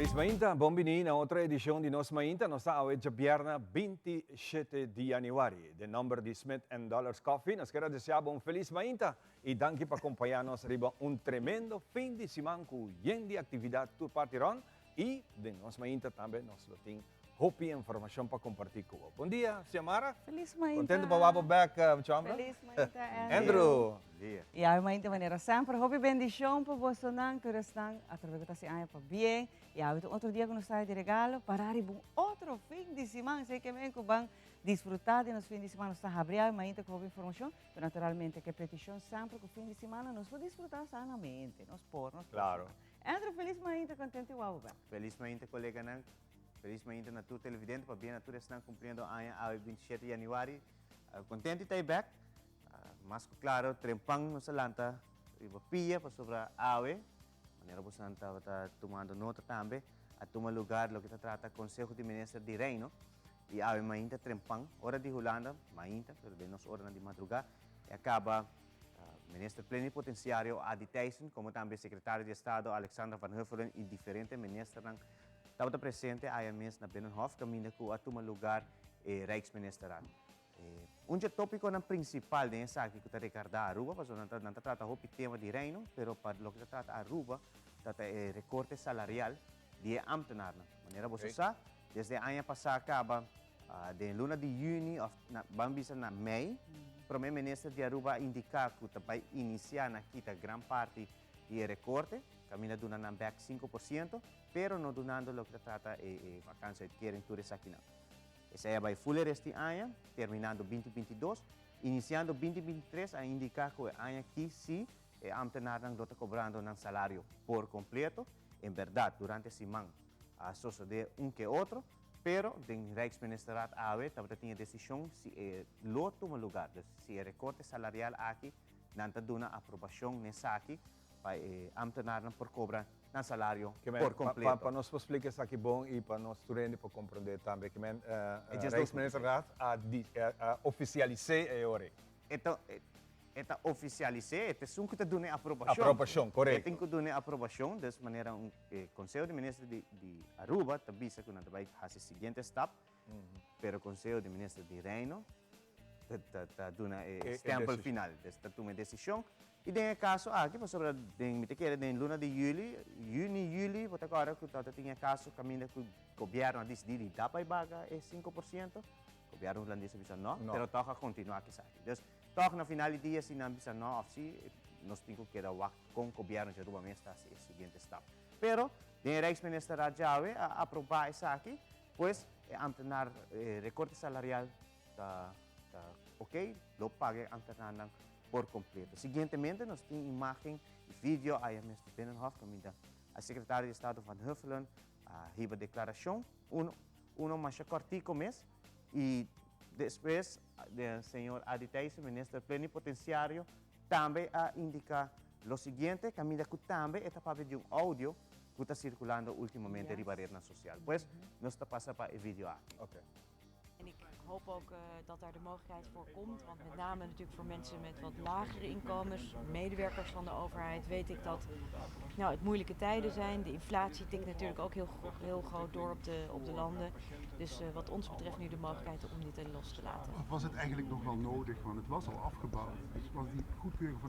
Felis mainta, bon bini na otro edicion di Nos Mainta. Nos ta awe djabièrnè 27 di januari. Den nomber di Smith and Dollars Coffee, nos kier a desea bo un felis mainta y danki pa compaña nos riba un tremendo fin di siman cu yen di actividad tur parti rond y den Nos Mainta tambe nos lo tin Hopi informacion pa comparti cu bo. Bon dia, Xiomara. Feliz mainta. Contento pa wak bo bek, Chomra. Feliz mainta, Andrew. Andrew. Dia. Y awe mainta manera semper, hopi bendicion pa bosonan, tur esnan atrobe cu ta haci aña pa bien. Y awe ta un otro dia cu nos trae di regalo pa rariba un otro fin di siman. Así que men cu ban disfruta di nos fin di siman. Nos ta habri awe mainta cu hopi informacion, pero naturalmente cu e peticion semper cu fin di simana nos por disfruta sanamente. Nos por, nos por. Claro. Andrew, feliz mainta, contento di wak bo bek. Feliz mainta, coleganan. Feliz mainta na tur televidente, pabia na tur esnan cumpliendo aña awe 27 januari. Contento di ta bek. Mas cu claro, trempan nos a lanta riba pia pasobra awe, manera bosonan tabata tumando nota tambe, a tuma lugar loke ta trata Conseho di Minister di Reino. Y awe mainta trempan, ora di Hulanda, mainta, pero den nos oranan di madruga, e a caba Minister Plenipotenciario Adi Thijssen, como tambe Secretario di Estado Alexandra van Huffelen y diferente ministernan Tabata presente aya mes na Binnenhof caminda cu a tuma lugar e Rijksministerraad. Un dje topiconan principal den esaki cu ta recarda Aruba, pasobra nan ta trata hopi tema di Reino, pero pa loke ta trata Aruba ta ta e recorte salarial di e ambtenaarnan. Manera boso sa, desde aña pasa caba den luna di juni of ban bisa na mei, Prome Minister di Aruba a indica cu ta bay inicia na kita gran parti di e recorte, caminda duna nan bek 5%, pero no dunando loke ta trata e vakantieuitkering tur esakinan. Esei a bai full e rest di aña, terminando 2022, iniciando 2023 a indica cu e aña aki si e ambtenaarnan lo ta cobrando nan salario por completo. En berdad durante siman a sosode un ke otro, pero den Rijksministerraad awe tabata tin e decision si e lo tuma lugar, dus si e recorte salarial aki nan ta duna aprobacion n'esaki pa e ambtenaarnan por cobra nan salario por completo. Pa nos por splica esaki bon y pa nos tur hende por comprende tambe, kimen Rijksministerraad a oficialise e ora ei. E ta oficialise, e ta esun cu ta duna e aprobacion. Aprobacion, corecto. E tin cu duna e aprobacion, des manera un Conseho di Minister di Aruba ta bisa cu nan ta bay haci e siguiente stap, pero Conseho di Minister di Reino ta duna e stempel final, dus ta tuma e decision. Y den e caso aki, pasobra den, mi ta kere den luna di juli, juni, juli, bo ta acorda cu tabata tin e caso caminda cu gobierno a dicidi di da bay baga e 5%, gobierno Hulandes a bisa no, pero toch a continua cu esaki. Dus toch na final di dia si nan bisa no of si, nos tin cu keda wak con gobierno di Aruba mes ta haci e siguiente stap. Pero den e Rijksministerraad djawe a aproba esaki, pues e ambtenaar e recorte salarial ta ta ok, lo paga e ambtenaarnan por completo. Siguientemente nos tin imagen y video aya mes di Binnenhof caminda a secretario di Estado Van Huffelen a hiba declaracion, uno uno masha cortico mes y despues de señor Adi Thijssen, minister plenipotenciario, tambe a indica lo siguiente caminda cu tambe e ta papia di un audio cu ta circulando ultimamente riba rednan social. Pues nos ta pasa pa e video aki. Okay. En ik hoop ook dat daar de mogelijkheid voor komt. Want met name natuurlijk voor mensen met wat lagere inkomens, medewerkers van de overheid, weet ik dat nou, het moeilijke tijden zijn. De inflatie tikt natuurlijk ook heel, heel groot door op de landen. Dus wat ons betreft nu de mogelijkheid om dit los te laten. Of was het eigenlijk nog wel nodig? Want het was al afgebouwd. Dus was die goedkeuring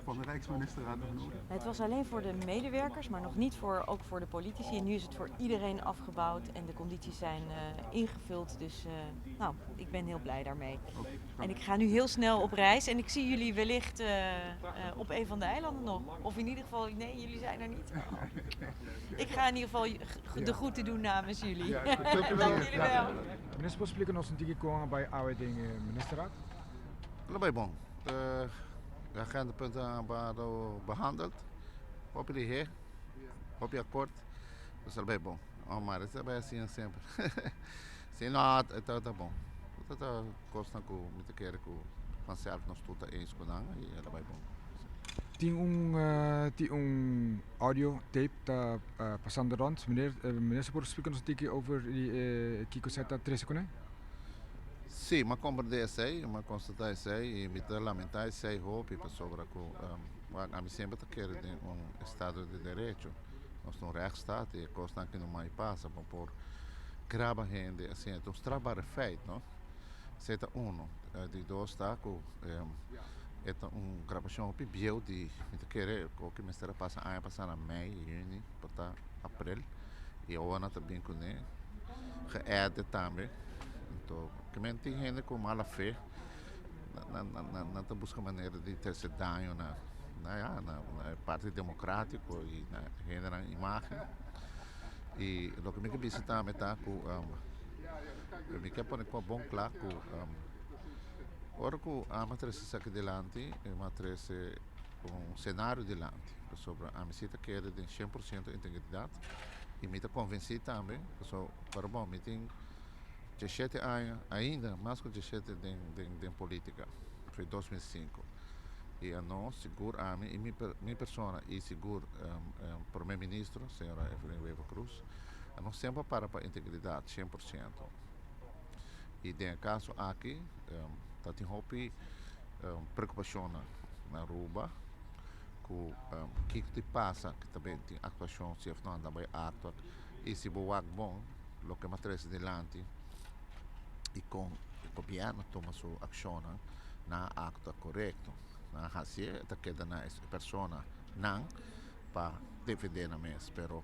van de Rijksministerraad nog nodig? Het was alleen voor de medewerkers, maar nog niet voor, ook voor de politici. En nu is het voor iedereen afgebouwd en de condities zijn ingevuld. Dus nou, ik ben heel blij daarmee. En ik ga nu heel snel op reis en ik zie jullie wellicht op een van de eilanden nog. Of in ieder geval, nee, jullie zijn er niet. Ik ga in ieder geval de groeten doen namens jullie. Ja, Dank jullie wel. Minister, por splika nos un tiki kon bai awe den ministerraad? Allebei bon. De agendapunten waren behandeld. Hopi lihé, hopi akkoord. Dus allebei bon. Oh, maar het is asina semper. Si no, ta bon. Ta kosnan ku mi ta kere ku vanzelf nos tur ta eens ku nan i allebei bon. Tin un audio tape ta pasando rond. Meneer, minister por splika nos un tiki over di kiko esei ta trese kuné? Si, m'a komprendé esei, m'a konstatá esei i mi ta lamentá esei hopi pasobra ku ami semper ta kere den un estado di derecho. Nos ta un rechtsstaat y e cosnan aki no mai pasa. Bo por graba hende asina. E ta un strafbare feit, no? Esey ta uno. Di dos ta cu e ta un grabacion hopi bieu di, mi ta kere cu mester a pasa aña pasa na mei, juni, por ta april. Y awor nan ta bin cune geëdit tambe. Anto, kimen tin hende cu mala fe. Nan ta busca manera di trece daño na na na e parti democratico y na hendenan imagen. Y loke mi ke bisa tambe ta cu mi ke pone bon cla cu ora cu ami a trece esaki dilanti mi a trece un scenario dilanti pasobra ami si ta kere den cien por ciento integridad y mi ta convenci tambe pasobra pero bon mi tin Djeshete aña, ainda mas ku djeshete den den den politika, foi 2005. I anos, sigur ami i mi mi persona i sigur Prome Ministro, señora Evelyn Wever Croes, anos semper a para pa integridat 100%. I den e kaso aki ta tin hopi preokupashonnan na Aruba ku kiko tin pasa ku ta bin tin aktuashon si òf no anda bai aktua i si bo wak bon loke m'a trese dilanti i kon e gobièrnu tuma su akshonnan nan a aktua korekto. Nan a hasié e ta keda na e personanan pa defendé nan mes, pero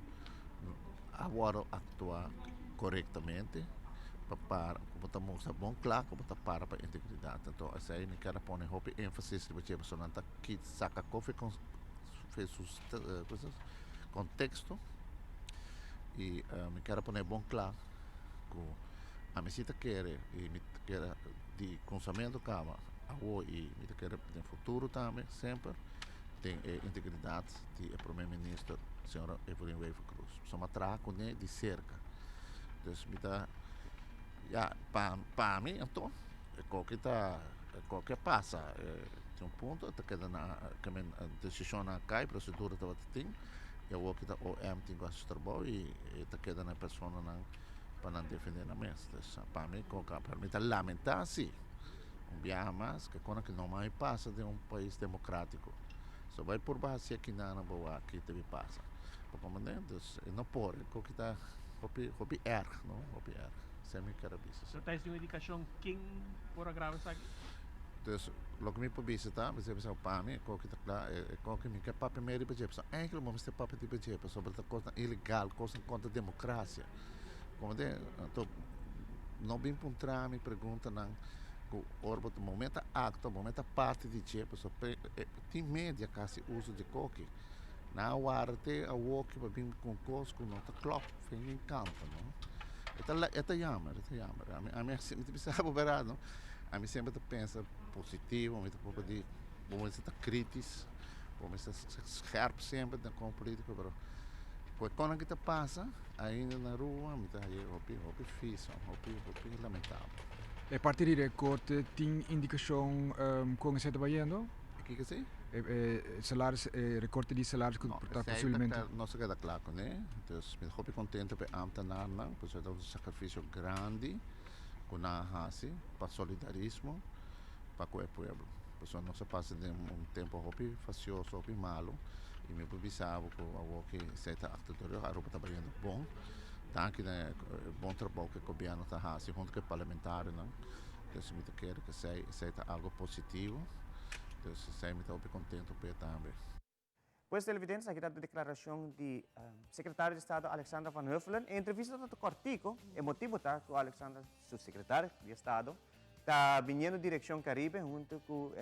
a wòrdu aktua korektamente pa para ku bo ta mustra bon kla ku bo ta para pa integridat. Anto esei mi ker a pone hopi énfasis riba dje pasobra nan ta saka kofi konteksto. Y mi kier a pone bon kla ku ami si ta kere y mi ta kere di kunsamentu kaba awo y mi ta kere den futuro tambe semper den e integridad di e prome minister señora Evelyn Wever Croes. Pasobra mi a traha kuné di serka. Dus mi ta ya pa pa mi anto e koki ta e koki a pasa tin un punto ta keda na desishonnan a kai prosedura tabata tin. E awor ki ta OM tin ku hasi su trabou i e ta keda na e personanan pa nan defendé nan mes. Dus pa mi koka, pero mi ta lamentá si un biaha mas ke kona ki no mai pasa den un pais demokratiko. So bai purba hasi akinan bo wak ki ta bin pasa. Bo komprendé? Dus e no por, e koki ta hopi hopi erg no, hopi erg. Esei mi ker a bisa si. No ta esei un indikashon ken por a graba esaki? Dus loke mi por bisa ta, mi bisa pa mi e koki ta kla, e koki mi ke papia medio riba dje, pasobra eigenlijk bo mester papia riba dje, pasobra ta kosnan ilegal, kosnan kontra demokrasia. Como te, anto no bin puntra mi preguntanan ku ora bo ta momento a aktua, momento a parti di dje, pasobra tin media ku hasi uso di koki. Nan a warda te awoki pa bin ku un kos ku no ta klòp, fin di kanta no. E ta e ta jammer, e ta jammer. Ami ami mi ta bisa bo bèrdat no. Ami semper ta pensa positivo, mi ta proba di bo mester ta kritis, bo mester ta scherp semper den komo politico, pero ku e konan ki ta pasa ainda na Aruba mi ta haña hopi hopi fis, hopi hopi lamentabel. E parti di rekorte tin indikashon kon esei ta bayendo? E kiko esei? E salaris, e rekorte di salaris ku ta posiblemente. No, esei ta no sa keda kla kuné. Dus mi ta hopi kontento pa e ámtenarnan, pasobra ta un sakrifisio grandi. ku nan a hasi pa solidarismo pa ku e pueblo. Pasobra nos a pasa den un tempu hopi fasioso, hopi malu, i mi por bisa bo ku awor ki esei ta achter de rug, Aruba ta bayendo bon. Danki na e bon trabou ku e gobièrnu ta hasi huntu ku e parlamentarionan. Dus mi ta kere ku esei esei ta algu positivo. Dus esei mi ta hopi kontentu p'e tambe. Pues televidentes, aki ta e declaracion di Secretario di Estado Alexandra van Huffelen. E entrevista ta cortico, e motibo ta cu Alexandra, su Secretario di Estado, ta biniendo direccion Caribe hunto cu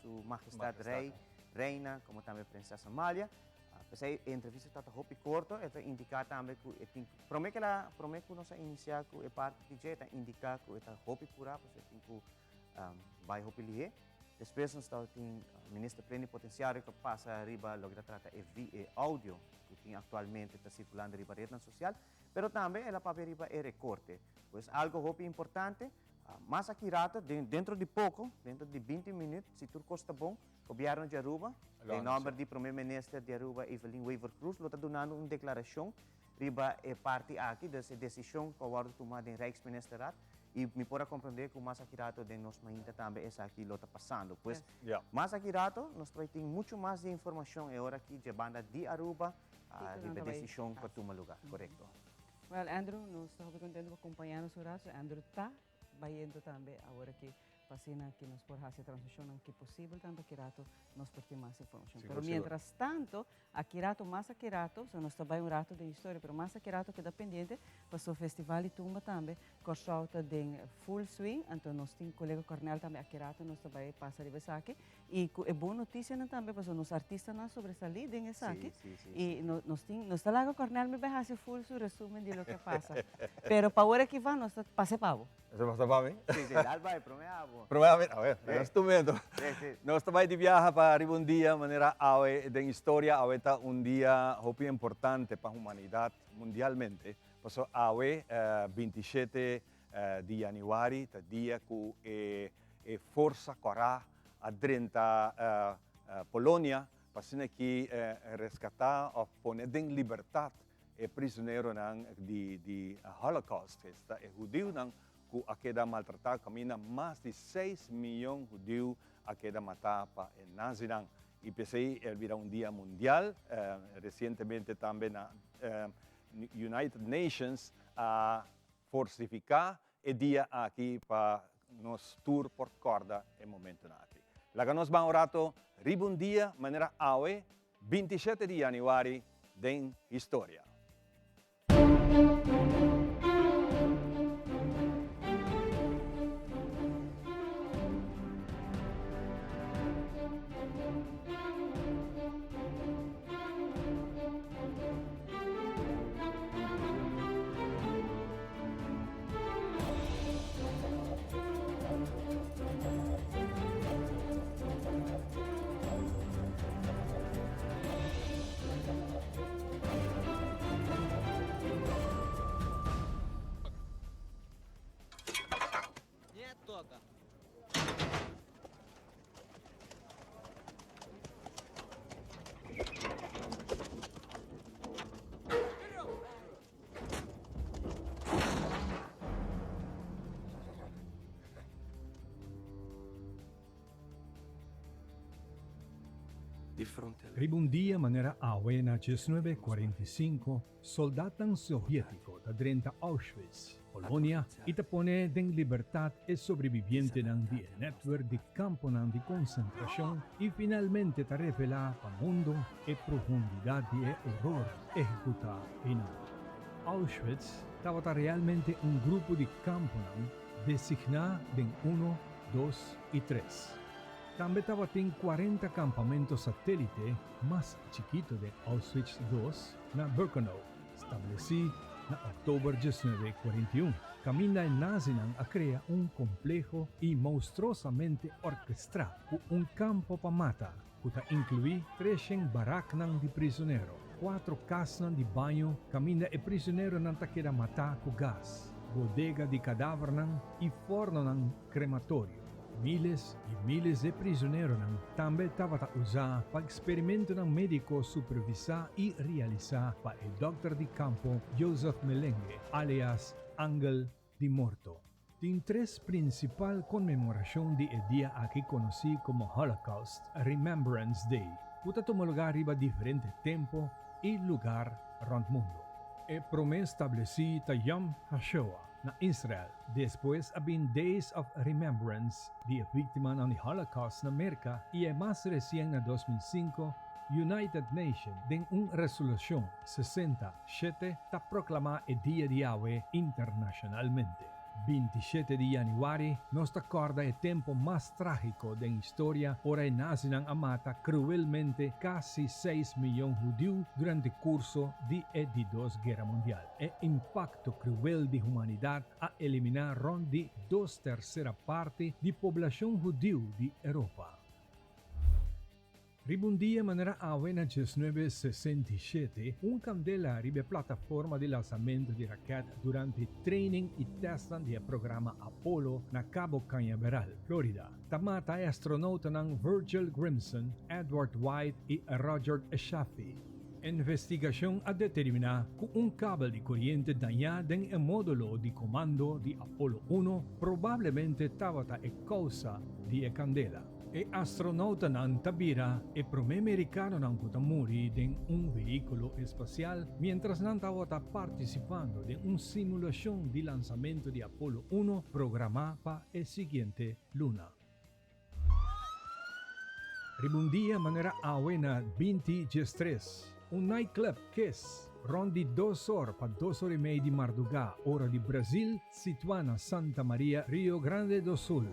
su Majestad Rey, Reina, como tambe Princesa Amalia. P'esey e entrevista ta hopi corto, e ta indica tambe cu e tin, prome cu el a, prome cu nos a inicia cu e parti di dje, e ta indica cu e ta hopi pura, pasobra e tin cu bai hopi lihe. Despues nos tabatin Minister Plenipotenciario cu a pasa riba loke ta trata e VE audio cu tin actualmente ta circulando riba rednan social, pero tambe el a papia riba e recorte. Pues algo hopi importante, mas aki rato, dentro di poco, dentro di binti minuut, si tur cos ta bon, Gobierno di Aruba, den nomber di Prome Minister di Aruba Evelyn Wever-Croes lo ta dunando un declaracion riba e parti aki, dus e decision cu a wordo tuma den Rijksministerraad. Y mi por a comprende cu mas aki rato den nos mainta tambe esaki lo ta pasando. Pues, mas aki rato nos ta bay tin mucho mas di informacion e ora aki dje banda di Aruba riba e decision cu a tuma lugar. Corecto. Well Andrew, nos ta hopi contento pa compaña nos un rato. Andrew ta bayendo tambe awor aki pa asina ki nos por haci e transmisionnan ki posibel tambe aki rato nos por tin mas informacion. Pero mientras tanto, Aki rato, mas aki rato, so nos ta bai un rato den historia, pero mas aki rato keda pendiente paso festival di tumba tambe, Kòrsou ta den full swing, anto nos tin kolega Cornel tambe aki rato nos ta bai pasa riba esaki i ku e bon notisianan tambe paso nos artistanan a sobresalí den esaki i nos tin, nos ta laga Cornel mi bai hasi full su resumen di loke a pasa, pero pa ora ki van nos ta pasa e pa bo. Esei pasa pa mi? Sí, sí, dal bai, promé abo. Promé ami? A ber, nos tumento. Sí, sí. Nos ta bai di biaha pa riba un dia manera awe den historia. Awe ta un dia hopi importante pa humanidad mundialmente. Pasobra awe, 27 di januari, ta dia ku e e forsa kòrá a drenta Polonia pa asina ki reskatá òf pone den libertat E prisoneronan di di Holocaust, esta e hudiunan ku a keda maltratá kaminda mas di seis miyon hudiu a keda matá pa e nazinan. I p'esei el bira un dia mundial. Resientemente tambe na United Nations a forsifiká e dia aki pa nos tur por kòrda e momentunan aki. Laga nos ban un rato riba un dia manera awe 27 di januari den historia. Riba un dia manera awe na diesnuebe kuarenta i sinku, soldatnan soviétiko ta drenta Auschwitz, Polonia, i ta pone den libertat e sobrebibientenan di e nètwèrk di kamponan di konsentrashon i finalmente ta revelá pa mundu e profundidat di e oror ehekutá einan. Auschwitz tabata realmente un grupo di kamponan designá den uno, dos i tres. Tambe tabatin kuarenta kampamento satélite mas chikito den Auschwitz dos na Birkenau, stablesí na òktober 1941, kaminda e nazinan a krea un kompleho i moustrosamente orkestrá ku un kampo pa mata ku ta inkluí treshen baraknan di prisonero, kuatro kasnan di baño kaminda e prisoneronan ta keda matá ku gas, bodega di kadavernan i fòrnonan krematorio. Miles i miles di prisoneronan tambe tabata usá pa eksperimentonan médiko supervisá i realisá pa e dòkter di kampo Josef Melenge, alias Angel di Morto. Tin tres prinsipal konmemorashon di e dia aki konosí komo Holocaust Remembrance Day, ku ta tuma lugá riba diferente tempu i lugar rònt mundu. E promé stablesí ta Yom HaShoah na Israel, despues a bin Days of Remembrance di e víktimanan di Holocaust na Merka i e mas resien na 2005, United Nation den un resolushon 67 ta proklamá e dia di awe internashonalmente. 27 di yanüari nos ta kòrda e tempu mas trágiko den historia ora e nazinan a mata kruelmente kasi seis miyon hudiu durante kurso di e di dos guera mundial. E impakto kruel di humanidat a eliminá rònt di dos tersera parti di poblashon hudiu di Europa. Riba un dia manera awe na 1967, un kandela riba e plataforma di lansamentu di raket durante training i testnan di e programa Apollo na Cabo Cañaveral, Florida, ta mata e astronautanan Virgil Grimson, Edward White i Roger Chaffee. Investigashon a determiná ku un kabel di koriente dañá den e módulo di komando di Apollo uno probablemente tabata e kousa di e kandela. E astronautanan ta bira e promé merikanonan ku ta muri den un vehíkulo espasial miéntras nan tabata partisipando den un simulashon di lansamentu di Apollo uno programá pa e siguiente luna. Riba un dia manera awe na binti diestres, un nightclub Kiss rond di dos or pa dos or i mei di mardugá ora di Brazil situá na Santa Maria, Rio Grande do Sul,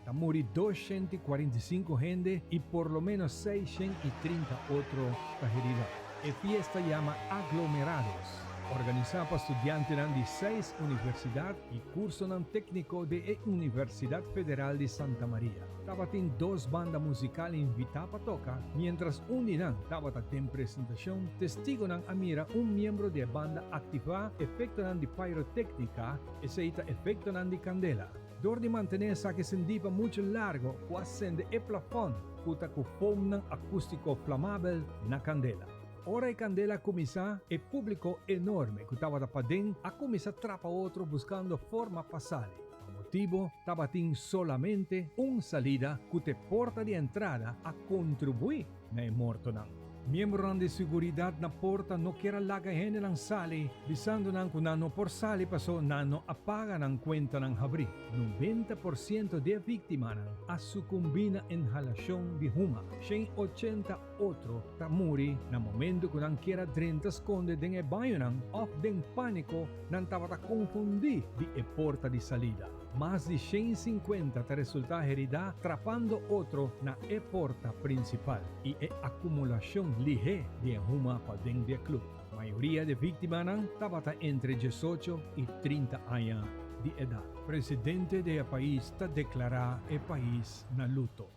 ta muri 245 hende i por lo ménos 630 otro ta heridá. E fiesta yama Aglomerados, organisá pa studiantenan di seis universidat i kursonan tékniko di e Universidat Federal di Santa Maria. Tabatin dos banda musikal invitá pa toka, miéntras un di nan tabata den presentashon, testigonan a mira un miembro di e banda aktivá efektonan di pyrotéknika, esei ta efektonan di kandela. Dor di mantené esaki sendí pa muchu largo ku a sende e plafòn ku ta ku foamnan akústiko flamabel na kandela. Ora e kandela a kuminsá, e públiko enorme ku tabata paden a kuminsá trapa otro buskando forma pa sali. Pa motibu tabatin solamente un salida ku t'e porta di entrada a kontribuí na e mortonan. Miembronan di siguridat na porta no kier a laga hendenan sali, bisando nan ku nan no por sali paso nan no a paga nan kuentanan habrí. 90% di e víktimanan a sukumbí na inhalashon di huma. 180 otro ta muri na momento ku nan kier a drenta skonde den e bañonan òf den pániko nan tabata konfundí di e porta di salida. Mas di 150 ta resultá heridá trapando otro na e porta prinsipal i e akumulashon lihé di e huma paden di e klub. Mayoria di e víktimanan tabata entre 18 i 30 aña di edat. Presidente di e pais ta deklará e pais na luto.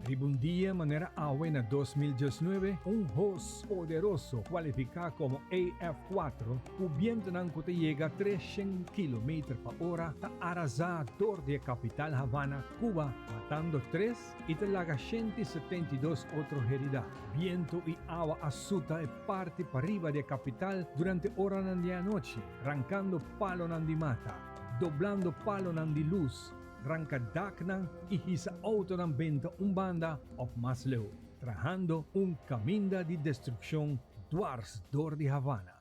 Riba un dia manera awe na 2019, un hos poderoso kualifiká komo AF-kuatro ku bientunan ku ta yega 300 kilometer pa ora ta arasá dor di e kapital Havana, Cuba, matando tres i ta laga 172 otro heridá. Bientu i awa a suta e parti pariba di e kapital durante oranan di anochi, rankando palonan di mata, doblando palonan di lus, Ranka daknan i hisa outonan benta un banda òf mas leu, trahando un kaminda di destrukshon dwars dor di Havana.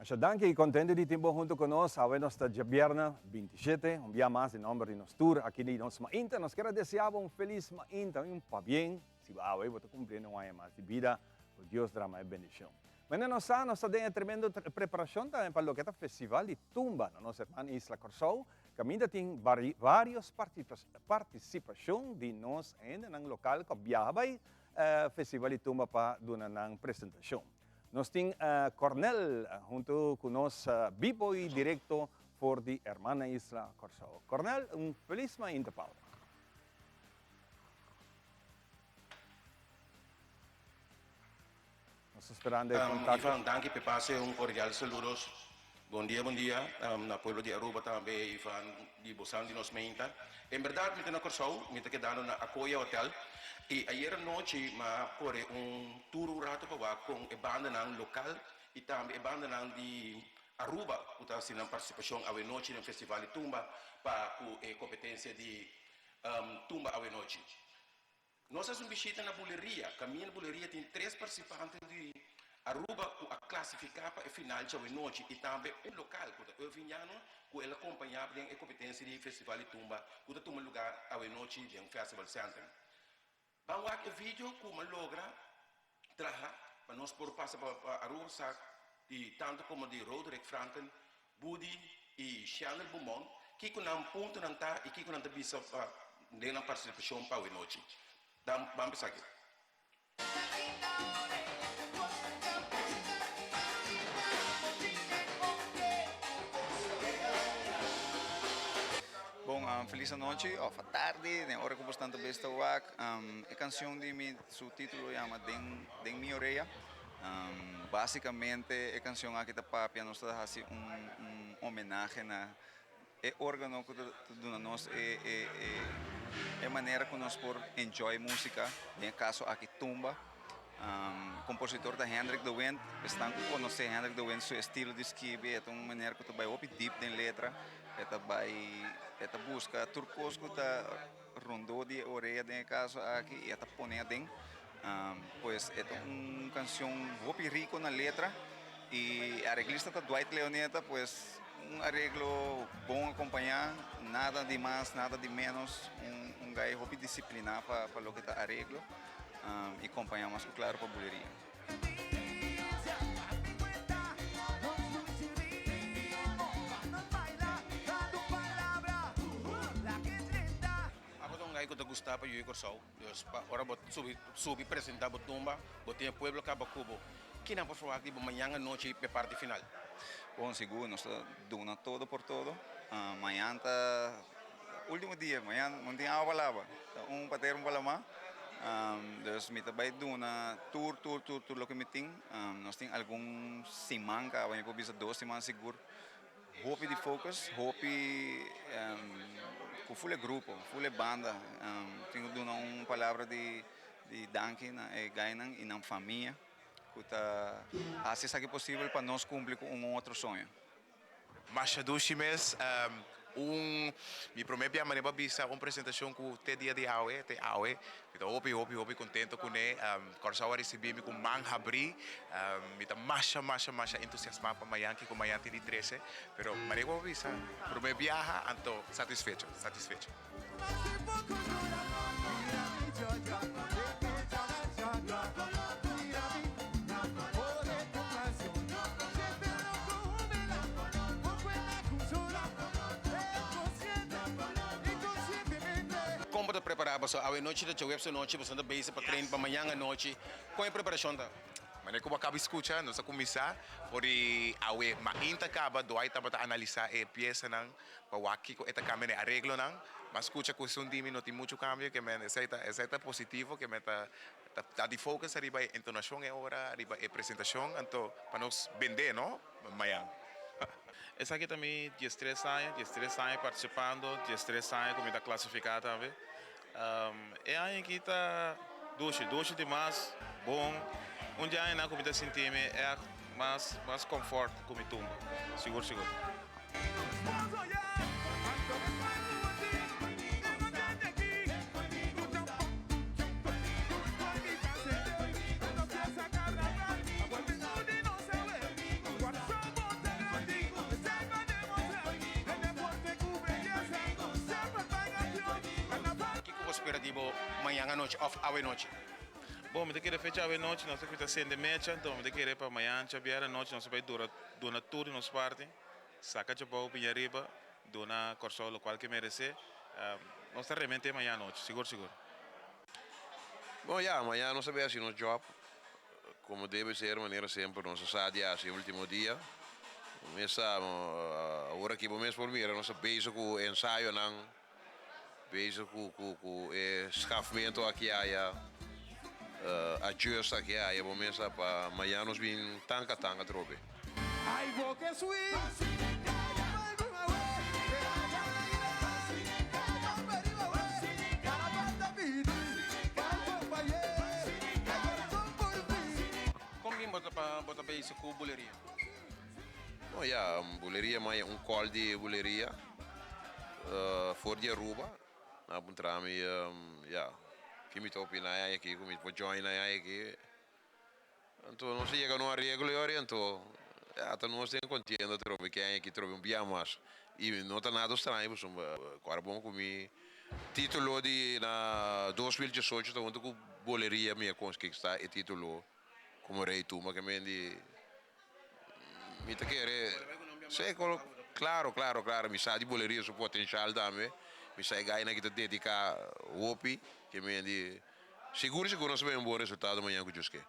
Masha danki y contento di tin bo hunto cu nos. Awe nos ta djabièrnè 27, un bia mas den nomber di nos tur aki di nos mainta. Nos kier a desea bo un feliz mainta y un pabien si bo awe bo ta cumpliendo un aña mas di bida. Ku Dios drama e bendishon. Mende nos sa, nos ta den e tremendo preparashon tambe pa loke ta Festival di Tumba na nos hermana isla Kòrsou, kaminda tin varios partisipashon di nos hendenan lokal ku a biaha bai Festival di Tumba pa duna nan presentashon. Nos tin Cornel huntu ku nos bibo i direkto for di hermana isla Kòrsou. Cornel, un felis mainta pa bo. Nos ta sperando e contacto. Ivan, danki p'e pase un cordial saludos. Bon dia, bon dia na pueblo di Aruba tambe, Ivan, di bosan di nos meinta. En berdad mi ta na Corsou, mi ta kedando na Akoya Hotel y ayer anochi m'a core un tour un rato pa wak con e bandanan local y tambe e bandanan di Aruba cu ta haci nan participacion awenochi den Festival di Tumba pa cu e competencia di Tumba awenochi. Nos hasi un bishita na Buleria. Kaminda Buleria tin tres partisipante di Aruba ku a klasifiká pa e final djawe-nochi i tambe un lokal ku ta Irving Llano ku el a kompañá den e kompetensia di Festival di Tumba ku ta tuma lugá awe-nochi den Festival Center. Ban wak e video ku m'a logra traha pa nos por pasa pa Aruba sa di tantu komo di Roderick Franken, Budi i Shandel Beaumont kiko nan puntonan ta i kiko nan ta bisa pa. Den nan partisipashon pa awenochi. Dan ban bisa aki. Bon, felis anochi of atardi, den ora ku bosnan ta bes ta wak. E kanshon di mi su título yama Den den mi orea. Básikamente e kanshon aki ta papia, nos ta hasi un un homenahe na E organo ku ta duna nos e e manera ku nos por enjoy músika, den e kaso aki tumba. Kompositor ta Hendrik de Windt. Esnan ku konosé Hendrik de Windt su estilo di skibi e ta un manera ku ta bai hopi dip den letra. E ta bai e ta buska tur kos ku ta rondó di e orea den e kaso aki i e ta pone aden. Pues e ta un kanshon hopi riko na letra i e areglista ta Dwight Leoneta, pues un areglo bon akompañá, nada di mas, nada di ménos, un gai hopi disipliná pa loke ta areglo i kompañá mas ku klaro pa buleria. Abo ta un gai ku ta gusta pa yu di Kòrsou. Dus pa ora bo subi subi presenta bo tumba, bo tin e pueblo kaba ku bo. Kinan por ferwagt di bo mañan anochi p'e parti final? Bon, sigur nos ta duna todo por todo. Mañan ta ultimo dia, mañan no tin awa pa laba. Ta un pa tera un pa lama. Dus mi ta bai duna tur tur tur tur loke mi tin. Nos tin algun siman kaba, mi por bisa dos siman sigur. Hopi di focus, hopi cu full e grupo, full e banda. Tin cu duna un palabra di danki na e gainan y nan famia cu ta haci esaki posibel pa nos cumpli cu un otro soño. Masha dushi mes. Un mi prome bia manera bo a bisa un presentacion cu te dia di awe, te awe, mi ta hopi hopi hopi contento cune. Kòrsou a risibi mi ku man habrí. Mi ta masha masha masha entusiasmá pa mañan kiko mañan tin di trese. Pero manera ku bo bisa, promé biaha anto satisfecho, satisfecho. Kon bo ta prepará pasobra awe nochi ta djaweps anochi boso ta bezig pa train pa mañan anochi. Kon e preparashon ta? Manera ku bo a kaba di skucha, nos a kuminsá for di awe mainta kaba Dwight tabata analisá e piesanan pa wak kiko e ta kambia na e areglonan. Mi a skucha ku esun di mi no tin muchu kambio, ke men esei ta esei ta positivo, ke men ta ta di focus ariba e entonashon e ora, ariba e presentashon, anto pa nos bendé no mañan. Esaki ta mi diestres aña, diestres aña participando, diestres aña cu mi ta clasifica tambe. E aña aki ta dushi, dushi dimas, bon. Un di añanan cu mi ta sinti mi echt mas, mas comfort cu mi tumba, sigur sigur. Kiko bo spera di bo mañan anochi òf awe nochi? Bon, mi ta kere fecha awe nochi, nos ta kuta sende mecha, anto mi ta kere pa mañan djabièrnè anochi nos ta bai dura duna tur di nos parti, saka djabou biña riba, duna Kòrsou lokual ke meresé. Nos ta rement'é mañan anochi, sigur sigur. Bon ya, mañana nos ta bay haci nos job como debe ser manera semper nos a sa di haci e ultimo dia. Bo mes sa awor aki bo mes por mira nos ta bezig cu ensayonan, bezig cu cu cu e schafmento aki aya, adjust aki aya bo mes sa pa mañana nos bin tanka tanka atrobe. Kon bin bo ta pa bo ta bezig ku buleria? No ya, buleria maya un call di buleria for di Aruba. Nan a puntra mi ya ki mi ta opina e aña aki ku mi por join e aña aki. Anto nos a yega na un areglo y ora anto ya ta nos den contienda atrobe ke aña aki atrobe un bia mas y no ta nada straño pasobra cu bon cu mi titulo di na 2018 ta hunto cu boleria mi a conquista e titulo como rey tumba ke men di mi ta kere si claro claro claro mi sa di boleria su potencial tambe. Mi sa e gainan ki ta dediká hopi ke mi di sigur sigur nos ta bai un bon resultado mañan ku Dios ke.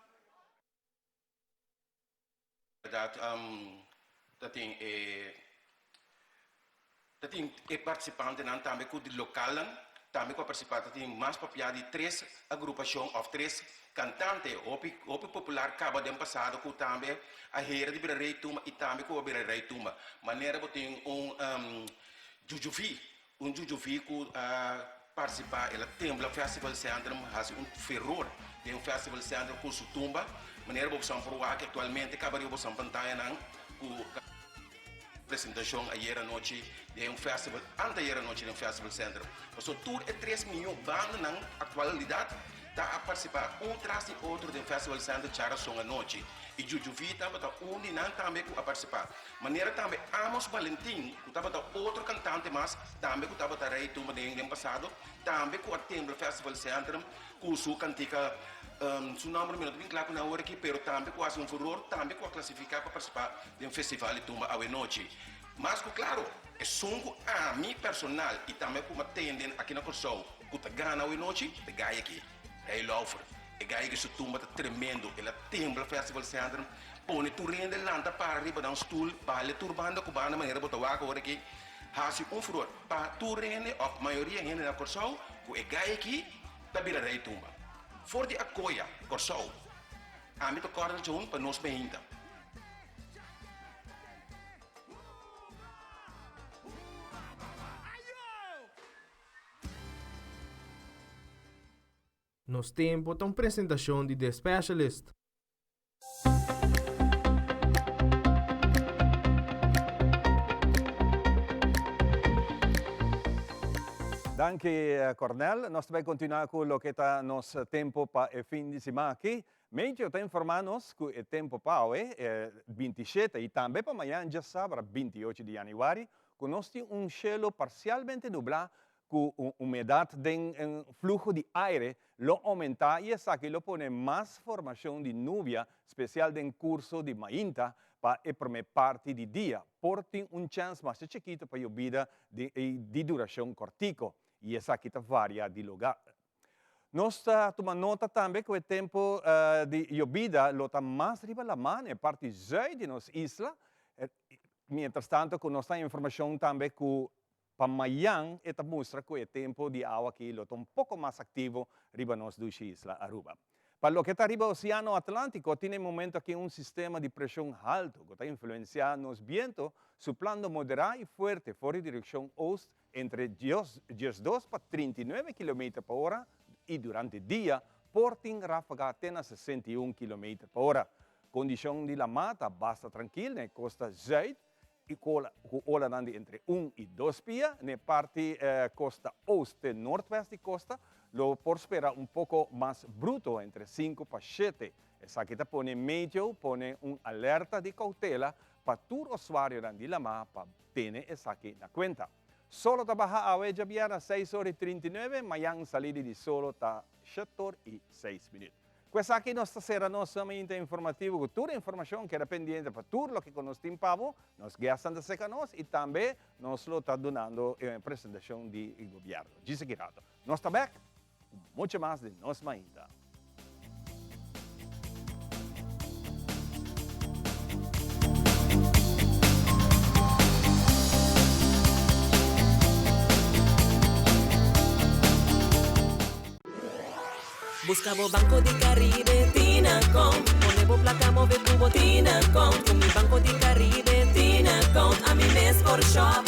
Bèrdat ta tin e ta tin e partisipantenan tambe ku di lokalnan tambe ku a partisipá. Ta tin mas papia di tres agrupashon òf tres kantante hopi hopi popular kaba den pasado ku tambe a hera di bira Rei Tumba i tambe ku a bira Rei Tumba. Manera bo tin un Jujuvi, un Jujuvi ku a partisipá el a tembla Festival Centrum hasi un feror den Festival Centrum ku su tumba. Manera bo san por wak aktualmente kaba riba bo san pantayanan ku presentashon ayer anochi den un festival, anteayer anochi den Festival Centrum. Pasobra tur e tres mihó bandanan aktualidat ta a partisipá un tras di otro den Festival Center djarason anochi i Jujuvi tabata un di nan tambe ku a partisipá. Manera tambe Amos Balentin ku tabata otro kantante mas tambe ku tabata rei tumba den den pasado tambe ku a tembla Festival Centrum ku su kantika su nomber mi no ta bin kla ku nan awor aki pero tambe ku a hasi un furor tambe ku a klasifiká pa partisipá den festival di tumba awe nochi. Mas ku klaro esun ku ami personal i tambe ku mi a tende aki na Kòrsou ku ta gana awe nochi ta e gai aki, Ray Lauffer. E gai aki su tumba ta tremendo el a tembla Festival Centrum pone tur hende lanta para riba nan stul bale tur banda ku banda manera bo ta wak awor aki hasi un furor pa tur hende òf mayoria hende na Kòrsou ku e gai aki ta bira rei tumba. For di Akoya, Kòrsou, ami ta kòrda djun pa nos meinta. Nos Tempo ta un presentacion di The Specialist. Danki Cornel. Nos ta bai continua cu loke ta nos tempo pa e fin di siman aki. Meteo ta informa nos cu e tempo pa awe, e 27, y tambe pa mañan djasabra 28 di januari, cu nos tin un shelo parcialmente nubla Ku humedat den fluho di aire lo oumentá i esaki lo pone mas formashon di nubia, spesial den kurso di mainta pa e promé parti di dia. Por tin un chèns masha chikitu pa yobida di durashon kòrtiko i esaki ta varia di lugá. Nos ta tuma nota tambe ku e tempu di yobida lo ta mas riba laman e parti zùit di nos isla, mientrastanto ku nos ta informashon tambe ku Pa mayan e ta mustra cu e tempo di awa aki lo ta un poco mas activo riba nos dushi isla Aruba. Pa loke ta riba Oceano Atlantico tin e momento aki un sistema di presion halto cu ta influencia nos biento suplando modera y fuerte for di direccion oost entre 12 pa 39 kilometer pa ora y durante dia por tin rafaga te na 61 kilometer pa ora. Condicion di lama ta basta trankil na e costa zuid i ku olanan di entre un i dos pia. Na e parti kosta oost te noordwest di kosta lo por spera un poko mas bruto, entre sinku pa shete. Esaki ta pone meteo pone un alerta di koutela pa tur usuarionan di lamá pa tene esaki na kuenta. Solo ta baha awe djabièrnè seis ora i 39, mayan salida di solo ta shet or i seis minüt. Ku esaki nos ta sera nos sumamente informativo ku tur informashon keda pendiente pa tur loke ku nos tin pa bo, nos guestnan ta seka nos i tambe nos lo ta dunando e presentashon di gobièrnu. Djis aki rato nos ta bèk ku mucho mas di Nos Mainta. Busca bo Banco di Caribe Tinacom Pone bo placa move cu bo Tinacom Cu mi Banco di Caribe Tinacom Ami mes por shop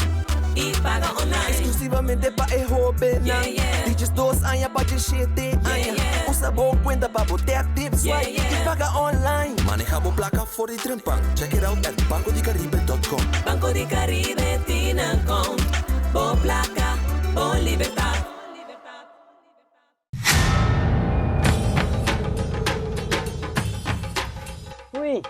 y paga online. Exclusivamente pa e hobennan di 12 aña pa 17 aña. Usa bo cuenta pa bo tap, tip, swipe y paga online. Maneha bo placa for di trempan. Check it out at bancodicaribe dot com. Banco di Caribe Tinacom Bo placa, bo libertad. Hui.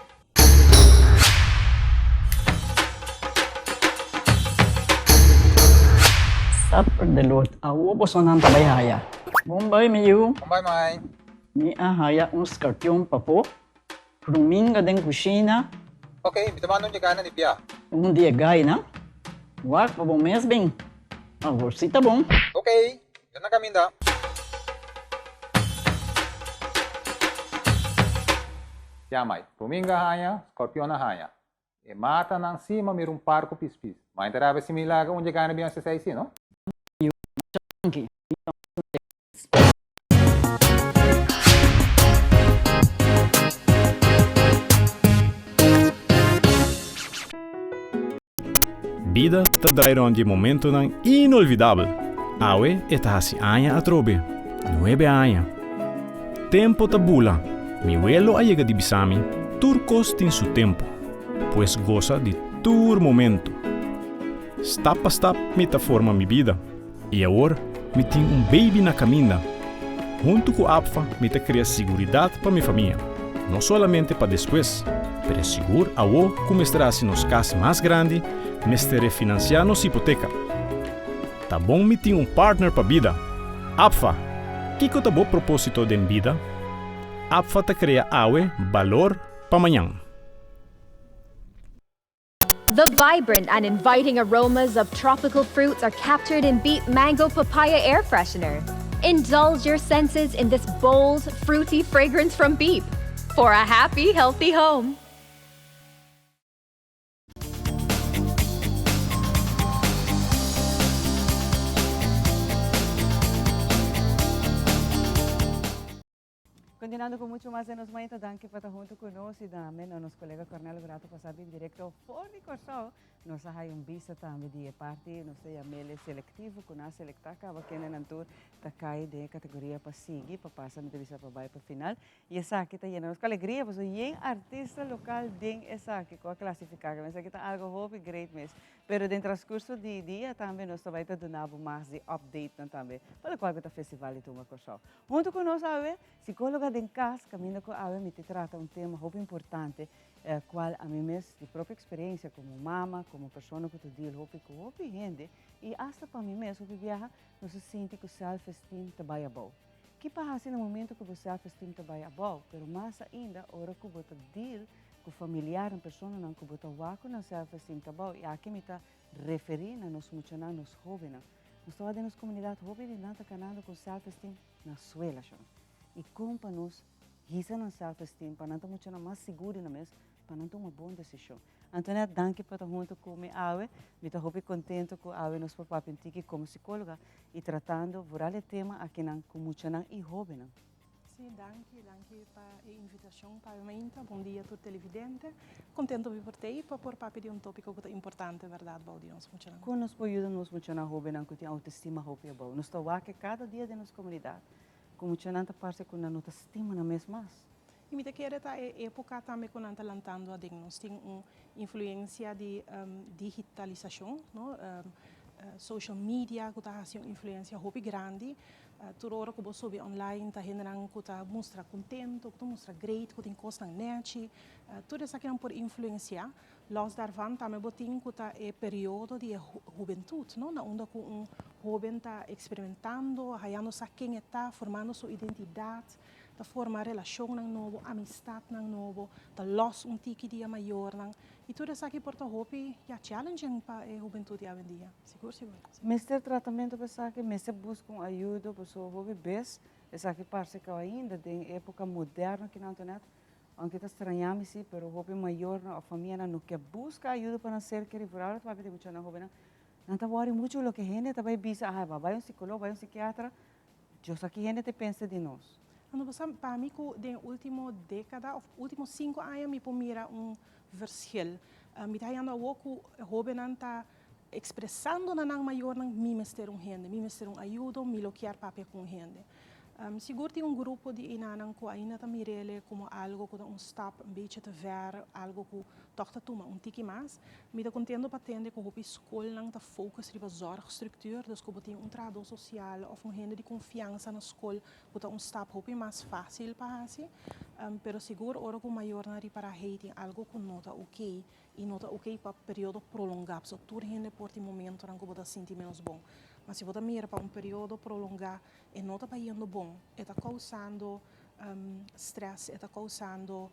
Supper de Lord. Awo bosonan ta bai haya. Bon bai mi yu. Bon bai mai. Mi a haya un skarpion pafó. Ruminga den kushina. Ok, mi ta manda un di e gainan di bia. Un di e gainan? Wak pa bo mes bin. Awor si ta bon. Ok, yo na caminda. Yamai, Ruminga haña, Scorpion a haña. E matanan si ma mira un par ku pispis. Ma e ta rabia si mi laga un dje gana bion sesei si, no? Bida ta drai rond di momentonan inolvidabel. Awe e ta hasi aña atrobe. Nuebe aña. Tempo ta bula. Mi welo a yega di bisa mi, tur kos tin su tempo. Pues gosa di tur momento. Stap pa stap mi ta forma mi bida. I awor mi tin un baby na kaminda. Huntu ku APFA mi ta krea siguridat pa mi famia, no solamente pa despues, pero sigur awo ku mester hasi nos kas mas grandi, mester refinansiá nos hipoteka. Ta bon mi tin un partner pa bida. APFA! Kiko ta bo propósito den bida? APFA ta krea awe balor pa mañan. The vibrant and inviting aromas of tropical fruits are captured in Beep Mango Papaya Air Freshener. Indulge your senses in this bold, fruity fragrance from Beep for a happy, healthy home. Continuando cu mucho mas den nos mainta, danki pa ta hunto cu nos y tambe na nos colega Cornelio Grato pa sa bin directo for di Corsou. Nos a haya un bista tambe di e parti, nos ta yam'el e selectivo, cu nan a selecta caba kende nan tur ta cay den e categoria pa sigui, pa pasa, mi ta bisa pa bay pa final. Y esaki ta yena nos cu alegria pasobra yen artista local den esaki cu a clasifica. Esaki ta algo hopi great mes. Pero den transcurso di dia tambe nos ta bay ta duna bo mas di updatenan tambe pa locual cu ta Festival di Tumba Corsou. Hunto cu nos awe, psicologa den cas, caminda cu awe mi ta trata un tema hopi importante, cual ami mes di propio experiencia como mama, como persona cu ta deal hopi cu hopi hende y hasta pa mi mes hopi biaha nos ta sinti cu self esteem ta bay abou. Ki pa haci na momento cu bo self esteem ta bay abou? Pero mas ainda ora cu bo ta deal cu familiarnan, personanan cu bo ta wak cu nan self esteem ta abou y aki mi ta referi na nos muchanan, nos hobennan. Nos ta wak den nos comunidad hopi di nan ta canando cu self esteem na suela shon. Y con pa nos hisa nan self esteem pa nan ta muchanan mas sigur di nan mes pa nan tuma bon decision. Antoinette, danki pa ta hunto cu mi awe. Mi ta hopi contento cu awe nos por papia un tiki como psicologa y tratando vooral e tema akinan cu muchanan y hobennan. Sí, danki, danki pa e invitacion pa awe mainta. Bon dia tur televidente. Contento mi por t'ey pa por papia di un topico cu ta importante, berdad, bou di nos muchanan. Con nos por yuda nos muchanan hobennan cu tin autoestima hopi abou? Nos ta wak cada dia den nos comunidad cu muchanan ta parce cu nan no ta stima nan mes mas. Y mi ta kere ta e epoca tambe cu nan ta lantando aden. Nos tin un influencia di digitalisacion, no? Social media cu ta haci un influencia hopi grandi. Tur ora cu bo subi online ta hendenan cu ta mustra contento, cu ta mustra great, cu tin cosnan nechi. Tur esakinan por influencia. Los daarvan tambe bo tin cu ta e periodo di e hubentud, no? Na unda cu un hoben ta experimentando, hayando sa ken e ta, formando su identidad. Ta forma relashonnan nobo, amistatnan nobo, ta lòs un tiki di e mayornan. I tur esaki por ta hopi, ya, challenging pa e hubentut di awendia. Sigur, sigur. Mester tratamentu pa esaki, mester buska un ayudo, pasobra hopi bes esaki parse ku ainda den e epoka moderno aki na Antoinette, aunke ta straña mi si, pero hopi mayornan òf famianan no ke buska ayudo pa nan ser keri. Vooral ora ta papia di muchanan hobennan, nan ta wòri muchu loke hende ta bai bisa, ah, bai un psikólogo, bai un sikiatra, Dios aki hende te pensa di nos. Anto bo sa pa mi ku den ultimo dekada of ultimo sinku aña mi por mira un verschil. Mi ta hayando awo ku e hobennan ta ekspresando na nan mayornan mi mester un hende, mi mester un ayudo, mi lo kier papia ku un hende. Sigur tin un grupo di enanan ku ainda ta mir'ele komo algo ku ta un stap un bechi te ver, algo ku tòg ta tuma un tiki mas. Mi ta kontento pa tende ku hopi skolnan ta focus riba zorgstructuur, dus ku bo tin un trahadó sosial òf un hende di konfiansa na skol ku ta un stap hopi mas fásil pa hasi. Pero sigur ora ku mayornan ripará hey tin algu ku no ta oké i no ta oké pa periodo prolongá, pasobra tur hende por tin momentonan ku bo ta sinti ménos bon. Ma si bo ta mira pa un periodo prolongá e no ta bayendo bon, e ta kousando strès, e ta kousando.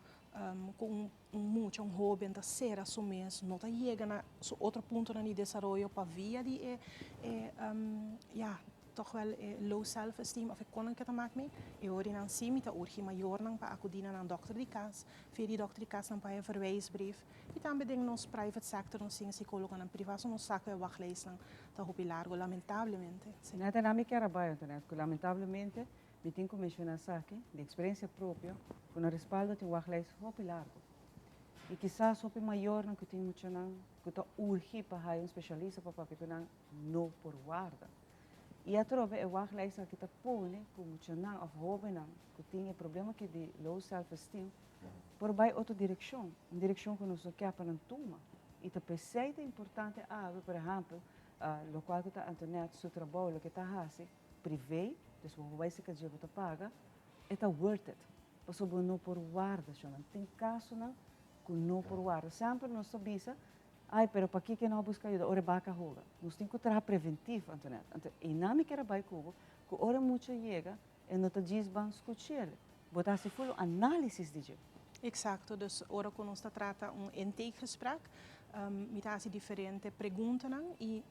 Ku un mucha, un hóben ta sera su mes, no ta yega na su otro puntonan di desaroyo pa via di e e ya, tòg wèl e low self esteem òf e konan ke ta mak mi. E ora nan sí mi ta urgi mayornan pa akudí na nan dòkter di kas, via di dòkter di kas nan por haña verwijsbrief i tambe den nos private sector nos tin sikólogonan privá, so nos sa ku e wachtlijstnan ta hopi largu lamentablemente. Sí. Nèt mi kier a bai, Antoinette, ku lamentablemente Mi tin cu menciona esaki di experiencia propio cu na Respaldo tin wachtlijst hopi largo. Y kisas hopi mayornan cu tin muchanan cu ta urgi pa haya un specialista pa papia cu nan no por warda. Y atrobe e wachtlijst aki ta pone cu muchanan of hobennan cu tin e problema aki di low self esteem por bay otro direccion, un direccion cu nos no kier pa nan tuma. Y ta pesey ta importante awe, por ehempel, locual cu ta Antoinette su trabou, loke ta haci, privé, dus bo por bai seka dje bo ta paga, e ta worth it. Pasobra bo no por warda, shonnan. Tin kasonan ku no por warda. Semper nos ta bisa, ai, pero pakiko e no a buska ayuda ora e baka hoga? Nos tin ku traha preventiv, Antoinette. Anto einan mi kier a bai ku bo, ku ora e mucha yega, e no ta djis ban skuch'el. Bo ta hasi full un análisis di dje. Exacto, dus ora cu nos ta trata un intakegesprek, mi ta haci diferente preguntanan y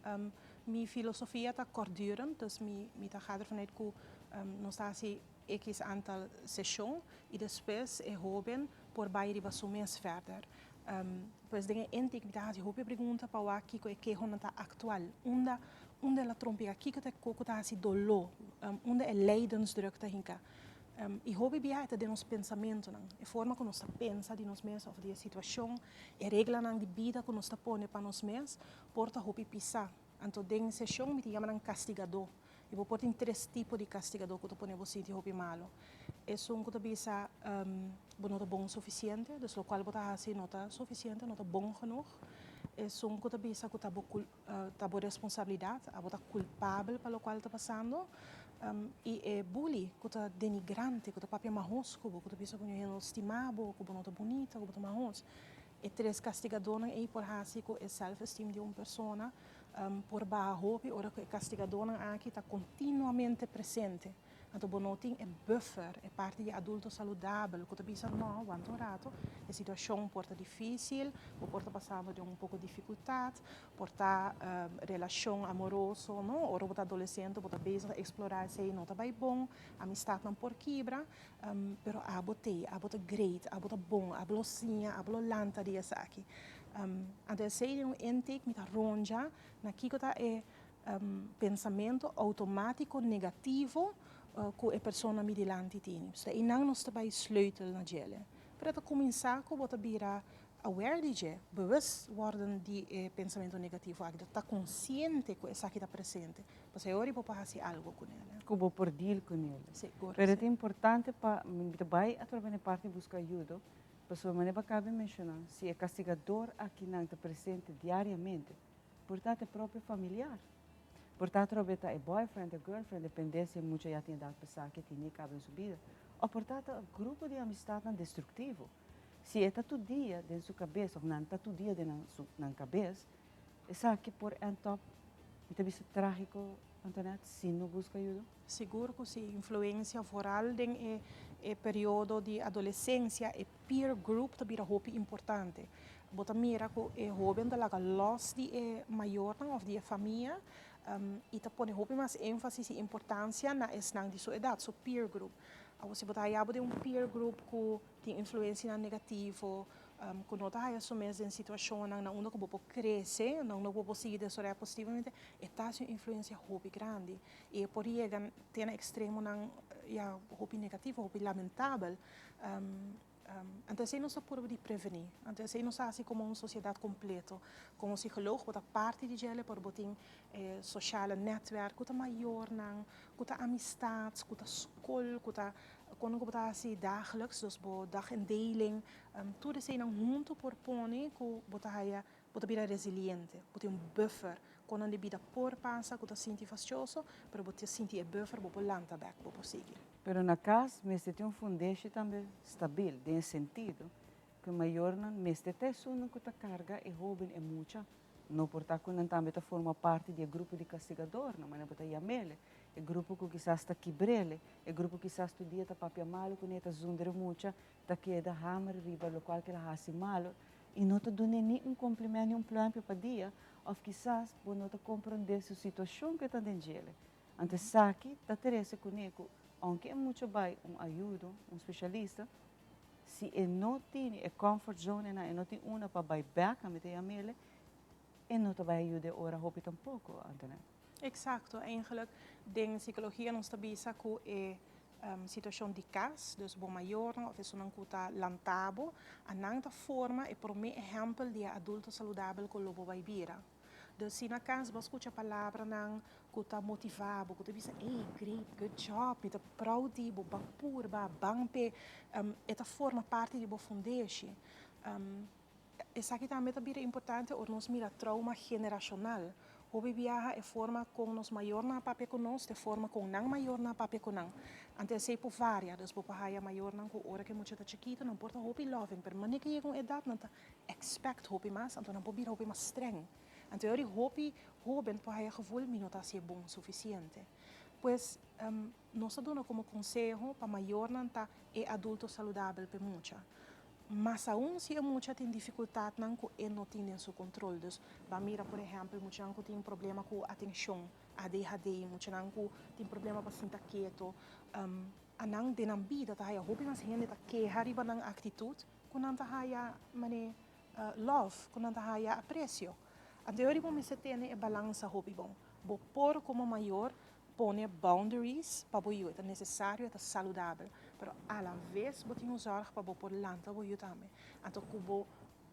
mi filosofia ta kortdurend, dus mi mi ta gaat ervan uit cu nos ta haci x aantal sesion y despues e hoben por bay riba su mes verder. Pues den e intake mi ta haci hopi pregunta pa wak kico e kehonan ta actual, unda unda el a trompica, kico ta e cu ta haci dolo, unda e lijdensdruk ta hinca. I hopi biaha e ta den nos pensamentunan, e forma ku nos ta pensa di nos mes òf di e situashon, e reglanan di bida ku nos ta pone pa nos mes por ta hopi pisá. Anto den seshon mi ta yama nan kastigadó. I bo por tin tres tipo di kastigadó ku ta pone bo sinti hopi malu. Esun ku ta bisa bo no ta bon sufisiente, dus lokual bo ta hasi no ta sufisiente, no ta bon genoeg. Esun ku ta bisa ku ta bo Ta bo responsabilidat, abo ta kulpabel pa lokual ta pasando. I e bully ku ta denigrante, ku ta papia mahos ku bo, ku ta bisa ku niun hende no stima bo, ku bo no ta bunita, ku bo ta mahos. E tres kastigadónan ei por hasi ku e self-esteem di un persona por baha hopi ora ku e kastigadónan aki ta kontinuamente presente. Anto bo no tin e buffer, e parti di adulto saludabel ku ta bisa no, wanta un rato, e situashon por ta difísil, bo por ta pasando den un poko difikultat, por ta relashon amoroso, no, ora bo ta adolesente bo ta bezig ta eksplorá esei no ta bai bon, amistatnan por kibra, pero abo t'ei, abo ta great, abo ta bon, abo lo siña, abo lo lanta di esaki. Anto esei den un intake mi ta ronja na kiko ta e Pensamentu outomátiko negativo ku e persona mi dilanti tini. Pasobra einan nos ta bai sleutel na djele. Pero e ta kuminsá ku bo ta bira aware di dje, bewust worden di e pensamentu negativo aki, ta konsiente ku esaki ta presente. Pasobra e ora bo por hasi algu ku nel. Ku bo por deal ku nel. Sigur, Pero si. ta importante pa mi ta bai atrobe na e parti buska ayudo, pasobra manera bo a kaba di menshoná, si e kastigador akinan ta presente diariamente, Por ta te propio familiar. Por ta atrobe ta e boyfriend, e girlfriend, depende si e mucha ya tin edad pa esaki, tin ni caba den su bida. Of por ta ta grupo di amistadnan destructivo. Si e ta tur dia den su cabes of nan ta tur dia den nan su nan cabes, esaki por end up, mi ta bisa tragico, Antoinette, si no busca ayudo. Sigur cu si, influencia vooral den e e periodo di adolescencia, e peer group ta bira hopi importante. Bo ta mira ku e hóben ta laga lòs di e mayornan òf di e famia i ta pone hopi mas énfasis i importansia na esnan di su edat, su peer group. Awor si bo ta haya bo den un peer group ku tin influensianan negativo, ku no ta haya su mes den situashonnan na unda ku bo por krese, na unda ku bo por sigui desaroyá positivamente, e ta hasi un influensia hopi grandi i e por yega te na ekstremonan ya hopi negativo, hopi lamentabel. Anto esei nos ta purba di prevení. Anto esei nos ta hasi komo un sosiedat kompleto. Komo psikoloog bo ta parti di djele pero bo tin e soshale nètwèrk ku ta mayornan, ku ta amistat, ku ta skol, ku ta kon ku bo ta hasi dagelijks, dus bo dagindeling. Tur eseinan huntu por pone ku bo ta haya, bo ta bira resiliente, bo tin un buffer kon nan di bida por pasa ku ta sinti fastioso, pero bo ta sinti e buffer, bo por lanta bèk, bo por sigui. Pero na kas mester tin un fundeshi tambe stabil, den e sentido ku e mayornan mester ta esunnan ku ta karga e hóben, e mucha. No por ta ku nan tambe ta forma parti di e grupo di kastigadornan, manera bo ta yam'el. E grupo ku kisas ta kibr'el, e grupo kisas tur dia ta papia malu kuné, ta zundra mucha, ta keda hamer riba lokual ku el a hasi malu i no ta dun'é ni un kompliment ni un pluimpje pa dia, òf kisas bo no ta komprondé su situashon ku e ta den djele. Anto esaki ta trese kuné ku ounke e mucha bai un ayudo, un spesialista, si e no tini e comfort zone nan, e no tin una pa bai bèk, ami ta yam'el, e no ta bai ayuda e ora hopi tampoko, Antoinette. Exacto, eigenlijk den psicologia nos ta bisa cu e situacion di cas, dus bo mayornan of esunnan cu ta lanta bo, a nan ta forma e prome ehempel di e adulto saludabel cu lo bo bay bira. Dus si na cas bo a scucha palabranan cu ta motiva bo, cu ta bisa, ey, great, good job, mi ta proud di bo, ban purba, ban p'e, e ta forma parti di bo fundeshi. Esaki tambe ta bira importante ora nos mira trauma generacional. Hopi biaha e forma con nos mayornan a papia cu nos ta e forma con nan mayornan a papia cu nan. Anto esey por varia, dus bo por haya mayornan cu ora cu e mucha ta chikito nan por ta hopi loving, pero manera cu yega un edad nan ta expect hopi mas, anto nan por bira hopi mas streng. Anto e ora hopi hoben por haya gevoel mi no ta hacié bon suficiente. Pues nos ta duna como conseho pa mayornan ta e adulto saludabel p'e mucha. Mas aun si e mucha tin dificultadnan cu e no tin den su control. Dus ban mira por ehempel muchanan cu tin problema cu atencion, ADHD, muchanan cu tin problema pa sinta keto. Anan den nan bida ta haya hopi mas hende ta keha riba nan actitud cu nan ta haya mane love, cu nan ta haya aprecio. Anto e ora bo mester tene e balansa hopi bon. Bo por como mayor Pone boundaries pa bo yu, e ta necesario, e ta saludabel, pero a la vez bo tin un zorg pa bo por lanta bo yu tambe. Anto cu bo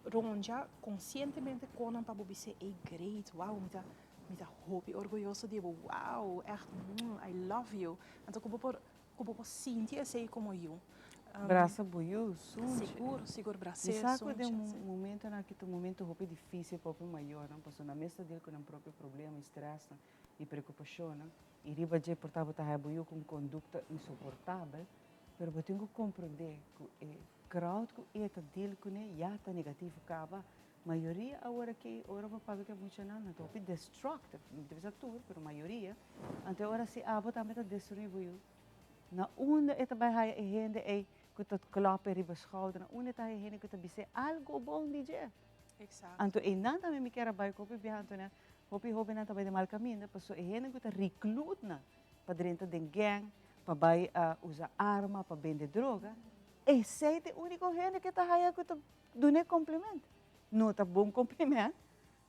ronja conscientemente conan pa bo bis'é, ey great, wow, mi ta mi ta hopi orguyoso di bo, wow, echt, mm, I love you. Anto cu bo por cu bo por sinti esey como yu. Brasa bo yu, sunchi. Sigur, sigur, bras'é, Mi sa cu sunchi, den si. momentonan aki ta un momento hopi dificil pa hopi mayornan, pasobra nan mes ta deal cu nan propio problema y stressnan. i preokupashonnan, i riba dje por tabata haya bo yu ku un kondukta insoportabel, pero bo tin ku komprondé ku e crowd ku e ta deal kuné ya ta negativo kaba. Mayoria aworakí ora bo papia ku e muchanan, nan ta hopi destructive, no ta bisa tur, pero mayoria, anto e ora si abo tambe ta destruí bo yu, na unda e ta bai haya e hende ei ku ta klòp e riba schouder, na unda e ta haya e hende ku ta bis'é algu bon di dje? Anto einan tambe mi kier a bai ku hopi biaha anto nan hopi hobennan ta bai den mal kaminda pasobra e hende ku ta reclut nan pa drenta den gang pa bai usa arma pa bende droga esei ta e uniko hende ku ta haya ku ta duna e compliment no ta bon compliment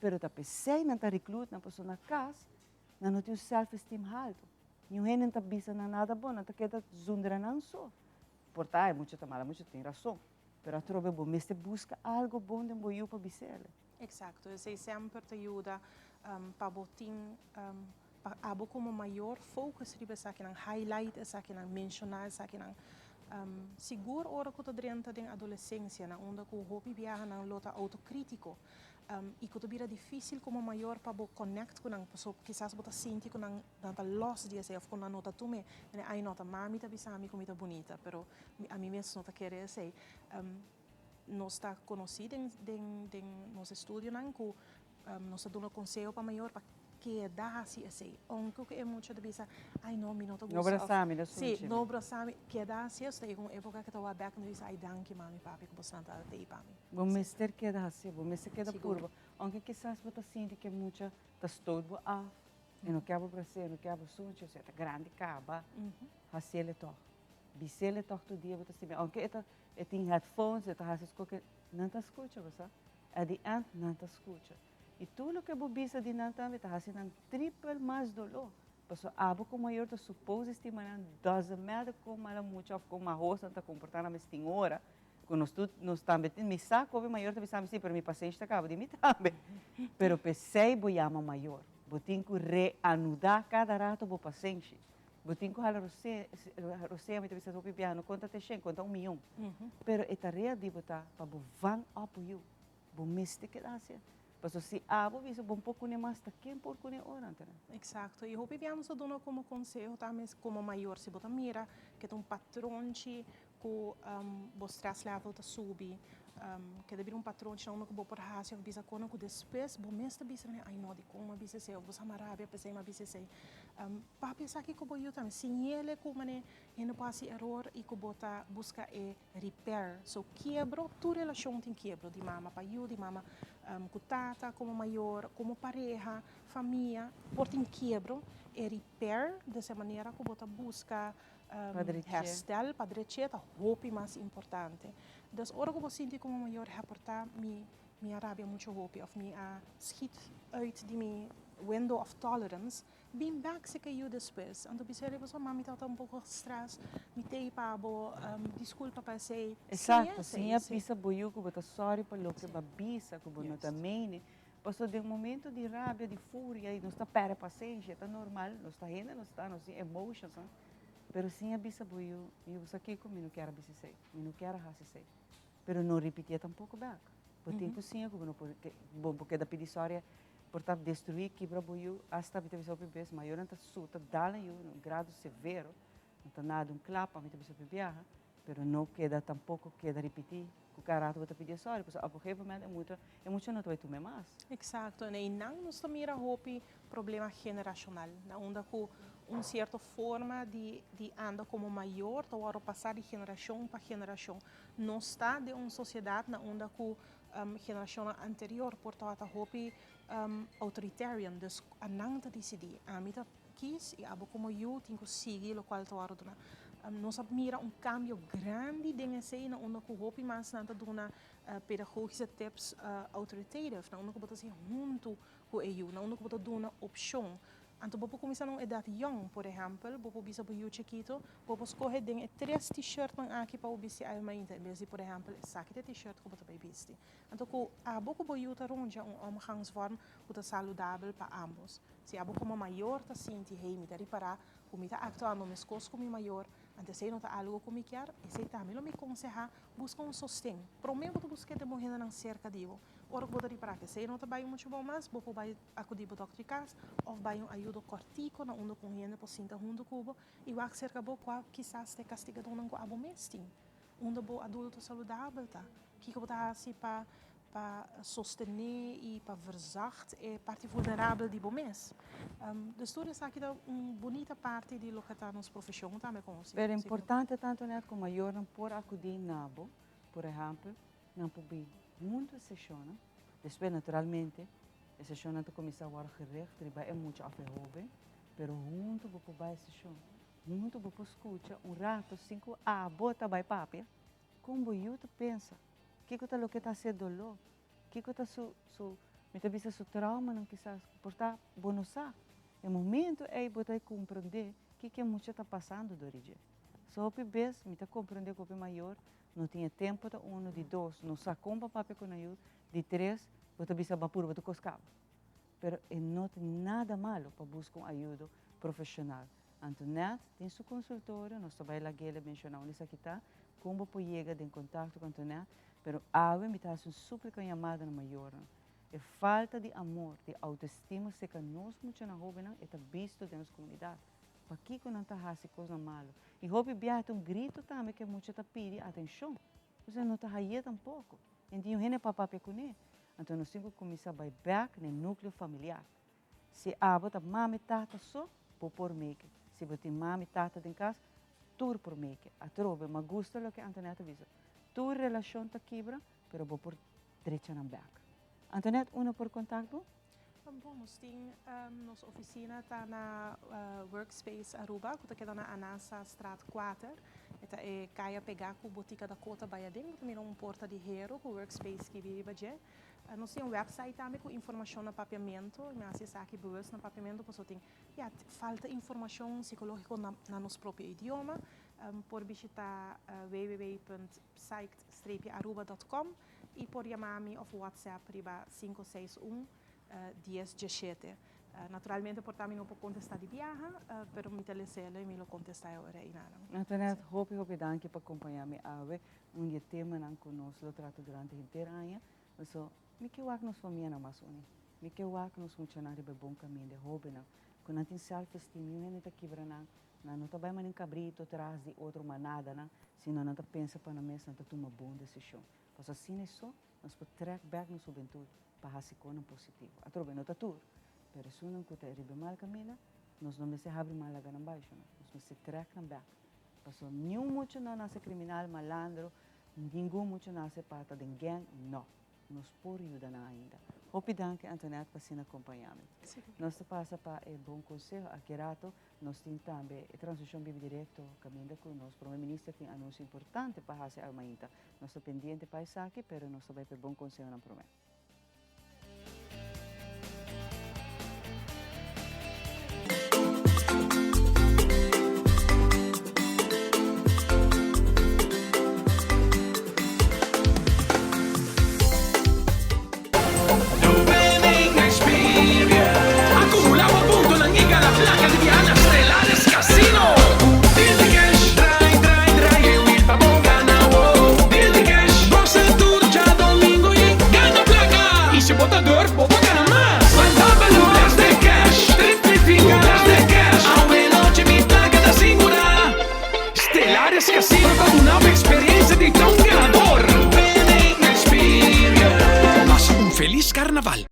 pero ta p'esei nan ta reclut nan pasobra na kas nan no tin un self esteem haltu niun hende no ta bisa nan nada bon nan ta keda zundra nan so por ta e mucha ta mala mucha tin rason. Pero atrobe bo mester buska algo bon den bo yu pa bis'el. Exacto, esey semper ta yuda pa bo tin, pa abo como mayor focus riba esakinan, highlight esakinan, menciona esakinan. Sigur ora cu ta drenta den adolescencia na unda cu hopi biaha nan lo ta autocritico y cu ta bira dificil como mayor pa bo connect cu nan, pasobra kisas bo ta sinti cu nan nan ta los di esey of cu nan no ta tum'e, ay no ta mami ta bisa mi cu mi ta bunita, pero Ami mes no ta kere esei. Nos ta konosí den den den nos estudionan ku nos ta duna konseho pa mayor pa keda hasi esei. Ounke ku e mucha ta bisa, ai no, mi no ta No gusta òf brasa mi, no sí, sunchi mi. no brasa mi. Keda hasi esei. Ta yega un époka ku ta wak bèk mi ta bisa, ai danki mami, papi ku boso nan ta tei pa mi. Bo mester keda hasi, bo mester keda Sigur. purba. Ounke kisas bo ta sinti ku e mucha ta stoot bo af, e no ke bo bras'é, e no ke bo sunchi, osea ta grandi kaba, hasiel e tòg. Bisele tòg tur dia bo ta stim'é. Ounke e ta e tin headphones, e ta hasi esku ke nan ta skucha, bo sa. At the end nan ta skucha. I tur loke bo bisa di nan tambe ta hasi nan tripel mas doló. Pasobra abo komo mayor ta suppose di stima nan, doesn't matter kon mala mucha òf kon mahos nan ta komportá nan mes tin ora ku nos tur nos tambe tin, mi sa ku hopi mayor ta bisa mi si, pero mi pasenshi ta kaba di mi tambe. Pero p'esei bo yama mayor. Bo tin ku reanudá kada rato bo pasenshi. Bo tin ku hala rosea, mi ta bisa hopi biaha, no konta te shen, konta un miyon. Pero e tarea di bo ta pa bo van op bo yu. Bo mester keda hasi. Pasobra si abo bisa bo por kune mas, ta ken por kune ora anto? Eksakto. I hopi biaha nos ta duna komo konseho tambe komo mayor, si bo ta mira ke ta un patronchi ku bo stress level ta subi. Keda bira un patronchi na unda ku bo por hasi òf bisa kosnan ku despues bo mes ta bisa ai no dikon mi a bisa esei òf bo sa mi a rabia p'esei mi a bisa esei. Papia esaki ku bo yu tambe, siñ'el ku manera hende por hasi eror i ku bo ta buska e repair. So kiebro, tur relashon tin kiebro, di mama pa yu, di mama ku tata komo mayor, komo pareha, famia, por tin kiebro. E repair, des e manera ku bo ta buska herstel pa dreche ta hopi mas importante. Dus ora ku bo sinti komo mayor heporta mi mi a rabia mucho hopi of mi a schiet uit di mi window of tolerance, bin bek si ke yu despues. Anto bisa el'e pasobra mami tabata un poko stress, mi tei pa bo, disculpa pa esei. Exacto, siña bisa bo yu ku bo ta sorry pa loke bo a bisa ku bo no ta mene, pasobra den momento di rabia, di furia i nos ta perde pasenshi, ta normal, nos ta hende, nos ta, nos tin emotions, pero siña bisa bo yu, mi yu sa kiko mi no kier a bisa esei. Mi no kier a hasi esei. Pero no ripitié tampoko bèk. Bo tin ku siña ku bo no por, bo por keda pidi sòri, por ta destruí, kibra bo yu. Asta mi ta bisa hopi bes, mayornan ta suta, dal nan yu na un grado severo, no ta nada un klap, ami ta bisa hopi biaha, pero no keda tampoko keda ripití ku kada rato bo ta pidié sòri, pasobra op un gegeven momento e mucha, e mucha no ta bai tum'é mas. Eksakto, en einan nos ta mira hopi problema generashonal, na unda ku un sierto forma di di anda komo mayor ta wòrdu pasá di generashon pa generashon. Nos ta den un sosiedat na unda ku generashonnan anterior por tabata hopi authoritarian, dus anan ta disidí, ami ta kis i abo komo yu tin ku sigui lokual ta wòrdu duna. Nos a mira un kambio grandi den esei na unda ku hopi mas nan ta duna pedagogische tips authoritative, na unda ku bo ta hasi huntu ku e yu, na unda ku bo ta duna opshon. Anto bo por kuminsá na un edat yòn, por ehèmpel, bo por bisa bo yu chikito, bo por skohe den e tres t-shirtnan aki pa bo bisti awe mainta, en bes di, por ehèmpel, esaki ta e t-shirt ku bo ta bai bisti. Anto ku abo ku bo yu ta rondia un omgangsvorm ku ta saludabel pa ámbos. Si abo komo mayor ta sinti, hey, mi ta ripará ku mi ta aktuando meskos ku mi mayor, anto esei no ta algu ku mi kier, esei tambe lo mi konsehá buska un sosten. Promé bo ta busk'é den bo hendenan serka di bo. Ora ku bo ta ripará ku esei no ta bai muchu bon mas, bo por bai akudí bo dòkter di kas òf bai un ayudo kòrtiku na unda ku un hende por sinta huntu ku bo i wak serka bo kua kisas ta e kastigadónan ku abo mes tin. Unda bo adulto saludabel ta? Kiko bo ta hasi pa pa sostené i pa verzacht e parti vulnerabel di bo mes? Dus tur esaki ta un bunita parti di loke ta nos profeshon tambe komo Pero importante ta Antoinette ku mayornan por akudí na bo, por ehèmpel, Nan por bin huntu e seshonnan. Despues naturalmente e seshonnan ta kuminsá wòrdu gericht riba e mucha òf e hóben, pero huntu bo por bai e seshon. Huntu bo por skucha un rato sin ku abo ta bai papia kon bo yu ta pensa, kiko ta loke ta hasié doló, kiko ta su su mi ta bisa su traumanan kisas ku por ta bo no sa. E momento ei bo ta komprondé kiko e mucha ta pasando dor di dje. So hopi bes mi ta komprondé ku hopi mayor No tin e tempo ta uno, di dos, no sa kon pa papia ku nan yu, di tres, bo ta bisa bapuro bo ta kos kaba. Pero e no tin nada malo pa buska un ayudo profesional. Antoinette tin su consultorio, nos ta bai lag'el menciona unda esaki ta, kon bo por yega den contacto ku Antoinette, pero awe mi ta hasi un suplica, un yamada na mayornan. E falta di amor, di autoestima serka nos muchanan hobennan e ta bisto den nos comunidad. Pakiko nan ta hasi kosnan malu? I hopi biaha ta un gritu tambe ku e mucha ta pidi atenshon. Entonces no ta haye tampoko. E no tin un hende pa papia kuné. Anto nos tin ku kuminsá bai bèk na e núkleo familiar. Si abo ta mami tata so, bo por meke. Si bo tin mami tata den kas, tur por meke. Atrobe, m'a gusta loke Antoinette a bisa. Tur relashon ta kibra, pero bo por drecha nan bèk. Antoinette, unda por kontakt bo? Bon, nos tin nos oficina ta na Workspace Aruba, cu ta keda na Anasa Straat kuater. E ta e caya pega cu Botica Dakota bay aden. Bo ta mira un porta di hero cu Workspace skibi riba dje. Nos tin un website tambe cu informacion na Papiamento. Mi a haci esaki bewust na Papiamento pasobra tin, ya, falta informacion psicologico na nos propio idioma. Por bishita www.psych-aruba.com. I por yama mi of WhatsApp riba sinku seis un, dies djeshete. Naturalmente por ta mi no por kontestá di biaha, pero mi ta les'el i mi lo kontestá e ora einanan. Antoinette, hopi hopi danki pa kompañá mi awe. Un di e temanan ku nos lo trata durante henter aña. Paso, mi ke wak nos famianan mas uní. Mi ke wak nos muchanan riba e bon kaminda, e hóbennan ku nan tin self-esteem, niun hende ta kibra nan. Nan no ta bai manera un kabrito tras di otro manadanan, sino nan ta pensa pa nan mes, nan ta tuma bon desishon. Pasobra asina so nos por trèk bèk nos hubentut pa hasi konan positivo. Atrobe no ta tur, pero esunnan ku ta riba e mal kaminda, nos no mester habri man laga nan bai shona. Nos mester trèk nan bèk. Pasobra niun mucha no nase kriminal, malandro, ningun mucha nase pa ta den gang, no. Nos por yuda nan ainda. Hopi danki Antoinette pa asina acompaña mi. Nos ta pasa pa e bon conseho. Aki rato nos tin tambe e transmision bibi directo caminda cu nos Prome Minister tin anuncio importante pa haci awe mainta. Nos ta pendiente pa esaki pero nos ta bay pa e bon consehonan prome. Acumula bo puntonan y gana placa di biaha na Strelades Casino. Deal di cash, draai, draai, draai e wiel pa bo gana, wow. Deal di cash, gosa tur djadomingo y gana placa. Y si bo ta durf, bo por gana mas. Van dobel Bless de cash, triplifica Bless de cash. Awe nochi mi placa ta sigura. Stellaris Casino ta duna bo experiencia di ta un ganador. Winning experience. Pasa un feliz carnaval.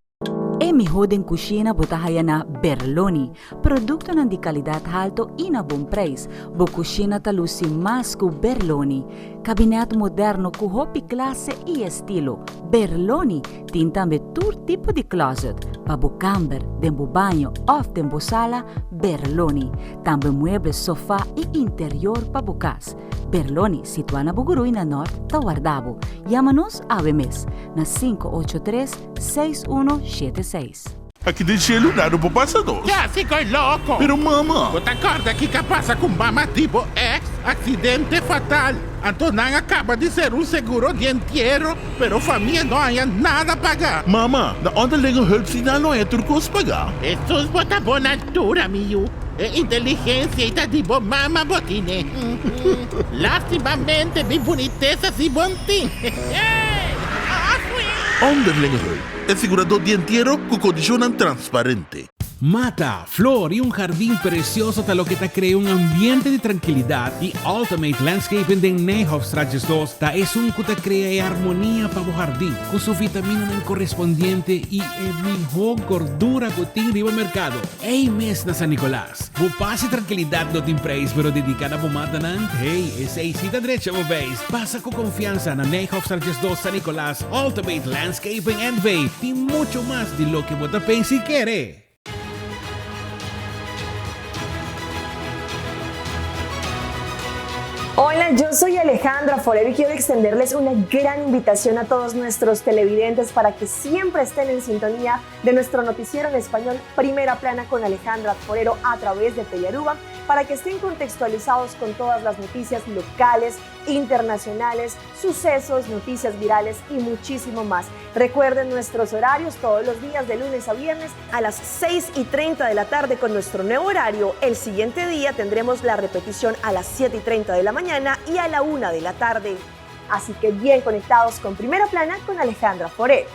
E mihó den kushina bo ta haya na Berloni. Produktonan di kalidat halto i na bon preis. Bo kushina ta lusi mas ku Berloni. Kabinèt moderno ku hopi klase i estilo. Berloni tin tambe tur tipo di closet pa bo kamber, den bo baño òf den bo sala, Berloni. Tambe mueble, sofá i interior pa bo kas. Berloni, situá na Bugurui na Nort, ta warda bo. Yama nos awe mes na 583 6176. Aki den shelu nada por pasa nos. Ya si koy loko. Pero mama. Bo ta korda kiko a pasa ku mama di bo ex? Aksidente fatal. Anto nan a kaba di ser un seguro di entiero, pero famia no haña nada paga. Mama, na onderlinge hulp si nan lo haña tur kos paga. Hesus bo ta bon altura mi yu. E inteligencia ei ta di bo mama bo tine. Lastimamente mi bunitesa si bon tin. Onderlinge hulp, e sigurador di entiero ku kondishonnan transparente. Mata, flor y un jardin precioso ta loke ta crea un ambiente di trankilidad y Ultimate Landscaping den Nijhofstraat 12 ta esun cu ta crea e armonia pa bo jardin cu su vitaminanan correspondiente y e miho gordura cu tin riba mercado. Ey mes na San Nicolas. Bo pas y trankilidad no tin prijs pero dedica na bo matanan, hey, esey si ta drecha bo beis. Pasa cu confiansa na Nijhofstraat 12 San Nicolas, Ultimate Landscaping NV. Tin mucho mas di loke bo ta pensa y kere. Hola, yo soy Alejandra Forero y quiero extenderles una gran invitación a todos nuestros televidentes para que siempre estén en sintonía de nuestro noticiero en español Primera Plana con Alejandra Forero a través de Telearuba para que estén contextualizados con todas las noticias locales, internacionales, sucesos, noticias virales y muchísimo más. Recuerden nuestros horarios todos los días de lunes a viernes a las 6 y 30 de la tarde con nuestro nuevo horario. El siguiente día tendremos la repetición a las 7 y 30 de la mañana y a la 1 de la tarde. Así que bien conectados con Primera Plana con Alejandra Forero.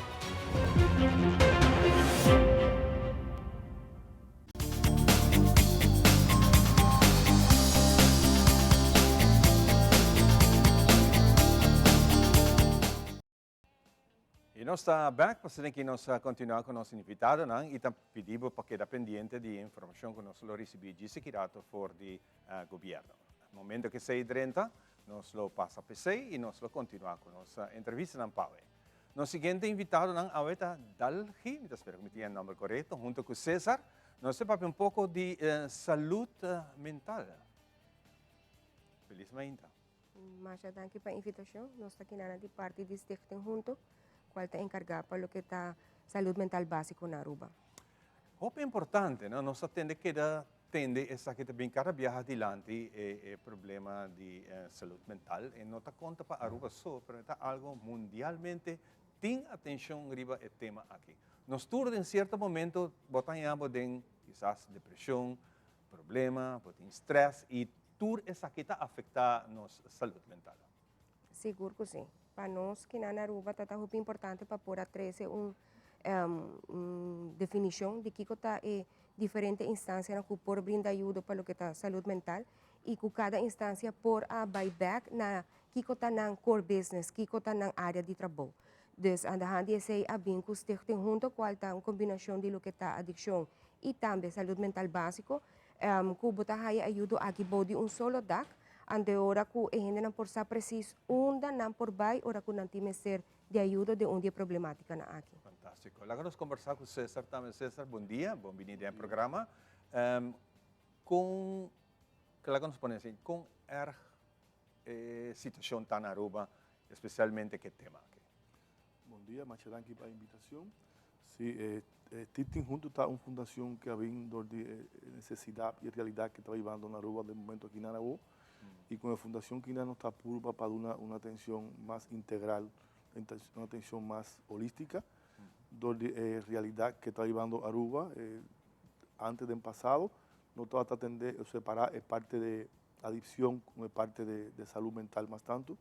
Y nos ta back pa asina ki nos a continua cu nos invitadonan y ta pidi bo pa keda pendiente di e informacion cu nos lo ricibi djis aki rato for di gobierno. Momento cu esey drenta nos lo pasa pa esey y nos lo continua cu nos entrevistanan pa awe. Nos siguiente invitadonan awe ta Dalgi, mi ta spera cu mi tin e nomber corecto, hunto cu Cesar. Nos ta papia un poco di salud mental. Feliz mainta. Masha danki pa invitacion. Nos ta kinana di parti di Stichting Hunto, cual ta encarga pa loke ta salud mental basico na Aruba. Hopi importante, no? Nos ta tende keda tende esaki ta bin cada biaha dilanti e e problema di salud mental. E no ta conta pa Aruba so, pero e ta algo mundialmente tin atencion riba e tema aki. Nos tur den cierto momento bo ta haña bo den kisas depresion, problema, bo tin stress y tur esaki ta afecta nos salud mental. Sigur cu si. Pa nos kinan na Aruba ta ta hopi importante pa por a trece un un definicion di kico ta e diferente instancianan cu por brinda ayudo pa loke ta salud mental. y cu cada instancia por a bay back na kico ta nan core business, kico ta nan area di trabou. Dus aan de hand di esey a bin cu Stichting Hunto cual ta un combinacion di loke ta adiccion y tambe salud mental basico, cu bo ta haya ayudo aki bou di un solo dak, ante ora cu e hendenan por sa precies unda nan por bay ora cu nan tin mester di ayudo den un di e problematicanan aki. Fantastico. Laga nos conversa cu Cesar tambe. Cesar, bon dia, bon bini den e programa. Con, laga nos pone así, con erg e situacion ta na Aruba, especialmente cu e tema aki? Bon dia, masha danki pa e invitacion. Si, e Stichting Hunto ta un fundacion cu a bin door di e necesidad y e realidad cu ta bibando na Aruba den momento aki nan awo. Y con e fundacion aki nan nos ta purba pa duna un atencion mas integral, un atencion mas holistica door di e realidad cu ta bibando Aruba. Antes den pasado no tabata atende o separa e parte di adiccion con e parte di salud mental mas tanto.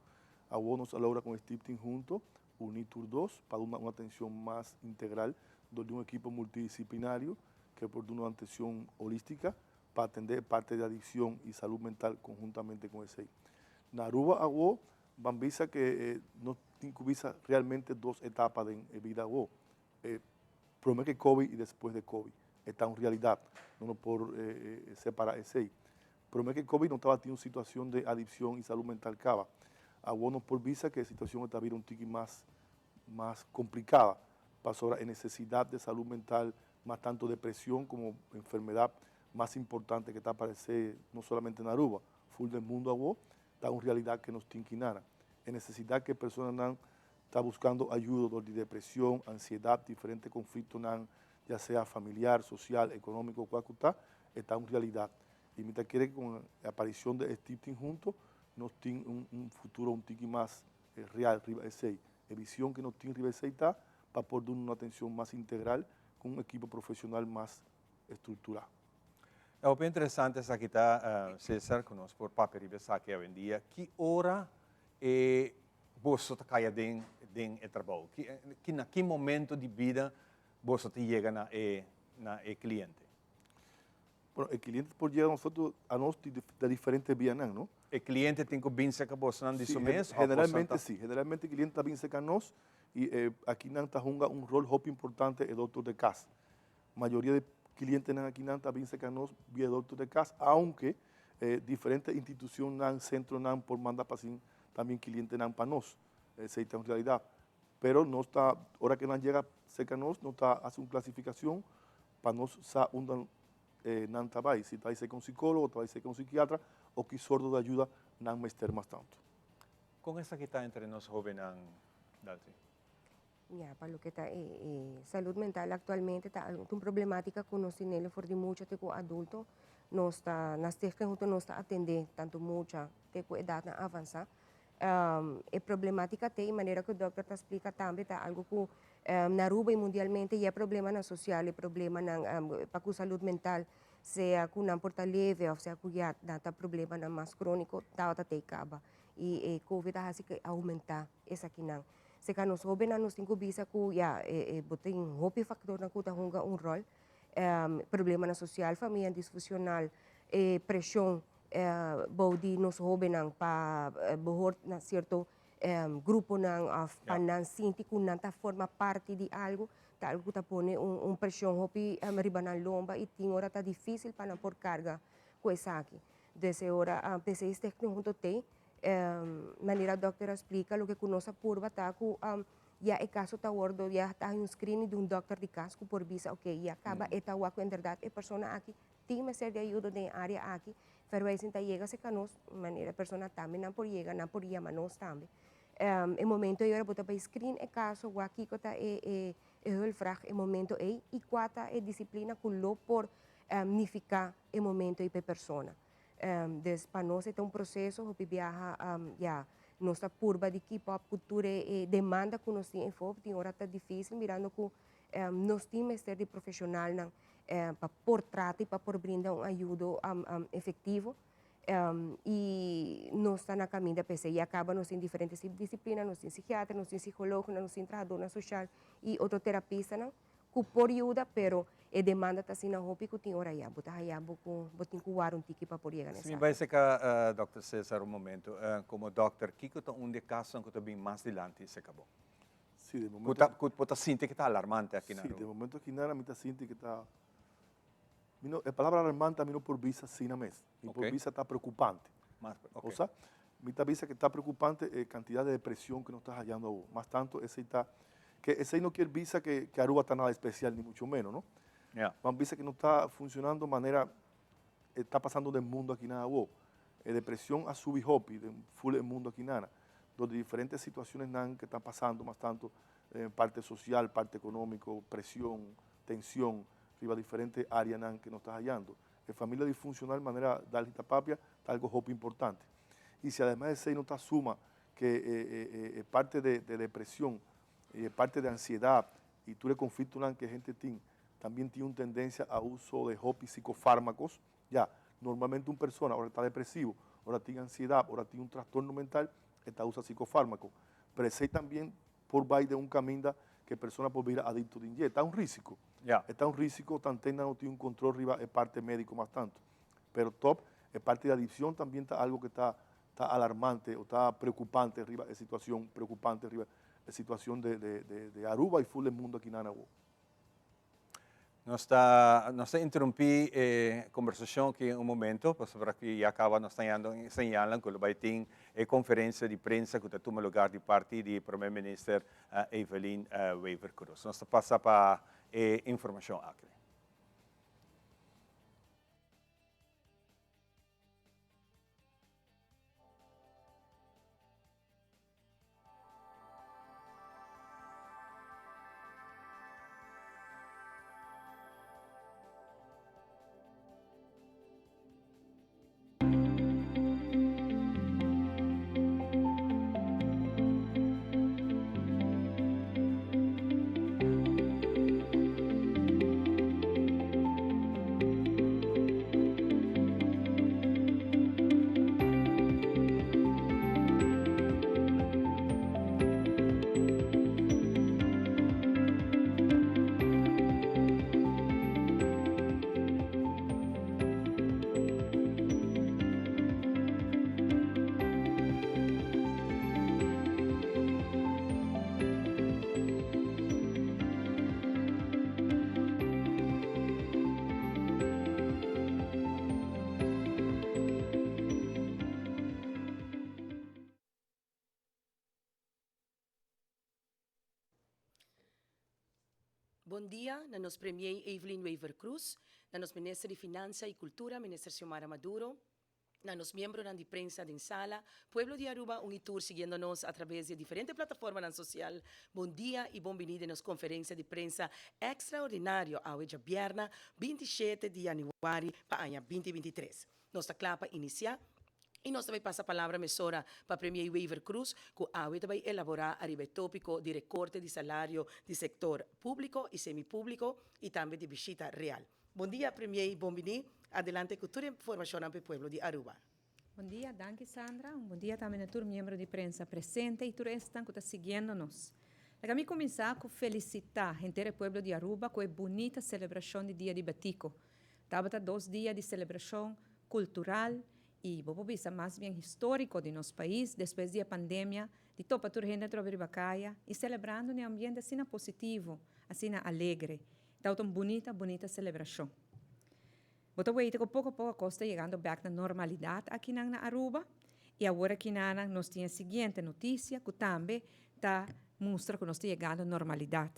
Awo nos a logra con e Stichting Hunto uni tur dos pa duna un atencion mas integral dor di un ekipo multidisciplinario ke por duna un atencion holistica pa atende e parte di adiccion y salud mental conhuntamente con esey. Na Aruba awo ban bisa ke nos tin cu bisa realmente dos etapa den e bida awo. E prome ke Covid y despues de Covid. E ta un realidad, no no por separa esey. Prome ke Covid no tabatin un situacion de adiccion y salud mental caba. Awor nos por bisa ke e situacion a ta bira un tiki mas mas complicada, pasobra e necesidad de salud mental, mas tanto depresion como enfermedad mas importante ke ta aparece no solamente na Aruba, ful den mundo awor, ta un realidad ke nos tin ki nara. E necesidad ke personanan ta buscando ayudo dor di depresion, ansiedad, diferente conflictonan ya sea familiar, social, economico, cua cu ta, e ta un realidad. Y mi ta kere cu con e aparicion di e Stichting Hunto nos tin un un futuro un tiki mas real riba esey. E vision cu nos tin riba esey ta pa por duna un atencion mas integral cu un ekipo profesional mas estructura. E hopi interesante esaki ta, Cesar, cu nos por papia riba esaki awendia. Ki ora e boso ta caya den den e trabou? Ki ki na ki momento di bida boso ta yega na e na e cliente? Bueno, e cliente por yega nosotros a nos di di diferente bianan, no? E cliente tin cu bin cerca bosonan di Sí, su mes of bosonan generalmente ta. sí. Generalmente e cliente ta bin cerca nos y e akinan ta hunga un rol hopi importante e dokter de cas. Mayoria di clientenan akinan ta bin cerca nos via e dokter de cas, aunke e diferente institucionnan, centronan por manda pacien tambien clientenan pa nos. Esey ta un realidad. Pero nos ta, ora que nan yega cerca nos, nos ta haci un clasificacion pa nos sa unda nan ta bay, si ta bay cerca un psicologo, ta bay cerca un psiquiatra o ki sorto di ayuda nan mester mas tanto. Con esaki ta entre nos hobennan, Daltry? Ya, pa loke ta e e salud mental actualmente ta algo un problematica cu nos tin nele for di mucha te cu adulto. Nos ta na Stichting Hunto nos ta atende tanto mucha te cu edadnan avansa. E problematica te y manera cu dokter ta splica tambe ta algo cu na Aruba y mundialmente ya e problemanan social, e problemanan pa cu salud mental, sea cu nan por ta leve of sea cu ya nan ta problemanan mas cronico tabata te caba. Y e covid a haci cu aumenta esakinan. Seca nos hobennan nos tin cu bisa cu ya e bo tin hopi factornan cu ta hunga un rol, problemanan social, famia disfuncional, e presion bou di nos hobennan pa behoort na cierto gruponan of pa nan sinti cu nan ta forma parti di algo, ta algo cu ta pone un presion hopi riba nan lomba y tin ora ta dificil pa nan por carga cu esaki. Des e ora p'esey Stichting Hunto T'ey, manera dokter a splica loke cu nos a purba ta cu ya e caso ta wordo, ya ta hay un screening di un dokter di cas cu por bisa ok ya caba e ta wak cu enberdad e persona aki tin mester di ayudo den e area aki, verwijzing ta yega cerca nos, manera e persona tambe nan por yega, nan por yama nos tambe. E momento ey ora bo ta bay screen e caso, wak kico ta e e e hulpvraag e momento ey y cua ta e disciplina cu lo por nifica e momento ey pa e persona. Dus pa nos e ta un proceso, hopi biaha ya nos ta purba di keep up cu tur e demanda cu nos tin efo, tin ora ta dificil mirando cu nos tin mester di profesionalnan pa por trata y pa por brinda un ayudo efectivo y nos ta na caminda p'esey. Ya caba nos tin diferente disciplina, nos tin psiquiatra, nos tin psicologonan, nos tin trahadornan social y otro terapistanan. ku por yuda, pero e demanda ta asina hopi ku tin ora ya bo ta haya bo ku bo tin ku wara un tiki pa por yega na Si mi esaki. bai seka Dòkter Cesar un momento, komo dòkter kiko ta un di e kasonan ku ta bin mas dilanti seka bo? Si, den Ku momento ta ku bo ta sinti ku ta alarmante aki na Si, den Aruba? momento aki nana mi ta sinti ku ta mi no e palabra alarmante ami no por bisa asina mes, mi por Ok. bisa ta preokupante. Mas ok. Osa, mi ta bisa ku ta preokupante e kantidat di depresion ku nos ta hayando awor. Mas tantu esei ta ke esei no kier bisa ke ke Aruba ta nada espesial ni mucho menos no. Ja. Ban bisa ke no ta funcionando manera e ta pasando den mundo akinan awor. E depresion a subi hopi den ful e mundo akinana. Dor di diferente situacionesnan ke ta pasando mas tanto den parte social, parte economico, presion, tension riba diferente areanan ke nos ta hayando. E familia disfuncional manera Dalhi ta papia ta algo hopi importante. Y si ademas esey no ta suma ke e parte de depresion y e parte de ansiedad y tur e conflictonan ke hende tin tambien tin un tendencia a uso de hopi psicofarmacos, ya, normalmente un persona ora ta depresivo, ora tin ansiedad, ora tin un trastorno mental e ta usa psicofarmaco, pero esey tambien por bay den un caminda ke e persona por bira adicto den dje, ta un risico, e ta un risico tanten nan no tin un control riba e parte medico mas tanto, pero top e parte di adiccion tambien ta algo ke ta ta alarmante o ta preocupante riba e situacion preocupante riba e situacion de de de Aruba y ful e mundo akinan awo. Nos ta nos ta interumpi e conversacion aki un momento pasobra aki ya caba nos ta yando e señalnan cu lo bay tin e conferencia di prensa cu ta tuma lugar di parti di Prome Minister Evelyn Wever-Croes. Nos ta pasa pa e informacion aki. Bon dia na nos Premier Evelyn Wever-Croes, na nos Minister di Finansa y Cultura, Minister Xiomara Maduro, na nos miembronan di prensa den sala, pueblo di Aruba un y tur siguiendo nos a traves di e diferente plataformanan social, bon dia y bon bini den nos conferencia di prensa extraordinario awe djabièrna 27 di januari pa aña 2023. Nos ta cla pa inicia y nos ta bay pasa palabra mesora pa Premier Wever Croes cu awe ta bay elabora ariba e topico di recorte di salario di sector publico y semi-publico y tambe di bishita real. Bon dia Premier y bon bini. Adelante cu tur e informacionnan pa e pueblo di Aruba. Bon dia, danki Sandra. Un bon dia tambe na tur miembro di prensa presente y tur esnan cu ta siguiendo nos. Laga mi cuminsa cu felicita henter e pueblo di Aruba cu e bunita celebracion di Dia di Betico. Tabata dos dia di celebracion cultural y bo por bisa mas bien historico di nos pais despues di e pandemia di topa tur hende atrobe riba caya y celebrando den ambiente asina positivo, asina alegre. Tabata un bunita, bunita celebracion. Bo ta weita cu poco poco cos ta yegando bek na normalidad akinan na Aruba y awor akinanan nos tin e siguiente noticia cu tambe ta mustra cu nos ta yegando normalidad.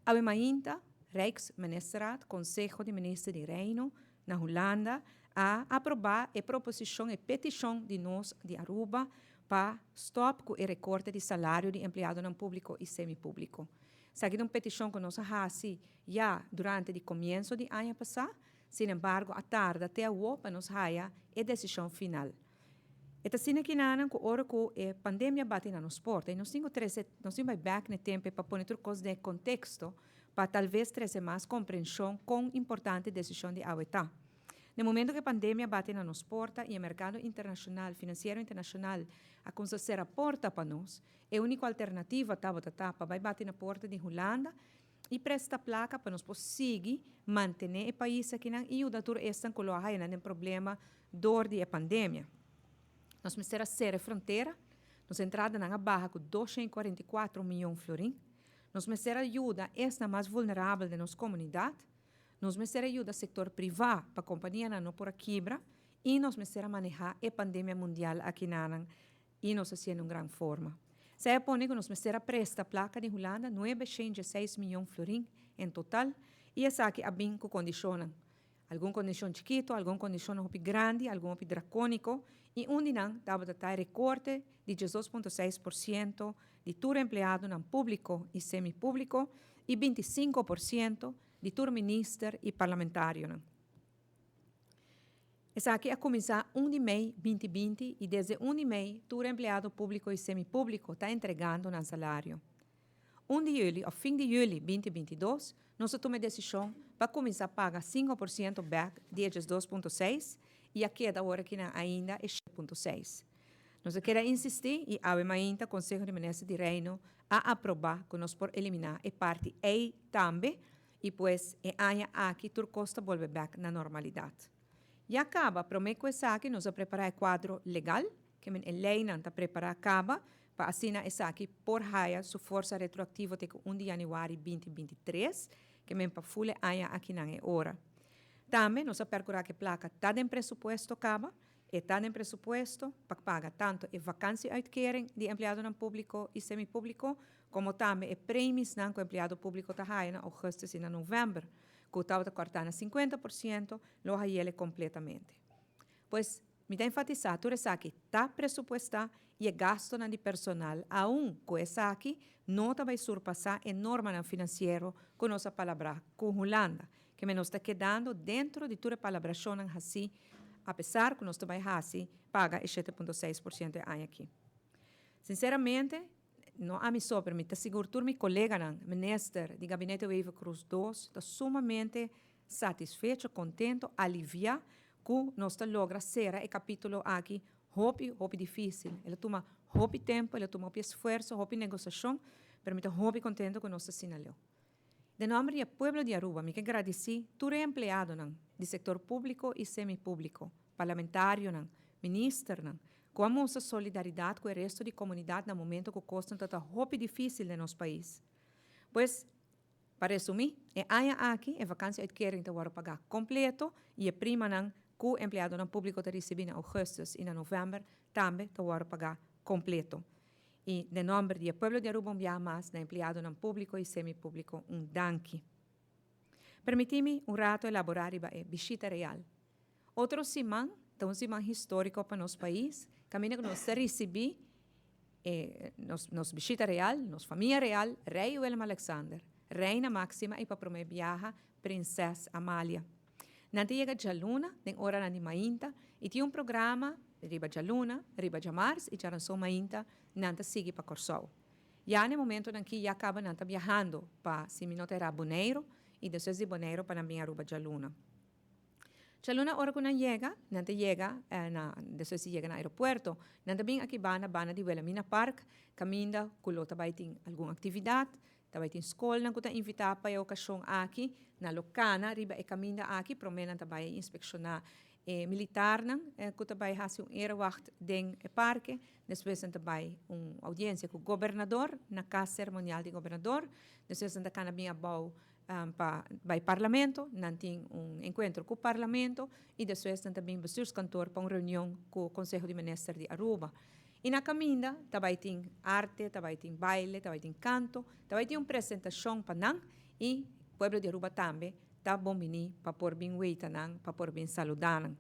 Awe mainta, Rijksministerraad, Conseho di Minister di Reino, na Hulanda a aproba e proposicion, e peticion di nos di Aruba pa stop cu e recorte di salario di empleadonan publico y semi-publico. Esaki ta un petishon ku nos a hasi ya durante di komienso di aña pasá, sin embargo a tarda te awo pa nos haya e desishon final. E ta asina kinanan ku ora ku e pandemia bati na nos porta i nos tin ku trese, nos tin bai bèk na e tempu pa pone tur kos den e konteksto pa talves trese mas komprenshon kon importante e desishon di awe ta. Na e momento ku e pandemia bati na nos porta i e merkado internashonal, finansiero internashonal a kumsa sera porta pa nos, E úniko alternativa tabata ta pa bai bati na porta di Hulanda. i presta plaka pa nos por sigui mantené e pais akinan i yuda tur esnan ku lo a haya nan den problema dor di e pandemia. Nos mester a sera e frontera, nos entradanan a baha ku 244 miyon florin. Nos mester a yuda esnan mas vulnerabel den nos komunidat. Nos mester a yuda sektor privá pa kompanianan no por a kibra i nos mester a manehá e pandemia mundial akinanan i nos a hasié na un gran forma. Esei a pone ku nos mester a presta plaka di Hulanda 906 miyon florin en total i esaki a bin ku kondishonnan. Algun kondishon chikitu, algun kondishonnan hopi grandi, algun hopi drakóniko i un di nan tabata ta e rekorte di 12.6% di tur empleadonan públiko i semi-públiko i 25% di tur minister i parlamentarionan. Esaki a kuminsá 1 di mei 2020 i desde 1 di mei tur empleado públiko i semi-públiko ta entregando nan salario. 1 di yüli òf fin di yüli 2022 nos a tuma e desishon pa kuminsá paga 5% bèk di e 12.6 i a keda awor akinan ainda e 7.6. Nos a keda insistí i awe mainta Konseho di Minister di Reino a aprobá ku nos por eliminá e parti ei tambe i pues e aña aki tur kos ta bolbe bèk na normalidat. Ya kaba promé ku esaki nos a prepará e kuadro legal, ke men e leinan ta prepará kaba pa asina esaki por haya su forsa retroaktivo te ku 1 di yanüari 2023, ke men pa ful e aña akinan e ora. Tambe nos a perkurá ku e plaka ta den presupuesto kaba. E ta den presupuesto pa paga tanto e vakantie-uitkering di empleadonan publico y semi-publico, como tambe e premisnan cu empleado publico ta haya na augustus y na november, cu tabata corta na 50%, lo hayele completamente. Pues, mi ta enfatisa tur esaki ta presupuesta y e gastonan di personal aun cu esaki no ta bay surpasa e normanan financiero cu nos a palabra cu Hulanda, Keme nos ta kedando dentro di tur e palabrashonnan hasí apesar ku nos ta bai hasi paga e 7.6% e aña aki. Sinseramente, no ami so, pero mi ta sigur tur mi koleganan, minister di Gabinete Wever-Croes dos, ta sumamente satisfecho, kontento, aliviá ku nos ta logra sera e kapítulo aki hopi, hopi difísil. El a tuma hopi tempu, el a tuma hopi esfuerso, hopi negosiashon, pero mi ta hopi kontento ku nos ta asina leu. Den nomber di e pueblo di Aruba mi ke gradisí tur e empleadonan di sektor públiko i semi-públiko, parlamentarionan, ministernan, ku a mustra solidaridat ku e resto di komunidat na momento ku kosnan ta ta hopi difísil den nos pais. Pues, pa resumí, e aña aki e vakantie-uitkering ta wòrdu pagá kompleto i e primanan ku empleadonan públiko ta risibí na ougùstùs i na novèmber tambe ta wòrdu pagá kompleto. I den nomber di e pueblo di Aruba un biaha mas na empleadonan publico y semi-publico un danki. Permiti mi un rato elabora riba e bishita real. Otro siman ta un siman historico pa nos pais, caminda cu nos ta ricibi e nos nos bishita real, nos famia real, Rey Willem Alexander, Reina Maxima y pa prome biaha Prinses Amalia. Nan ta yega djaluna den oranan di mainta i tin un programa riba djaluna, riba djamars i djaranson mainta nan ta sigui pa Kòrsou. Ya na e momentonan ki ya kaba nan ta biahando pa, si mi no ta erá, Boneiru i despues di Boneiru pa nan bin Aruba djaluna. Djaluna ora ku nan yega, nan ta yega na despues di yega na aeropuerto, nan ta bin aki banda banda di Wilhelmina Park kaminda ku lo ta bai tin algun aktividat, Ta bai tin skolnan ku ta invitá pa e okashon aki. Nan lo kana riba e kaminda aki. Promé nan ta bai inspekshoná e militarnan ku ta bai hasi un erewacht den e parke. Despues nan ta bai un oudiensia ku gobernador na kas seremonial di gobernador. Despues nan ta kana bin abou pa bai parlamento. Nan tin un enkuentro ku parlamento i despues nan ta bin bestuurskantoor pa un reunion ku Konseho di Minister di Aruba. I na kaminda ta bai tin arte, ta bai tin baile, ta bai tin kanto, ta bai tin un presentashon pa nan i pueblo di Aruba tambe ta bon bini pa por bin weita nan, pa por bin saluda nan.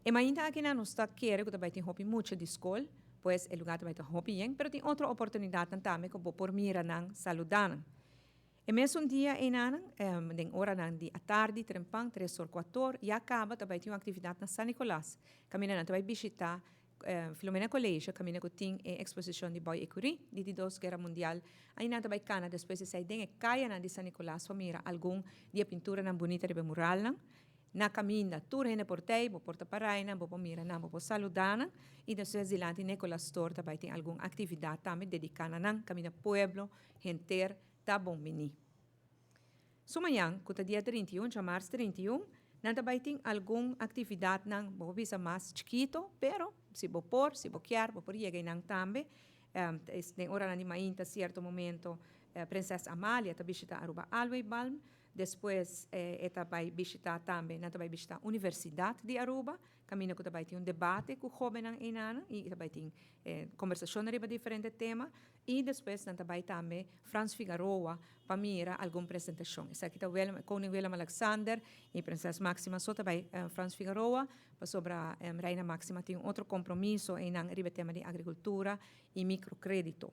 E mainta akinan nos ta kere ku ta bai tin hopi mucha di skol, pues e lugar ta bai ta hopi yen, pero tin otro oportunidatnan tambe ku bo por mira nan, saluda nan. E mesun dia einanan, den oranan di atardi, trempan, tres or, kuator, ya kaba ta bai tin un aktividat na San Nicolas, kaminda nan ta bai bishita Filomena College, kaminda ku tin e eksposishon di Boy Ecury di di Dos Guera Mundial. Ai nan ta bai kana despues di esei den e kayanan di San Nicolas pa mira algun di e pinturanan bunita riba e muralnan. Na kaminda tur hende por tei, bo por ta parai nan, bo por mira nan, bo por saluda nan. I despues dilanti Nicolas Store ta bai tin algun aktividat tambe dediká na nan, kaminda pueblo henter ta bon bini. Su mañan, ku ta dia 31, djamars 31, nan ta bai tin algun aktividatnan, bo por bisa mas chikito, pero si bo por, si bo kier, bo por yega einan tambe. Den oranan di mainta sierto momento Prinses Amalia ta bishita Aruba Alway Balm, despues e ta bai bishita tambe, nan ta bai bishita Universidat di Aruba, Kaminda ku ta bai tin un debate ku hóbennan einanan i ta bai tin kombersashonnan riba diferente tema i despues nan ta bai tambe Frans Figaroa pa mira algun presentashon. Esaki ta Willem, Koning Willem Alexander i Prinses Maxima so ta bai Frans Figaroa pasobra Reina Maxima tin un otro kompromiso einan riba e tema di agrikultura i mikrokredito.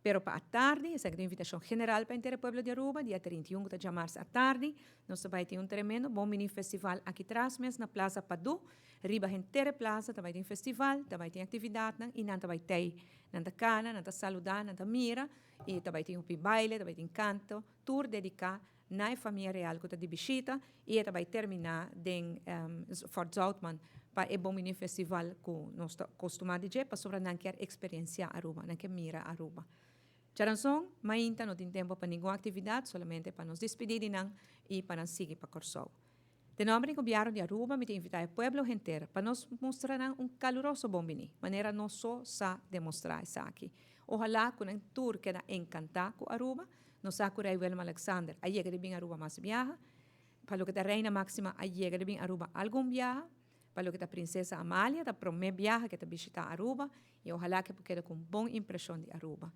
Pero pa atardi, esaki ta un invitashon general pa henter e pueblo di Aruba, dia 31 ku ta djamars atardi, nos ta bai tin un tremendo bon mini festival aki tras mes na Plaza Padu. Riba henter e plaza ta bai tin festival, ta bai tin aktividatnan i nan ta bai tei. Nan ta kana, nan ta saludá, nan ta mira i ta bai tin hopi baile, ta bai tin kanto, tur dediká na e famia real ku ta di bishita i e ta bai terminá den Fort Zoutman pa e Bon Bini Festival ku nos ta kostumá di dje pasobra nan kier eksperensiá Aruba, nan kier mira Aruba. Djaranson, mainta no tin tempu pa ningun aktividat, solamente pa nos dispidí di nan i pa nan sigui pa Kòrsou. Den nòmber di Gobièrnu di Aruba mi ta invitá e pueblo henter pa nos mustra nan un kaluroso bon bini, manera nos so sa demostrá esaki. Ohalá ku nan tur keda enkantá ku Aruba. Nos sa ku Rei Willem Alexander a yega di bin Aruba mas biaha. Pa loke ta Reina Maxima a yega di bin Aruba algun biaha. Pa loke ta Prinsesa Amalia ta promé biaha ku e ta bishitá Aruba i ohalá ku e por keda ku un bon impreshon di Aruba.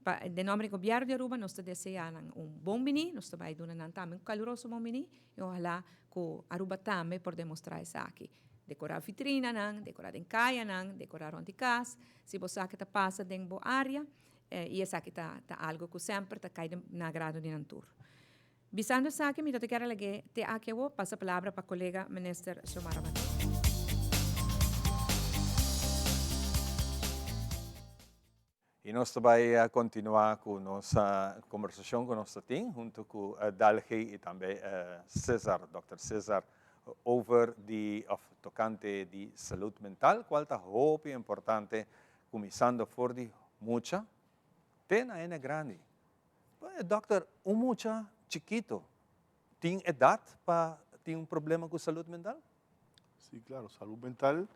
Pa den nomber di Gobierno di Aruba nos ta desea nan un bon bini, nos ta bay duna nan tambe un caluroso bon bini y ohala cu Aruba tambe por demostra esaki. Decora vitrinanan, decora den cayanan, decora rond di cas, si bo sa ke ta pasa den bo area y esaki ta ta algo cu semper ta cay na agrado di nan tur. Bisando esaki mi ta kier a lag'é te aki awo pasa palabra pa colega Minister Xiomara Maduro. Y nos ta bay continua cu nos conversacion cu nos ta tin hunto cu Dalgey y tambe Cesar, Dòkter Cesar, over di of tocante di salud mental, cual ta hopi importante cuminsando for di mucha te na hende grandi. Dòkter, un mucha chikito tin edad pa tin un problema cu salud mental? Sí, claro, salud mental,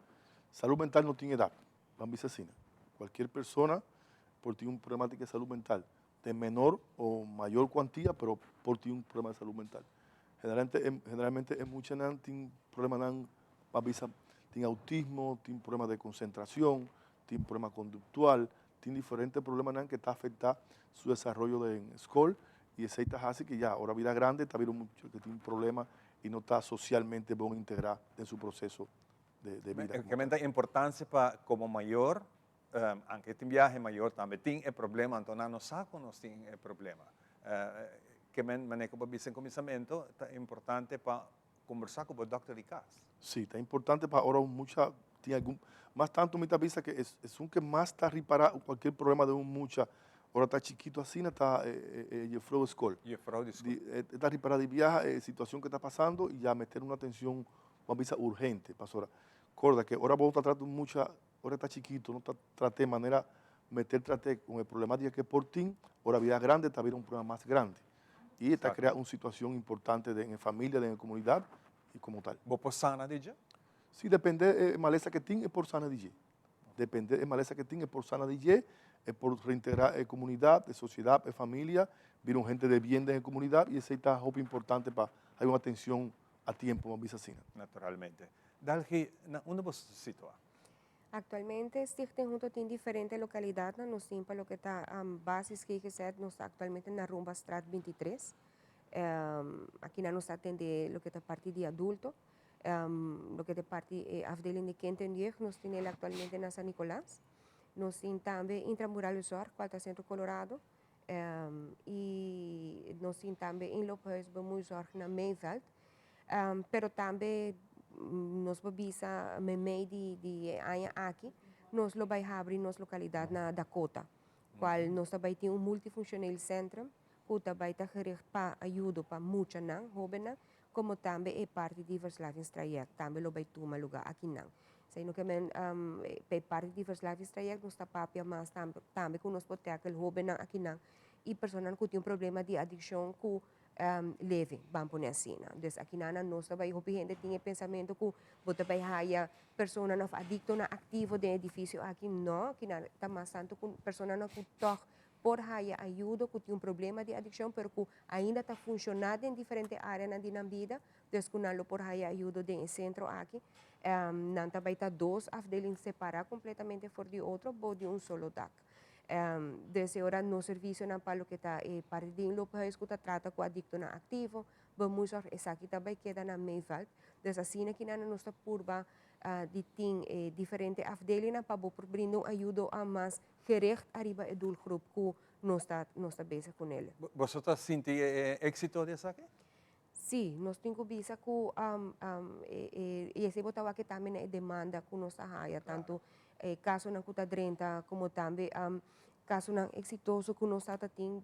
salud mental no tin edad, ban bisa asina. Cualkier persona por tin un problemática de salud mental, de menor o mayor cuantía, pero por tin un problema de salud mental. Generalmente, generalmente e muchanan tin problemanan, ban bisa, tin autismo, tin problema de concentración, tin problema conductual, tin diferente problemanan que ta afecta su desaroyo den scol y esey ta haci que ya ora bira grande ta bira un mucha que tin problema y no ta socialmente bon integra den su proceso de de bida. Kende ta importancia pa como mayor, aunke tin biahe mayor tambe tin e problema, anto nan no sa cu nos tin e problema. Kemen manera cu bo a bisa en cuminsamento ta importante pa Combersa cu bo dokter di cas. Sí, ta importante pa ora un mucha tin algun, mas tanto mi ta bisa ke esun ke mas ta ripara cualkier problema den un mucha ora ta chikito asina ta e jefrouw di scol. Jefrouw di scol. E ta ripara di biaha e situacion ke ta pasando y ya mester un atencion bo a bisa urgente pasobra corda ke ora bo ta trata un mucha ora e ta chikito no ta trate manera mester trate con e problematica ke por tin ora bira grande ta bira un problema mas grande. Y ta crea un situacion importante den e familia, den e comunidad y como tal. Bo por sana di dje? Si, depende e malesa ke tin e por sana di dje. Depende e malesa ke tin e por sana di dje, e por reintegra e comunidad, e sociedad, e familia, bira un hende de bien den e comunidad y esey ta hopi importante pa hay un atencion a tiempo, bo a bisa asina. Naturalmente. Dalgi, na unda bo ta situa? Actualmente Stichting Hunto tin diferente localidadnan, nos tin pa loke ta Basis GGZ, nos ta actualmente na Rumbastraat 23. Akinan nos ta atende loke ta parti di adulto, loke ta parti e afdeling di kind en jeugd nos tin el actualmente na San Nicolas. Nos tin tambe Intramurale Zorg cual ta Centro Colorado y nos tin tambe Inloophuis Bemoeizorg na Meiveld. Pero tambe nos por bisa meimei di di e aña aki nos lo bai habri nos lokalidat na Dakota, kual nos ta bai tin un multifunshoneel centrum ku ta bai ta gericht pa ayudo pa muchanan, hobennan, komo tambe e parti di verslavingstraject tambe lo bai tuma luga akinan. Esei no ke men pa e parti di verslavingstraject nos ta papia mas tambe ku nos por tackle hobennan akinan i personanan ku tin un problema di adikshon ku. leve, ban pone asina. Dus akinan nos ta bai, hopi hende tin e pensamento ku bo ta bai haya personanan òf adiktonan aktivo den e edifisio aki. No, akinan ta mas tantu ku personanan ku tòg por haya ayudo, ku tin un problema di adikshon, pero ku ainda ta funshoná den diferente áreanan di nan bida, dus ku nan lo por haya ayudo den e sentro aki. Nan ta bai ta dos afdeling separá kompletamente for di otro bou di un solo dak. Dus e ora nos servisionan pa loke ta e parti di inloophuis ku ta trata ku adiktonan aktivo, bemoeizorg, esaki ta bai keda na Meeveld. Dus asina ki nan nos ta purba di tin e diferente afdelingnan pa bo por brinda un ayudo mas gericht ariba e doelgroep ku nos ta nos ta bezig kunel. Boso ta sinti e éksito di esaki? Sí, nos tin ku bisa ku i esei bo ta wak tambe na e demanda ku nos ta haya, tantu e kasonan ku ta drenta komo tambe kasonan eksitoso ku nos ta tin.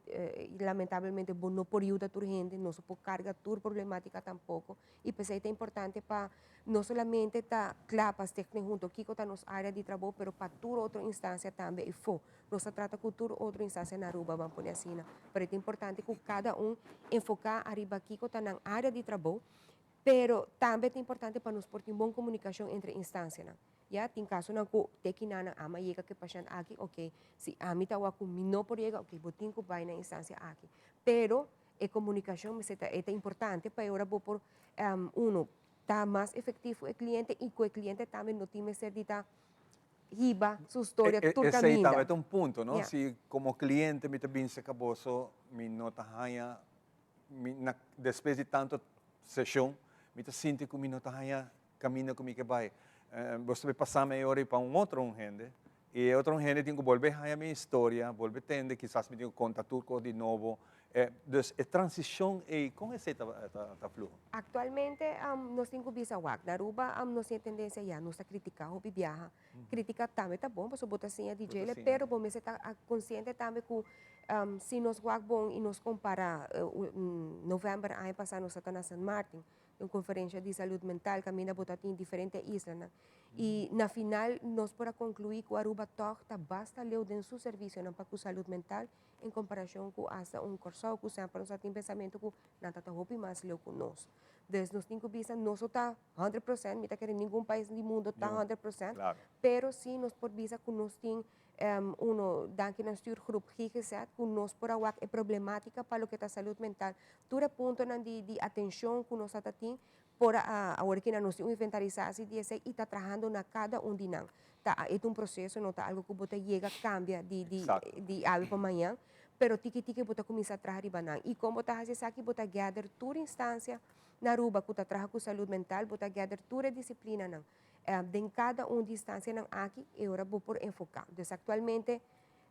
Lamentablemente bo no por yuda tur hende, nos no por karga tur problematika tampoko i p'esei ta importante pa no solamente ta kla pa Stichting Hunto kiko ta nos área di trabou pero pa tur otro instansia tambe efo. Nos ta trata ku tur otro instansia na Aruba, ban pone asina. Pero e ta importante ku kada un enfoká ariba kiko ta nan área di trabou, pero tambe ta importante pa nos por tin bon komunikashon entre instansianan. Ya, tin kasonan ku te kinanan ama yega ku e pashènt aki, oke, si ami ta wak ku mi no por yega, oke, bo tin ku bai na e instansia aki. Pero e komunikashon mester ta, e ta importante pa e ora bo por, uno, ta mas efektivo ku e kliente i ku e kliente tambe no tin mester di ta hiba su storia tur Esei caminda. tambe ta un punto, no? Ja. Si como cliente mi ta bin cerca boso, mi no ta haña, mi na, despues di tanto sesion, mi ta sinti cu mi no ta haña caminda cu mi ke bai. Boso ta bay pasa mi e ora pa un otro un hende, y e otro un hende tin cu bolbe haña mi historia, bolbe tende, kisas mi tin cu conta tur cos di nobo. Dus e transicion ey, con esey ta fluho? Actualmente nos tin cu bisa wak. Na Aruba nos tin e tendencia ya, nos ta critica hopi biaha. Critica tambe ta bon pasobra bo ta siña di djele, pero bo mester ta consciente tambe cu si nos wak bon y nos compara november aña pasa nos ta na San Martin, un conferencia di salud mental caminda bo ta tin diferente islanan. Y na final nos por a conclui cu Aruba tog ta basta leu den su servicionan pa cu salud mental en comparacion cu hasta un Corsou cu semper nos a tin pensamiento cu nan ta ta hopi mas leu cu nos. Dus nos tin cu bisa nos no ta 100%, mi ta kere ningun pais di mundo ta 100%, pero si nos por bisa cu nos tin uno, danki na stuurgroep GGZ, cu nos por a wak e problematica pa loke ta salud mental. Tur e puntonan di atencion cu nos a ta tin, Por a awor ki nan nos tin un inventarisatie di esei i ta trahando na kada un di nan. Ta e ta un proseso, no ta algu ku bo ta yega kambia di di di awe pa mañan, pero tiki tiki bo ta kuminsá traha riba nan. I kon bo ta hasi esaki? Bo ta gather tur instansia na Aruba ku ta traha ku salud mental, bo ta gather tur e disiplinanan den kada un di instansianan aki i ora bo por enfoká. Dus aktualmente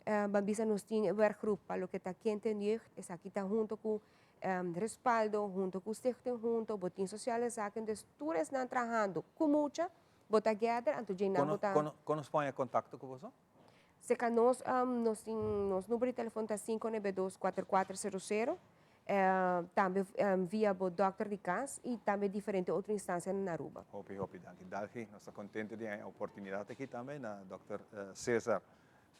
Ban bisa nos tin e werkgroep pa loke ta Kind en Jeugd, esaki ta hunto ku Respaldo, hunto ku Stichting Hunto, bo tin Sociale Zaken, dus tur esnan trahando ku mucha, bo ta gather, anto dje nan bo ta. Kon nos por haña kontakto ku boso? Serka nos, nos tin, nos number di telefon ta 592 4400, tambe via bo dòkter di kas i tambe diferente otro instansianan na Aruba. Hopi, hopi danki Dalgi. Nos ta kontento di haña e oportunidat aki tambe na dòkter Cesar.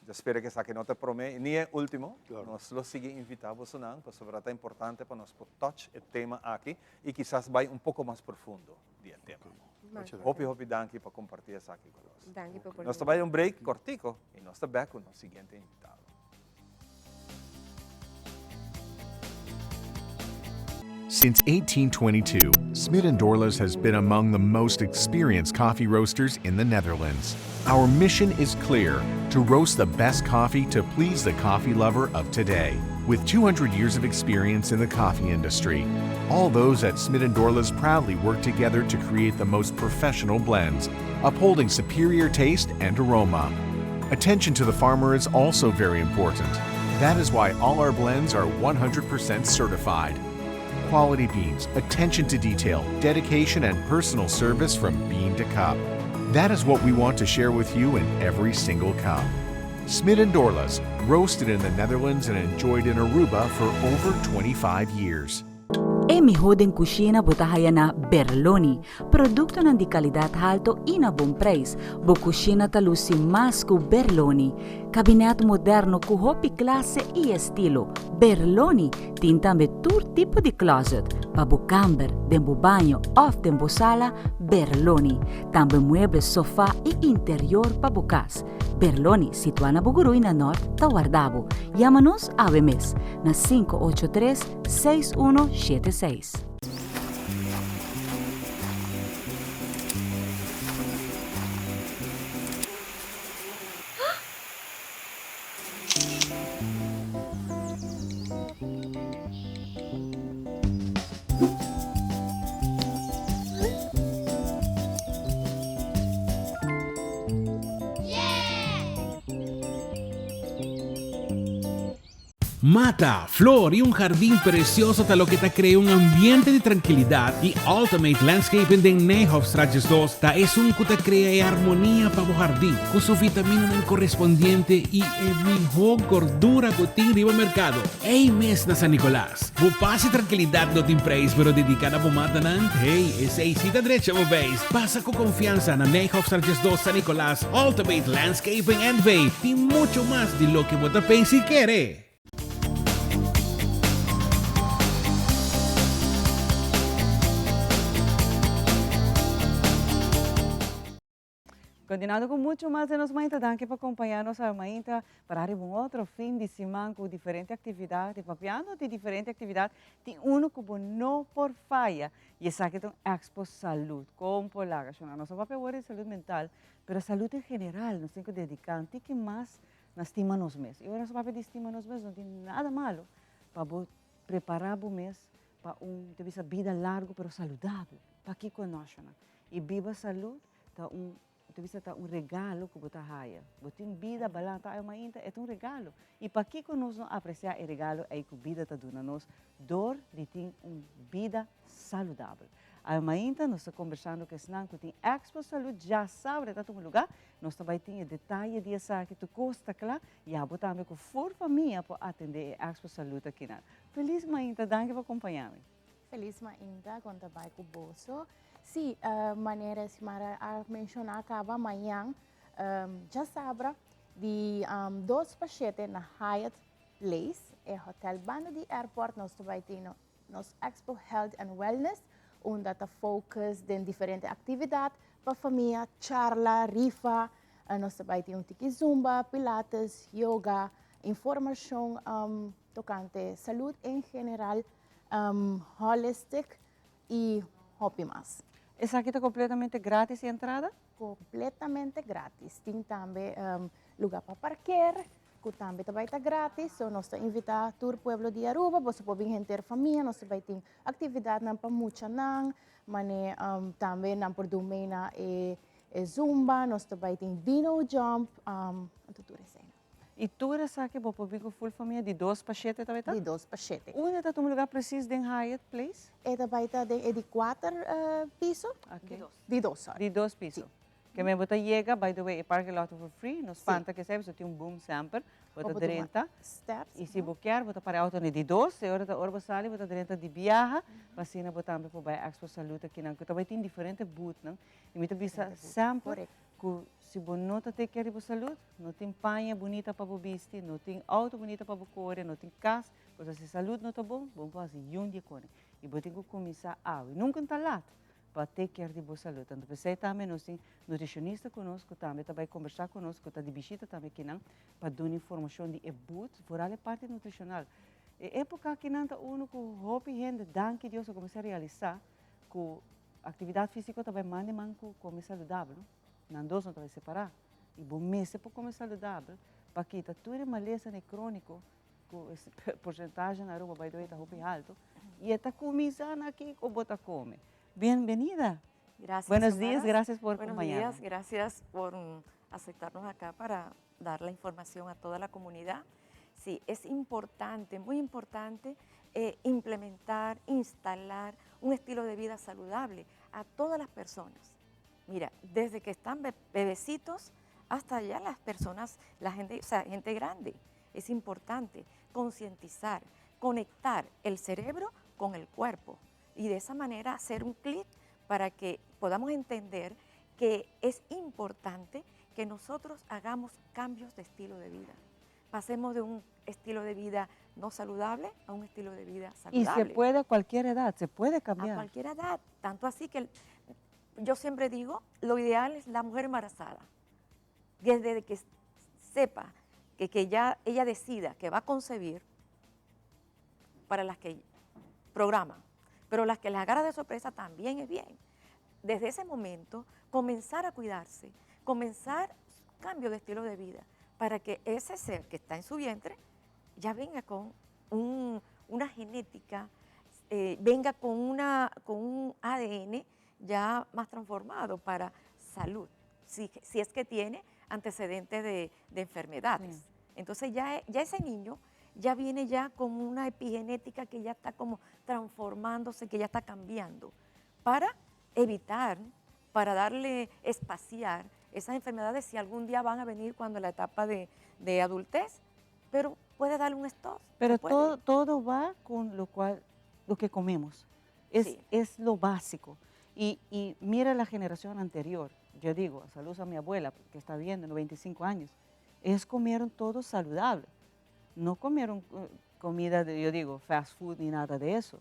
Mi ta spera ku esaki no ta e promé i ni e último. Nos lo sigui invitá bosonan pasobra ta importante pa nos por touch e tema aki i kisas bai un poko mas profundo di e tema. Hopi hopi danki pa kompartí esaki ku nos. Nos ta bai un break kòrtiko i nos ta bèk ku nos siguiente invitado. Since 1822, Smit & Dorlas has been among the most experienced coffee roasters in the Netherlands. Our mission is clear, to roast the best coffee to please the coffee lover of today. With 200 years of experience in the coffee industry, all those at Smit & Dorlas proudly work together to create the most professional blends, upholding superior taste and aroma. Attention to the farmer is also very important. That is why all our blends are 100% certified. Quality beans, attention to detail, dedication, and personal service from bean to cup. That is what we want to share with you in every single cup. Smit & Dorlas, roasted in the Netherlands and enjoyed in Aruba for over 25 years. E miho den cushina bo ta haya na Berloni. Productonan di calidad halto y na bon prijs. Bo cushina ta luci mas cu Berloni. Kabinet moderno cu hopi clase y estilo. Berloni tin tambe tur tipo di closet. Pa bo kamber, den bo baño of den bo sala, Berloni. Tambe mueble, sofa y interior pa bo cas. Berloni, situa na Bugurui na Nort, ta warda bo. Yama nos awe mes na 583 6176. Mata, flor y un jardin precioso ta loke ta crea un ambiente di trankilidad y Ultimate Landscaping den Nijhofstraat 12 ta esun cu ta crea e armonia pa bo jardin cu su vitaminanan correspondiente y e miho gordura cu tin riba mercado. Ey mes na San Nicolas. Bo pas y trankilidad no tin prijs pero dedica na bo matanan, hey, esey si ta drecha bo beis. Pasa cu confiansa na Nijhofstraat 12 San Nicolas, Ultimate Landscaping NV tin mucho mas di loke bo ta pensa y kere. Continuando cu mucho mas de nos mainta, danki pa acompaña nos awe mainta para ariba un otro fin di siman cu diferente actividad. Y papiando di diferente actividad, tin uno cu bo no por faya y esaki ta un Expo Salud. Con por laga shona? Nos a papia awor di salud mental, pero salud en general nos tin cu dedica un tiki mas na stima nos mes. Y ora nos a papia di stima nos mes no tin nada malo pa bo prepara bo mes pa un, ta bisa, bida largo pero saludable. Pakico no shona? Y biba salud ta un, ta bisa ta un regalo ku bo ta haya. Bo tin bida balanta awe mainta, e ta un regalo. I pakiko nos no apresiá e regalo ei ku bida ta duna nos dor di tin un bida saludabel? Awe mainta nos ta kombersando ku esnan ku tin Expo Salud djasabra e ta tuma lugá. Nos ta bai tin e detaye di esaki, tur kos ta kla i abo tambe ku for famia por atendé e Expo Salud akinan. Felis mainta, danki pa kompañá mi. Felis mainta, kon ta bai ku boso? Sí, manera Xiomara a menshoná kaba, mañan djasabra di dos pa shete na Hyatt Place, e hotel banda di airport, nos ta bai tin nos Expo Health and Wellness, unda ta focus den diferente aktividat pa famia, charla, rifa, nos ta bai tin un tiki zumba, pilates, yoga, informashon tokante salud en general, holistic y hopi mas. Esaki ta completamente gratis e entrada? Completamente gratis. Tin tambe lugar pa parkeer, cu tambe ta bay ta gratis. So nos ta invita tur pueblo di Aruba, boso por bin henter famia, nos ta bay tin actividadnan pa muchanan, mane tambe nan por dun mee na e zumba, nos ta bay tin dino jump, anto tur esey. I tur esaki bo por bin ku ful famia di dos pa shete ta bai ta? Di dos pa shete. Unda ta tuma lugar precies den Hyatt Place? E ta bai ta den e di kuater piso. Ok. Di dos, sorry. Di dos piso. Si. Ke men bo ta yega, by the way, e parking lot ta for free, no spanta ke esei, pasobra tin un boom semper, bo ta drenta. Steps. I si bo kier, bo ta para e auto na e di dos, e ora ta ora bo sali, bo ta drenta di biaha, pa asina bo tambe por bai Expo Salud akinan, ku ta bai tin diferente boothnan, i mi ta bisa semper ku si bo no ta take care di bo salud, No tin paña bunita pa bo bisti, no tin auto bunita pa bo kore, no tin kas, pasobra si salud no ta bon, bo no por hasi yun di e kone. I bo tin ku kuminsá awe. Nunka no ta lat pa take care di bo salud. Anto p'esei tambe nos tin nutricionista ku nos ku tambe ta bai kombersá ku nos, ku ta di bishita tambe akinan pa duna informashon di e but, vooral e parti nutricional. E époka akinan ta unu ku hopi hende, danki Dios, a kuminsá realisá ku aktividat físiko ta bai man di man ku kome saludabel, no? Nan dos no ta bai separá. I bo mester por come saludabel pa kita tur e malesanan crónico cu e porcentahe na Aruba by the way ta hopi halto y e ta cuminsa na kico bo ta come. Bienvenida. Gracias. Buenos días, gracias por Buenos acompañarnos. días, gracias por aceptarnos acá para dar la información a toda la comunidad. Sí, es importante, muy importante eh, implementar, instalar un estilo de vida saludable a todas las personas. Mira, desde que están bebecitos hasta ya las personas, la gente, o sea, gente grande. Es importante concientizar, conectar el cerebro con el cuerpo. Y de esa manera hacer un clic para que podamos entender que es importante que nosotros hagamos cambios de estilo de vida. Pasemos de un estilo de vida no saludable a un estilo de vida saludable. Y se puede a cualquier edad, se puede cambiar. A cualquier edad, tanto así que yo siempre digo, lo ideal es la mujer embarazada. Desde que sepa que, que ya ella decida que va a concebir, para las que programan, pero las que las agarra de sorpresa también es bien. Desde ese momento, comenzar a cuidarse, comenzar cambio de estilo de vida, para que ese ser que está en su vientre ya venga con una genética, eh, venga con, una, con un ADN ya más transformado para salud, si, si es que tiene antecedentes de, enfermedades. Entonces ya, ya ese niño ya viene ya con una epigenética que ya está como transformándose, que ya está cambiando, para evitar, para darle espaciar esas enfermedades si algún día van a venir cuando la etapa de, de adultez, pero puede darle un stop. Pero todo, todo va con lo cual, lo que comemos. Es, es lo básico. Y, y mira la generación anterior. Yo digo, saludos a mi abuela, que está viendo, 95 años. Ellos comieron todo saludable. No comieron eh, comida, de, yo digo, fast food ni nada de eso.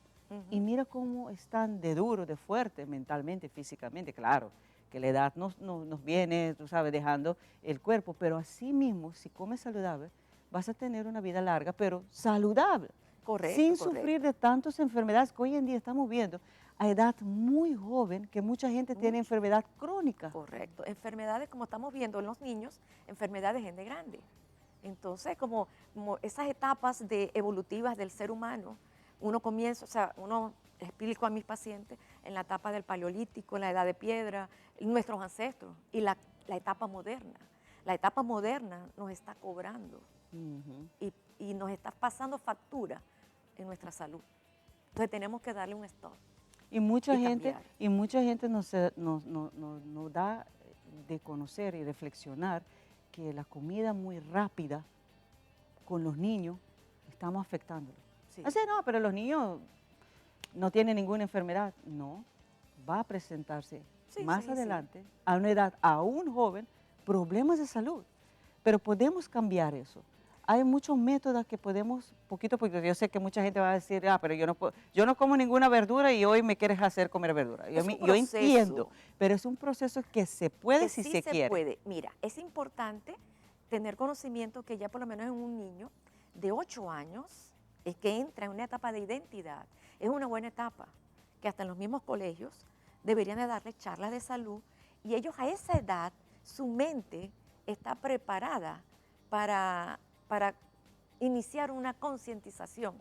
Y mira cómo están de duro, de fuerte, mentalmente, físicamente, claro que la edad nos, nos, viene, tú sabes, dejando el cuerpo, pero así mismo, si comes saludable, vas a tener una vida larga, pero saludable. Correcto. Sin sufrir de tantas enfermedades que hoy en día estamos viendo a edad muy joven, que mucha gente tiene enfermedad crónica. Correcto. Enfermedades como estamos viendo en los niños, enfermedades de gente grande. Entonces, como, como esas etapas de evolutivas del ser humano, uno comienza, o sea, uno explico a mis pacientes en la etapa del paleolítico, en la edad de piedra, nuestros ancestros y la, etapa moderna. La etapa moderna nos está cobrando y, y, nos está pasando factura en nuestra salud. Entonces tenemos que darle un stop. Y mucha gente, y mucha gente nos, nos, nos, nos da de conocer y reflexionar que la comida muy rápida con los niños estamos afectándolos. Sí. O sea, no, pero los niños no tienen ninguna enfermedad. No, va a presentarse más adelante, a una edad aún joven, problemas de salud. Pero podemos cambiar eso. Hay muchos métodos que podemos, poquito a poquito, yo sé que mucha gente va a decir, ah, pero yo no, puedo, yo no como ninguna verdura y hoy me quieres hacer comer verdura. Yo, yo entiendo, pero es un proceso que se puede si se, se quiere. puede. Mira, es importante tener conocimiento que ya por lo menos en un niño de 8 años es que entra en una etapa de identidad. Es una buena etapa, que hasta en los mismos colegios deberían de darle charlas de salud y ellos a esa edad, su mente está preparada para, para iniciar una concientización.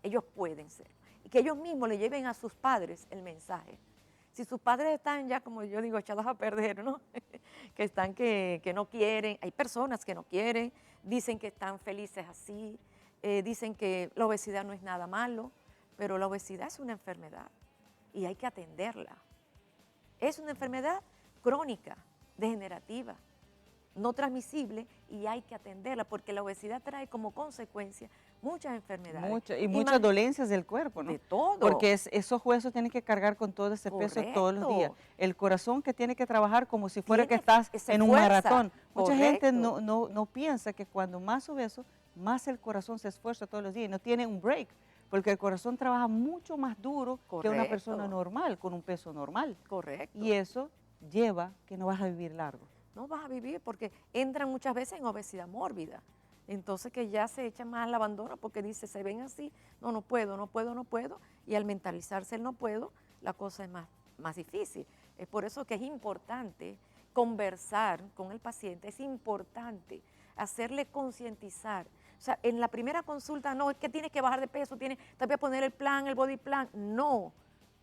Ellos pueden ser. Y que ellos mismos le lleven a sus padres el mensaje. Si sus padres están ya, como yo digo, echados a perder, ¿no? que están que, que no quieren, hay personas que no quieren, dicen que están felices así, eh, dicen que la obesidad no es nada malo, pero la obesidad es una enfermedad y hay que atenderla. Es una enfermedad crónica, degenerativa, no transmisible y hay que atenderla porque la obesidad trae como consecuencia muchas enfermedades. y muchas dolencias del cuerpo, ¿no? De todo. Porque esos huesos tienen que cargar con todo ese peso todos los días. El corazón que tiene que trabajar como si fuera que estás en un maratón. Mucha gente no, no, no piensa que cuando más obeso, más el corazón se esfuerza todos los días y no tiene un break porque el corazón trabaja mucho más duro que una persona normal, con un peso normal. Correcto. Y eso lleva que no vas a vivir largo. No vas a vivir porque entran muchas veces en obesidad mórbida. Entonces que ya se echa más al abandono porque dice, se ven así, no, no puedo, no puedo, no puedo. Y al mentalizarse el no puedo, la cosa es más, más difícil. Es por eso que es importante conversar con el paciente, es importante hacerle concientizar. O sea, en la primera consulta, no, es que tienes que bajar de peso, tienes, te voy a poner el plan, el body plan. No,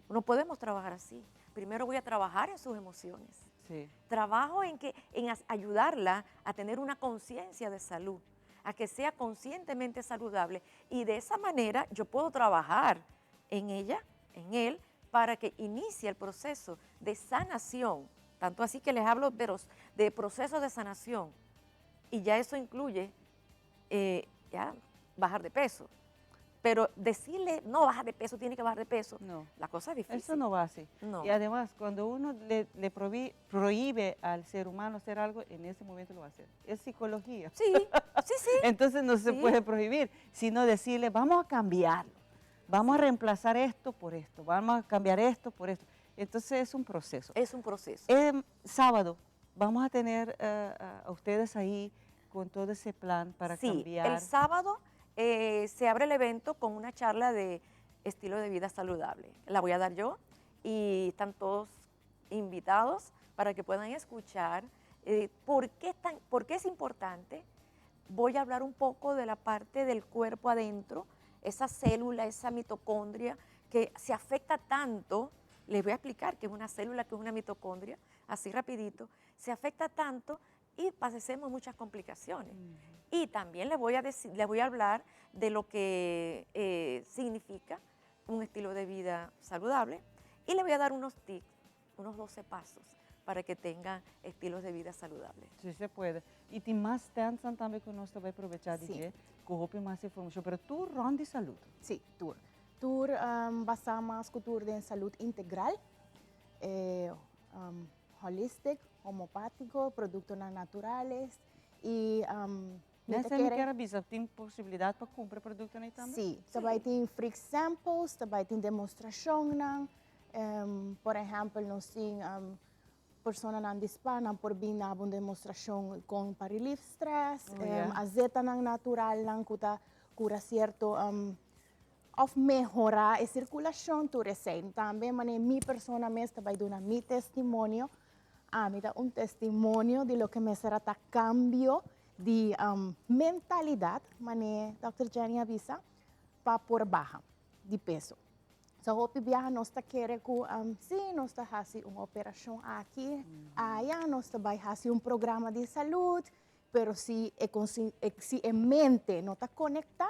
no podemos trabajar así. Primero voy a trabajar en sus emociones. Sí. Trabajo en, que, en ayudarla a tener una conciencia de salud, a que sea conscientemente saludable. Y de esa manera yo puedo trabajar en ella, en él, para que inicie el proceso de sanación. Tanto así que les hablo de, de proceso de sanación. Y ya eso incluye eh, ya bajar de peso. Pero decirle, no, baja de peso, tiene que bajar de peso, No. la cosa es difícil. Eso no va así. No. Y además, cuando uno le, le prohíbe al ser humano hacer algo, en ese momento lo va a hacer. Es psicología. Sí, sí, sí. Entonces no se Sí. puede prohibir, sino decirle, vamos a cambiarlo, vamos a reemplazar esto por esto, vamos a cambiar esto por esto. Entonces es un proceso. Es un proceso. Sábado, vamos a tener a ustedes ahí con todo ese plan para Sí, cambiar. el sábado se abre el evento con una charla de estilo de vida saludable. La voy a dar yo y están todos invitados para que puedan escuchar por qué es importante. Voy a hablar un poco de la parte del cuerpo adentro, esa célula, esa mitocondria que se afecta tanto. Les voy a explicar qué es una célula, qué es una mitocondria, así rapidito. Se afecta tanto y padecemos muchas complicaciones. Y también les voy a decir, les voy a hablar de lo que significa un estilo de vida saludable y les voy a dar unos tips, unos 12 pasos para que tengan estilos de vida saludables. Sí se puede. Y tin mas stands tambe cu nos tambe aprovecha Sí. di cu hopi mas informacion, pero tur rond di salud. Sí, tur. Tur basa mas cu tur den salud integral, holistic, homeopatico, productonan naturales y mi Nessa ta mi kere kier bisa, tin posibilidad pa cumpra productonan tambe? Sí, tambe tin free samples, tambe tin demostracionnan. Por ehempel, nos tin personanan di spa, nan por bin na un demostracion con pa relief stress, azetanan natural, nan cu ta cura cierto, of mehora e circulacion, tur esey. Tambe, mane, mi persona mes ta bay duna mi testimonio. Ami ta un testimonio di loke mester ta cambio di mentalidad, mane Dr. Jenny a bisa, pa por baha di peso. So, hopi biaha nos ta kere cu, si, nos ta haci un operacion aki, aya, nos ta bay haci un programa di salud, pero si e mente no ta conecta,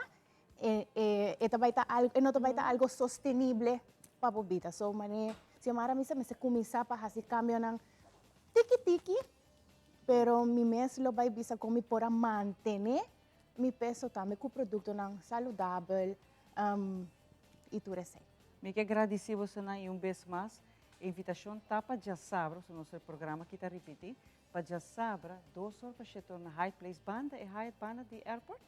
e ta bay ta algo, e no ta bay ta algo sostenible pa bo bida. So, mane, Xiomara a bisa, mester cuminsa pa haci cambionan tiki tiki, pero mi mes lo bay bisa con mi por a mantene mi peso tambe cu productonan saludabel, y tur esey. Mi kier gradici boso y un bes mas, invitacion ta pa diasabra, so nos programa aki ta ripiti, pa diasabra, 2 or pa 7 na Hyatt Place, banda e Hyatt banda di airport,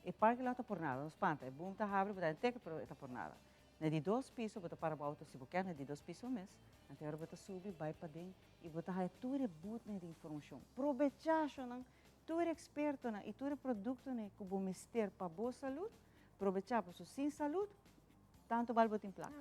e parking lot ta por nada, no spanta, e boom ta habri, bo ta ticket, pero ta por nada. Na di dos piso, bo ta para bo auto, si bo kier, na di dos piso mes, anto bo ta subi, bay paden, y bo ta haya tur e booth di informacion. Aprovecha, nan, tur expertonan, y tur productonan cu bo mester pa bo salud, aprovecha pa bo sin salud, tanto bal bo tin placa.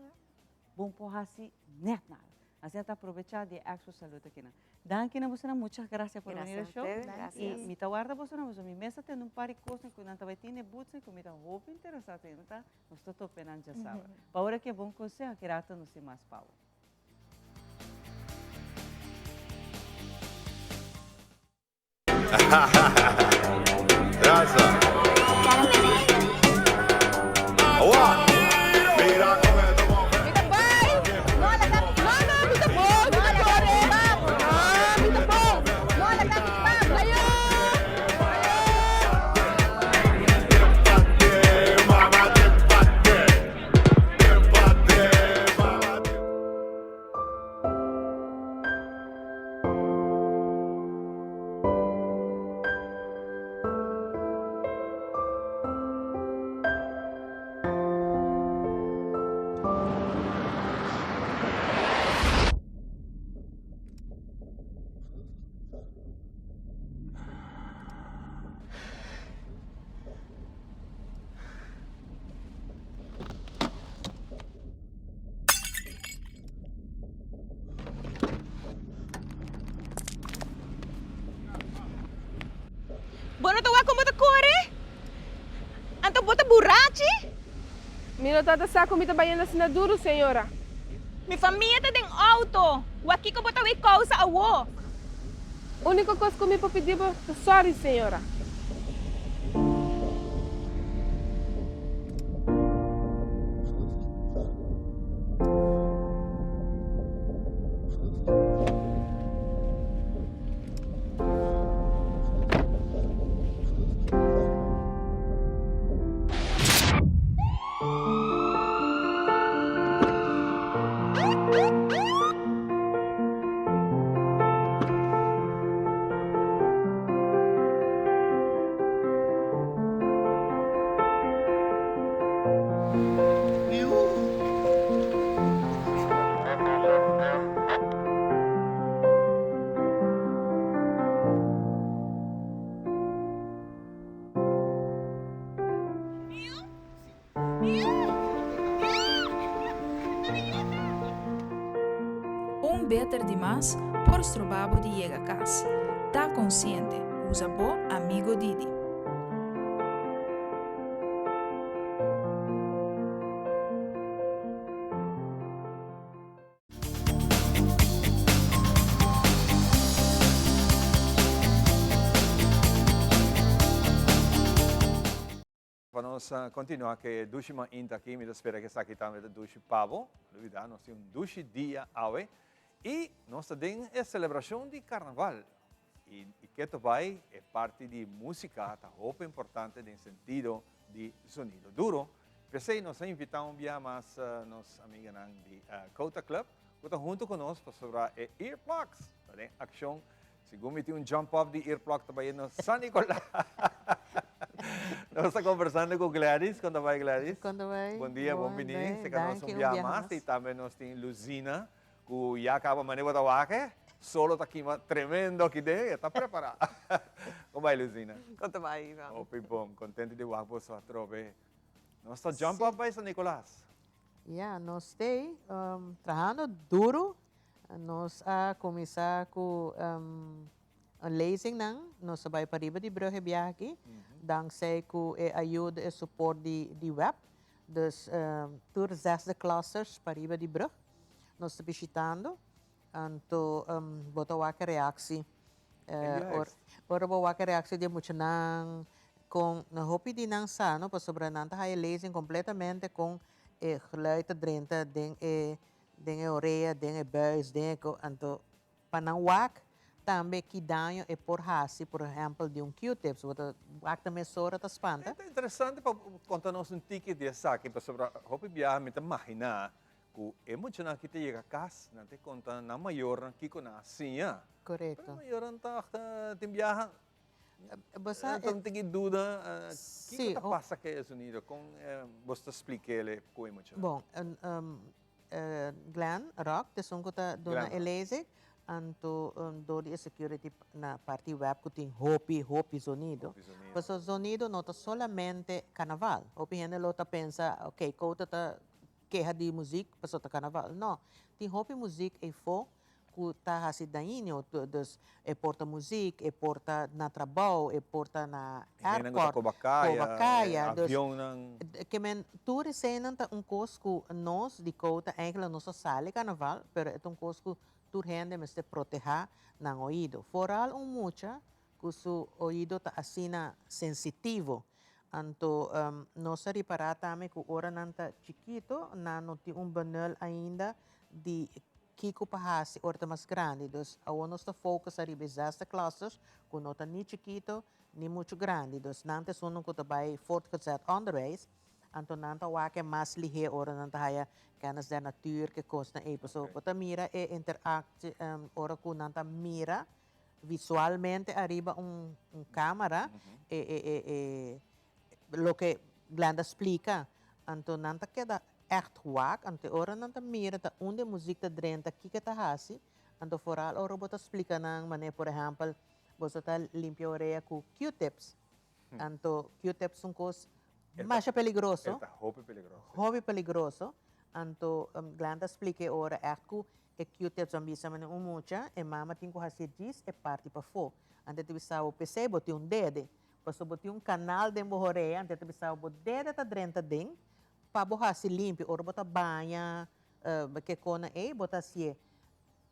Bo no por haci net nada. Asina ta aprovecha di Expo Salud aki nan. Danki na boso, muchas gracias por Gracias venir al a show. ustedes, gracias. Y mi ta warda boso, boso mi mes ta tin un par di cos cu nan tambe tin booths cu mi ta hopi interesa, ta? Nos ta topa nan diasabra. Pa awor aki bon conseho, cu rato nos tin mas power. Raza. Awa. Mira con el No, no, mi ta bon, mi ta core. No, mi ta bon. No, la vamos. Ayo. Bo no ta wak con bo ta core? Anto bo ta burachi? Mi no tabata sa cu mi ta bayendo asina duru, señora. Mi famia ta den auto. Wak kico bo ta wey causa awo? Unico cos cu mi por pidi bo ta sorry, señora. Hitter di mas por stroba bo di yega kas. Ta konsiente, usa bo amigo Didi. Pa nos continua cu e dushi mainta aki, mi ta spera cu esaki tambe ta dushi pa bo. No lubida, nos tin un dushi dia awe y nos ta den e celebracion di Carnaval. Y keto bay, e parti di musica ta hopi importante den sentido di zonido duro. P'esey nos a invita un bia mas nos amiganan di Cota Club cu ta hunto cu nos pasobra e earplugs ta den accion. Segun mi tin un jump up di earplug ta bayendo San Nicolas. Nos ta conversando cu Gladys. Con ta bay Gladys? Con ta bay? Bon dia, bon bini. Seca nos un bia mas y tambe nos tin Luzina cu ya caba mane bo ta wak e. Solo ta kima tremendo aki den, e ta prepara. Con bay Luzina? Con ta bay Ivan? Hopi bon, contento di wak boso atrobe. Nos ta jump up bay San Nicolas. Ya, nos stay trahando duro. Nos a cuminsa cu un lezingnan. Nos a bay pariba di brug e biaha aki, dankzij cu e ayuda e support di web. Dus tur zesde klassers pariba di brug nos ta bishitando. Anto bo ta wak e reactie. Ora bo wak e reactie di e muchanan con hopi di nan sa no pasobra nan ta haya lezing completamente con e geluid ta drenta den e den e orea, den e buis, den e ko, anto pa nan wak tambe ki daño e por hasi, por ehempel di un Q-tips, bo ta wak ta mesora ta spanta. Ta interesante pa konta nos un tiki di esaki, pasobra hopi biaha mi ta maginá ku e muchanan aki ta yega kas, nan ta konta nan mayornan kiko nan a siña. Korekto. Pero e mayornan tòg ta tin biaha Bo sa e. Tin ki duda kiko ta pasa ku e zonido? Kon bo ta splik'é ku e muchanan? Bon, Glenn Rock ta esun ku ta duna e lezing, anto dor di e security na parti web ku tin hopi, hopi zonido. Pasobra zonido no ta solamente karnaval. Hopi hende lo ta pensa, ok, kouta ta keha di muzik pasobra ta karnaval. No, tin hopi muzik eyfo ku ta hasi daño, dus e por ta muzik, e por ta na trabou, e por ta na airport, koba kaya, dus ke men tur eseinan ta un kos ku nos di Kouta eigenlijk nos a sali karnaval, pero e ta un kos ku tur hende mester protehá nan oido, foral un mucha ku su oido ta asina sensitivo. Anto nos a ripará tambe ku ora nan ta chikito nan no tin un benul ainda di kiko pa hasi ora ta mas grandi. Dus awor nos ta focus ariba e zesde klasses ku no ta ni chikito ni muchu grandi. Dus nan ta esunnan ku ta bai voortgezet onderwijs. Anto nan ta wak e mas lihé ora nan ta haya kennis der natuur ke kosnan ei. Pasobra bo ta mira e interactie ora ku nan ta mira visualmente ariba un un camera e e e e loke Glenda splica anto nan ta keda echt wak anto e ora nan ta mira ta unda e muziek ta drenta kiko ta hasi anto foral ora bo ta splica nan manera por ehempel boso ta limpia orea cu q-tips anto q-tips un cos masha peligroso E ta hopi peligroso. hopi peligroso anto Glenda splica e ora echt cu E Q-tips a bisa mane un mucha, e mama tin ku hasi djis e parti pafó. Ante ta bisa bo p'esei bo tin un dede. Pasobra bo tin un kanal den bo horea, ante ta bisa bo dede ta drenta den pa bo hasi limpi. Ora bo ta baña ke kona ei bo ta hasié.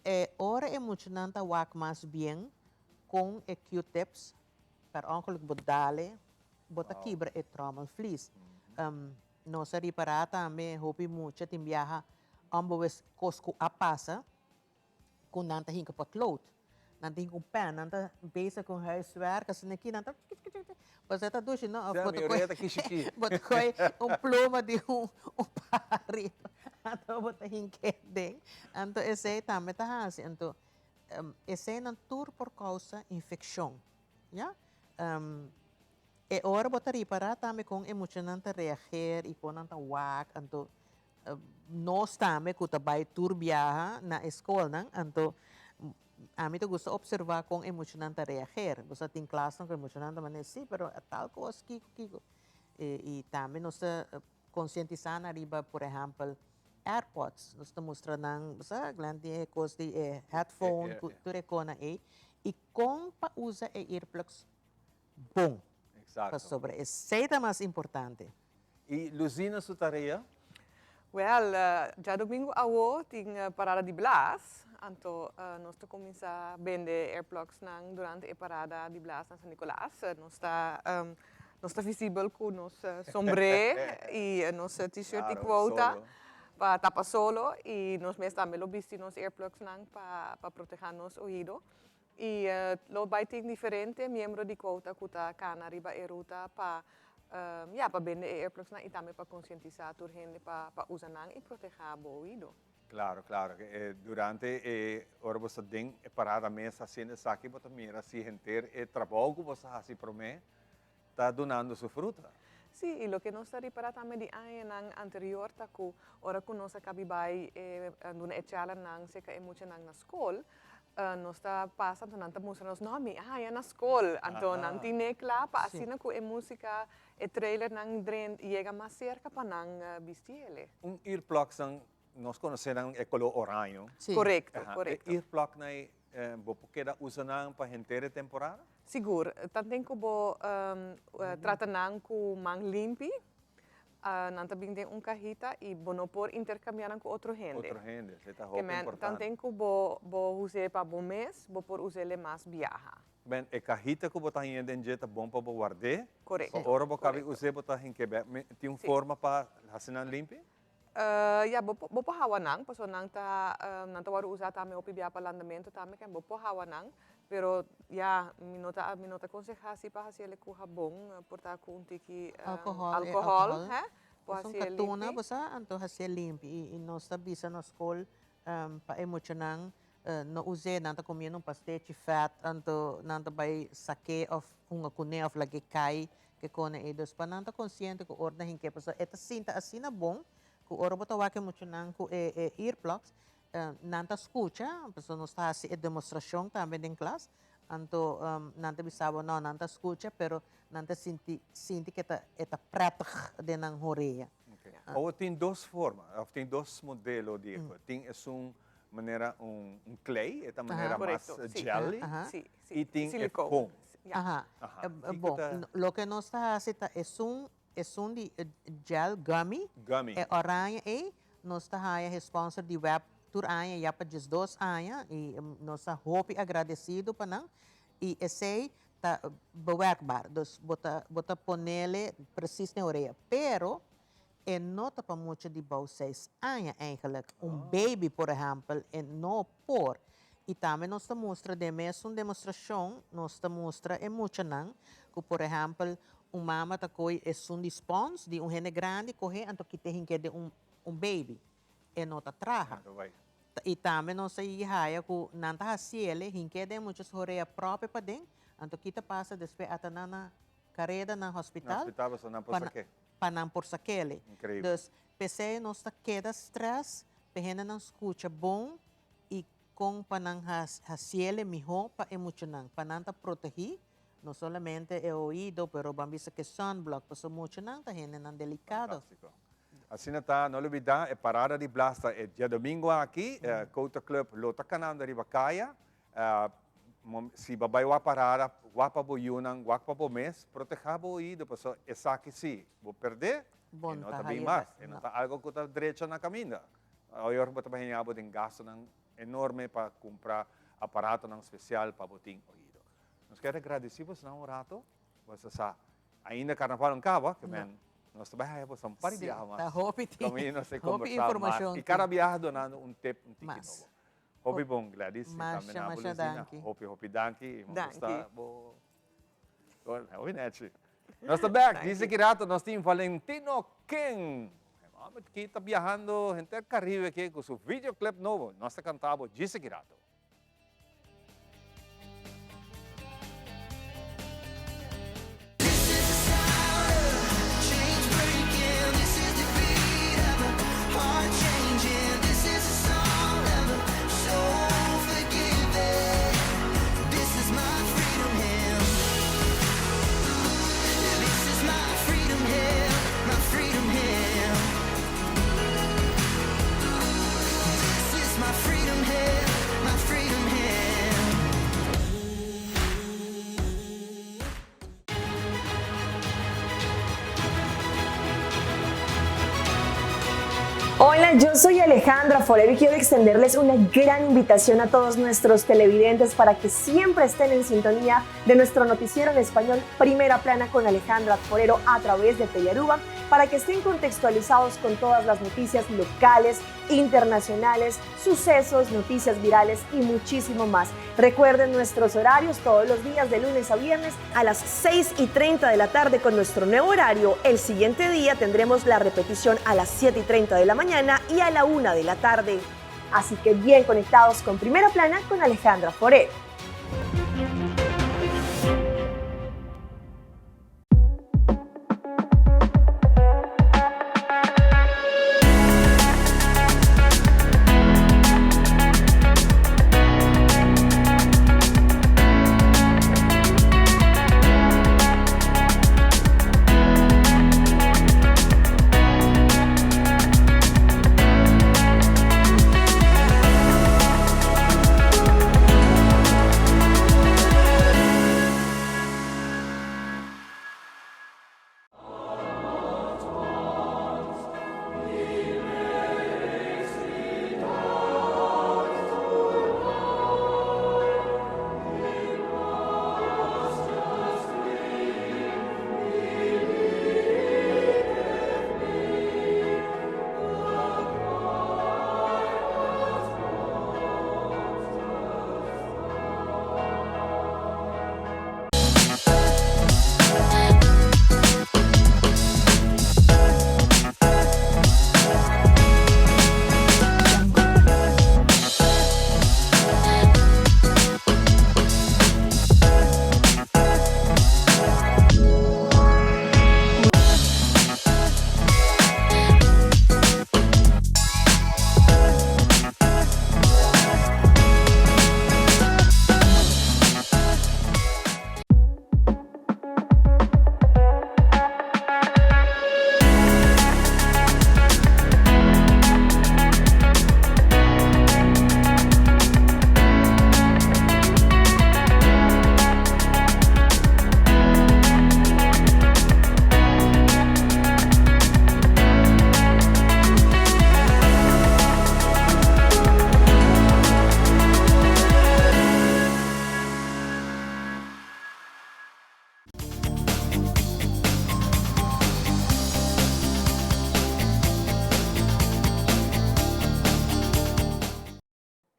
E ora e muchanan ta wak mas bien kon e Q-tips per ongeluk bo dale bo ta kibra e trommelvlies. Nos a ripará tambe hopi mucha tin biaha onbewust kos ku a pasa ku nan ta hinka potlood. Nan ta hinka un pen, nan ta bezig ku un huiswerk asina aki, nan ta chiki chiki chiki. Pasobra e ta dushi no? Of bo ta kohe bo ta kohe un pluma di un paharito anto bo ta hink'é den. Anto esei tambe ta hasi. Anto eseinan tur por kousa infekshon, ya. E ora bo ta ripará tambe kon e muchanan ta reageer i kon nan ta wak, anto nos tambe ku ta bai tur biaha na e skolnan, anto ami ta gusta opservá kon e muchanan ta reageer. Bo sa tin klasnan ku e muchanan ta manera si, pero tal kos kiko kiko. I tambe nos ta konsientisá nan riba por ehèmpel. AirPods, nos ta mustra nan, bo sa, Glenn tin e kos di e headphone ku tur e konan ei, i kon pa usa e earplugs bon. Pasobra esei ta mas importante. I Luzina su tarea? Wèl, djadumingu awo tin parada di blas, anto nos ta kuminsá bende earplugsnan durante e parada di blas na San Nicolas. Nos ta nos ta visibel ku nos sombré i nos t-shirt di quota pa tapa solo i nos mes tambe lo bisti nos earplugsnan pa pa protehá nos oido. I lo bai tin diferente miembro di quota ku ta kana riba e ruta pa ya pa bende e earplugsnan i tambe pa konsientisá tur hende pa pa usa nan i protehá bo oido. Klaro, klaro. Durante e ora bo sta den e parada mes hasiendo esaki bo ta mira si henter e trabou ku bo sta hasi promé ta dunando su fruta. Sí, i loke nos ta ripará tambe di añanan anterior ta ku ora ku nos a kabi bai e duna e charlanan serka e muchanan na skol, nos ta pasa anto nan ta mustra nos, no, mi a haña na skol. Anto nan tine kla pa asina ku e músika, e trailernan dren yega mas serka pa nan bisti ele. Un earplugsnan, nos konosé nan e koló oraño. Korekto, korekto. E earplugnan ei Bo por keda usa nan pa henter e temporada? Sigur. Tanten ku bo trata nan ku man limpi, nan ta bin den un kahita i bo no por interkambiá nan ku otro hende. Otro hende, esei ta hopi importante. Tanten ku bo bo us'é pa bo mes, bo por us'é mas biaha. Ben, e kahita ku bo ta haña den dje ta bon pa bo ward'é. Korekto. Pa ora bo kabi us'é bo ta hink'é bèk. Tin un forma pa hasi nan limpi? Ya, bo bo por hawa nan, pasobra nan ta nan ta wòrdu usá tambe hopi bia pa landamentu tambe, ken bo por hawa nan, pero ya, mi no ta mi no ta konsehá si pa hasi el ku habon, por ta ku un tiki Alkohòl, e alkohòl, alkohòl. hè, por Esun hasi el katuna, limpi. bo sa, anto hasi el limpi i i nos ta bisa na skol pa e muchanan no us'é, nan ta komiendo un pastechi fèt, anto nan ta bai sak'é òf hunga kuné òf lag'é kai Ke kone ei dus pa nan ta konsiente ku ora nan hinke pasobra e ta sinta asina bon ku ora bo ta wak e muchanan ku e e earplugs nan ta skucha pasobra nos ta hasi e demostrashon tambe den klas anto nan ta bisa bo no nan ta skucha pero nan ta sinti sinti ke ta e ta prètig den nan horea. Awor tin dos forma òf tin dos modelo di e tin esun manera un klei e ta manera mas jelly i tin e foam. Aha. Bon, loke nos ta hasi ta esun, esun di gel gummy, Gummy. e oranje ei, nos ta haya e sponsor di web tur aña ya pa diesdos aña i nos ta hopi agradesido pa nan i esei ta bewerkbaar, dus bo ta bo ta ponele precies na e orea, pero e no ta pa mucha di bou seis aña eigenlijk, un baby por ehempel e no por. I tambe nos ta mustra den mesun demostrashon nos ta mustra e muchanan ku por ehempel un mama ta kohe esun di spons di un hende grandi kohe anto kite hink'é den un un baby e no ta traha. I tambe nos a yigi haya ku nan ta hasiel hink'é den mucha su horea propio paden anto kita pasa despues ata nan na kareda na hospital Na hospital pasobra nan por sak'é. Pa nan por sak'é. Increíble. Dus p'esei nos ta keda stress p'e hendenan skucha bon i kon pa nan hasiel e mihó pa e muchanan, pa nan ta protegí no solamente e oido pero ban bisa ke sunblock pasobra muchanan ta hendenan delikado. Fantástiko. Asina ta, no lubidá e parada di Blas ta e diadomingo aki, Kouta Club lo ta kanando riba kaya. Si bo bai wak parada, wak pa bo yunan, wak pa bo mes, protehá bo oido pasobra esaki si bo perdé e no ta bin mas, e no ta algo ku ta drecha na kaminda. Ayor bo ta bai haña bo den gastunan enorme pa kumpra aparatonan spesial pa bo tin oido. Nos kier a gradisí bosonan un rato, boso sa ainda karnaval no kaba, ke men nos ta bai haña boso un par di biaha mas. Ta hopi tin, Kaminda nos ta hopi kombersá mas. informashon I tin. kada biaha donando un tip un tiki Mas. nobo. Hopi bon Gladys i tambe Masha, na bo masha Lucina. danki. Hopi hopi danki i mi gusta Danki. bo Hopi nechi. Nos ta bek, dice ki rato nos tin Valentino King. E homber ki ta biahando henter Caribe aki cu su videoclip nobo. Nos ta canta bo djis aki rato. Hola, yo soy Alejandra Forero y quiero extenderles una gran invitación a todos nuestros televidentes para que siempre estén en sintonía de nuestro noticiero en español Primera Plana con Alejandra Forero a través de Telearuba para que estén contextualizados con todas las noticias locales, internacionales, sucesos, noticias virales y muchísimo más. Recuerden nuestros horarios todos los días de lunes a viernes a las 6 y 30 de la tarde con nuestro nuevo horario. El siguiente día tendremos la repetición a las 7 y 30 de la mañana y a la 1 de la tarde. Así que bien conectados con Primera Plana con Alejandra Forero.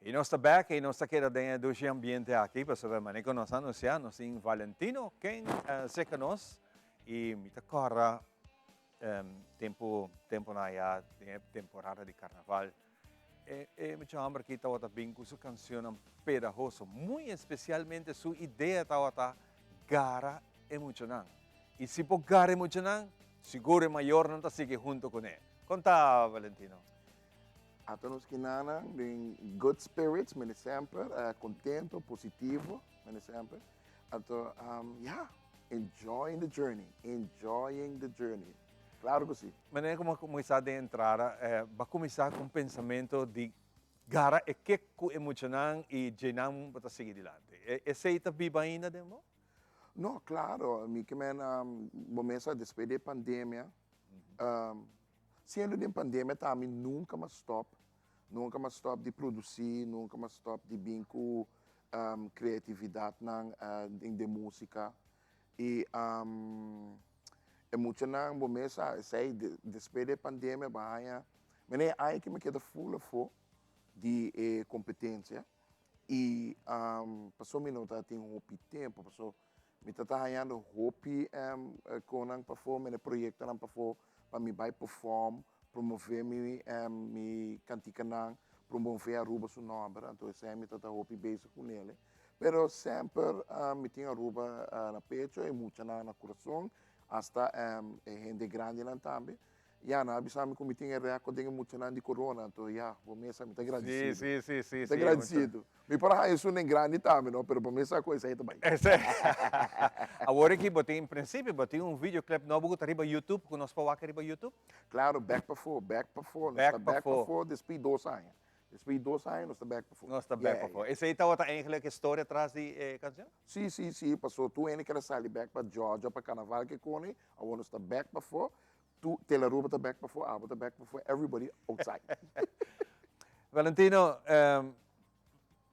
Y nos ta bek y nos ta keda den e dushi ambiente aki pasobra manera cu nos a anuncia nos tin Valentino ken cerca nos y mi ta corda Tempu, tempunan aya den e temporada di carnaval, e e mucha homber aki tabata bin cu su cancionnan pedahoso, muy especialmente su idea tabata gara e muchanan. Y si bo gara e muchanan, sigur e mayornan ta sigui hunto cune. Con ta, Valentino? Ata nos kinanan den good spirits, mene semper, contento, positivo, mene semper. Anto, ya, enjoying the journey, enjoying the journey. Claro cu si. Manera como a cuminsa den entrada, bo a cuminsa cu un pensamento di gara e kek cu e muchanan y djenan bo ta sigui dilanti. Esey ta biba ainda den bo? No, claro. Mi ke men, bo mesa despues di e pandemia, siendo den pandemia tambe nunca mi a stop, nunca mi a stop di produci, nunca mi a stop di bin cu creatividadnan den den musica y e muchanan bo mes sa esey despues di e pandemia bo a haña mene e aña aki mi keda full afo di e competencia y pasobra mi no ta tin hopi tempo pasobra mi ta ta hañando hopi conan pafo mene proyectonan pafo pa mi bai perform promove mi mi kantikanan, promove Aruba su nòmber, anto esei mi ta ta hopi bezig ku nele. Pero semper mi tin Aruba na pecho, e muchanan na kurason, asta e hende grandinan tambe. Ya, nan a bisa mi ku mi tin e rèkòrt den e muchanan di korona, anto ya, bo mesa mi ta gradisido. Sí, sí, sí, sí. Mi ta gradisido. Mi por a haña esun den grandi tambe no, pero pa mi sa cu esey ta bay. Awor aki bo tin, en principio bo tin un videoclip nobo cu ta riba YouTube, cu nos por wak riba YouTube? Claro, bek pafó, bek pafó, nos ta bek pafó despues di dos aña. Despues di dos aña nos ta bek pafó. Nos ta bek pafó. Esey tabata eigenlijk e storia tras di e cancion? Sí, sí, sí, paso tur hende ker a sali bek pa Georgia pa carnaval ke koni, awor nos ta bek pafó. Tu Telaruba ta bek pafó, abo ta bek pafó, everybody outside. Valentino,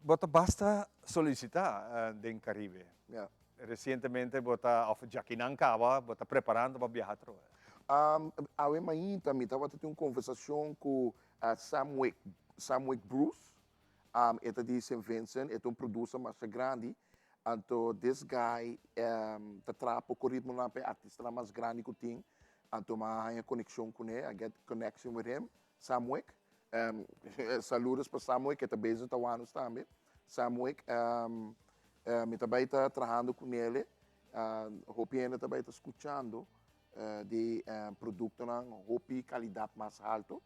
bo ta basta solicita den Caribe. Ja. Recientemente bo ta, of djakinan caba, bo ta preparando pa biaha atrobe. Awe mainta mi tabata tin un conversacion cu Samwick, Samwick Bruce. E ta di Saint Vincent, e ta un producer masha grandi. Anto this guy ta traha poko ritmonan pa e artistanan mas grandi ku tin. Anto mi a haña konekshon kuné, I get connection with him, Samwick. Saludos pa Samwick, e ta bezig ta wak nos tambe. Samwick, mi ta bai ta trahando kunele. Hopi hende ta bai ta skuchando di produktonan hopi kalidat mas halto.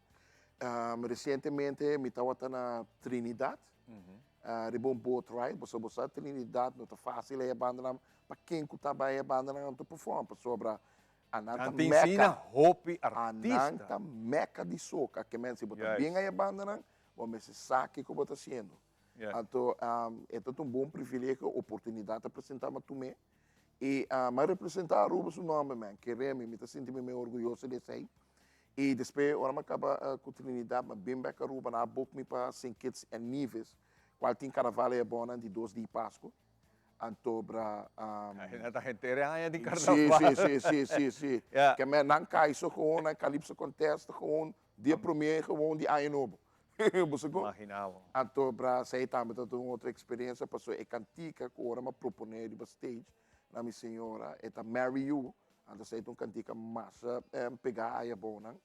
Resientemente mi tabata na Trinidad riba un boat ride, pasobra bo sa Trinidad no ta fácil e bandanan pa ken ku ta bai e bandanan nan ta perform pasobra anan ta Nan tin mèka, asina hopi anan artista. ta mèka di soka, ke men si bo ta bin Juist. ei e bandanan bo mester sa kiko bo ta hasiendo. Anto e ta un bon privilegio, oportunidat ta presentá mi a tum'é i mi a representá Aruba su nòmber man, kere mi, mi ta sinti mi medio orguyoso di esei. I despues ora mi a kaba ku Trinidad mi a bin bèk Aruba, nan a buk mi pa Saint Kitts and Nevis kual tin karnaval ei abou di dos di Pasku. Anto bra. Nan ta henter e aña di karnaval. Si, si, si, si, si. Ke men nan kaiso gewoon, nan calypso contest gewoon dia promé gewoon di aña nobo. Bo sa kon? Imagina bo. Anto bra esei tambe ta un otro eksperensia pasobra e kantika ku ora mi a proponé riba stage na mi señora e ta Marry You, anto esei ta un kantika masha pegá aya abounan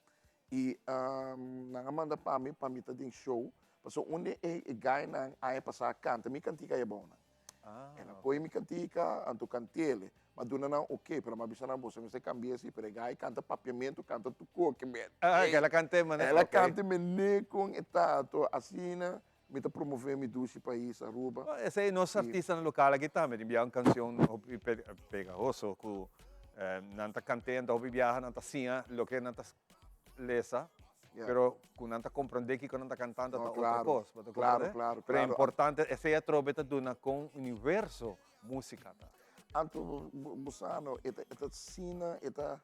i nan a manda pa mi pa mi ta den show pasobra un di e guynan aña pasá a kanta mi kantika aya abounan. El a kohe mi kantika, anto kant'el. M'a duna nan oke, pero m'a bisa nan boso mester kambia si, pero e gai kanta papiamentu, kanta tur koke men. Ah, el a kant'e manera, El a oke. kant'e mene kon e ta, anto asina mi ta promove mi dushi pais Aruba. Bueno, esei nos artistanan lokal aki tambe tin bia un kansion hopi pegahoso ku nan ta kant'e, anto hopi biaha nan ta siña loke nan ta lesa, pero ku nan ta komprondé kiko nan ta kantando ta otro kos. Bo ta komprondé? Pero e importante, esei atrobe ta duna kon universo músika ta. Anto bo sa no, e ta e ta asina, e ta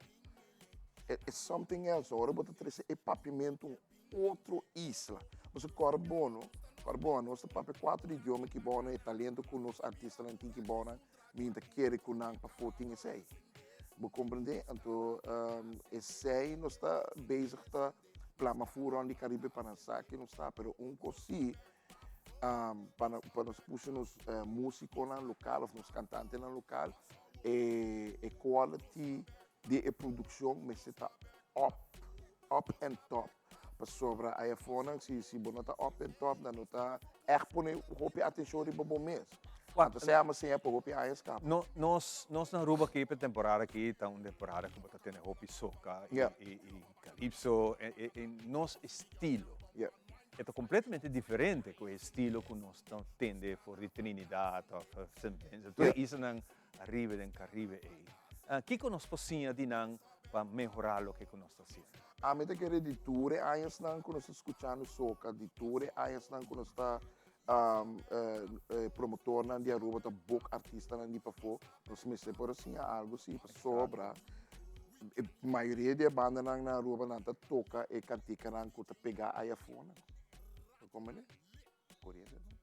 e something else. Ora bo ta trese e papiamentu un otro isla. Pasobra kòrda bo no, kòrda bo nos ta papia kuater idioma ki bo nan, e talento ku nos artistanan tin ki bo nan, Mi ta kere ku nan pafó tin esei. Bo komprendé? Anto esei nos ta bezig ta plama fu rònt di Karibe pa nan sa ke nos ta. Pero un kos sí, pa pa nos pusha nos músikonan lokal òf nos kantantenan lokal, e quality di e produkshon mester ta up, up and top. Pasobra ayafonan si si bo no ta up and top nan no ta ègt pone hopi atenshon riba bo mes. Anto esei amo siña pa hopi aña skapa. No, nos nos na Aruba aki pa e temporada aki ta un temporada ku bo ta tene hopi soca i i i calypso e e nos estilo e ta completamente diferente ku e estilo ku nos ta tende for di Trinidad òf Sint Vincent tur e islanan ariba den Caribe ei. Kiko nos por siña di nan pa mehorá loke ku nos ta hasiendo? Ami ta kere di tur e añasnan ku nos ta skuchando soka, di tur e añasnan ku nos ta promotornan di Aruba ta bok artistanan di pafó, nos mester por a siña algu si, pasobra e mayoria di e bandanan na Aruba nan ta toka e kantikanan ku ta pegá aya afó nan. Bo komprende? Koriente no?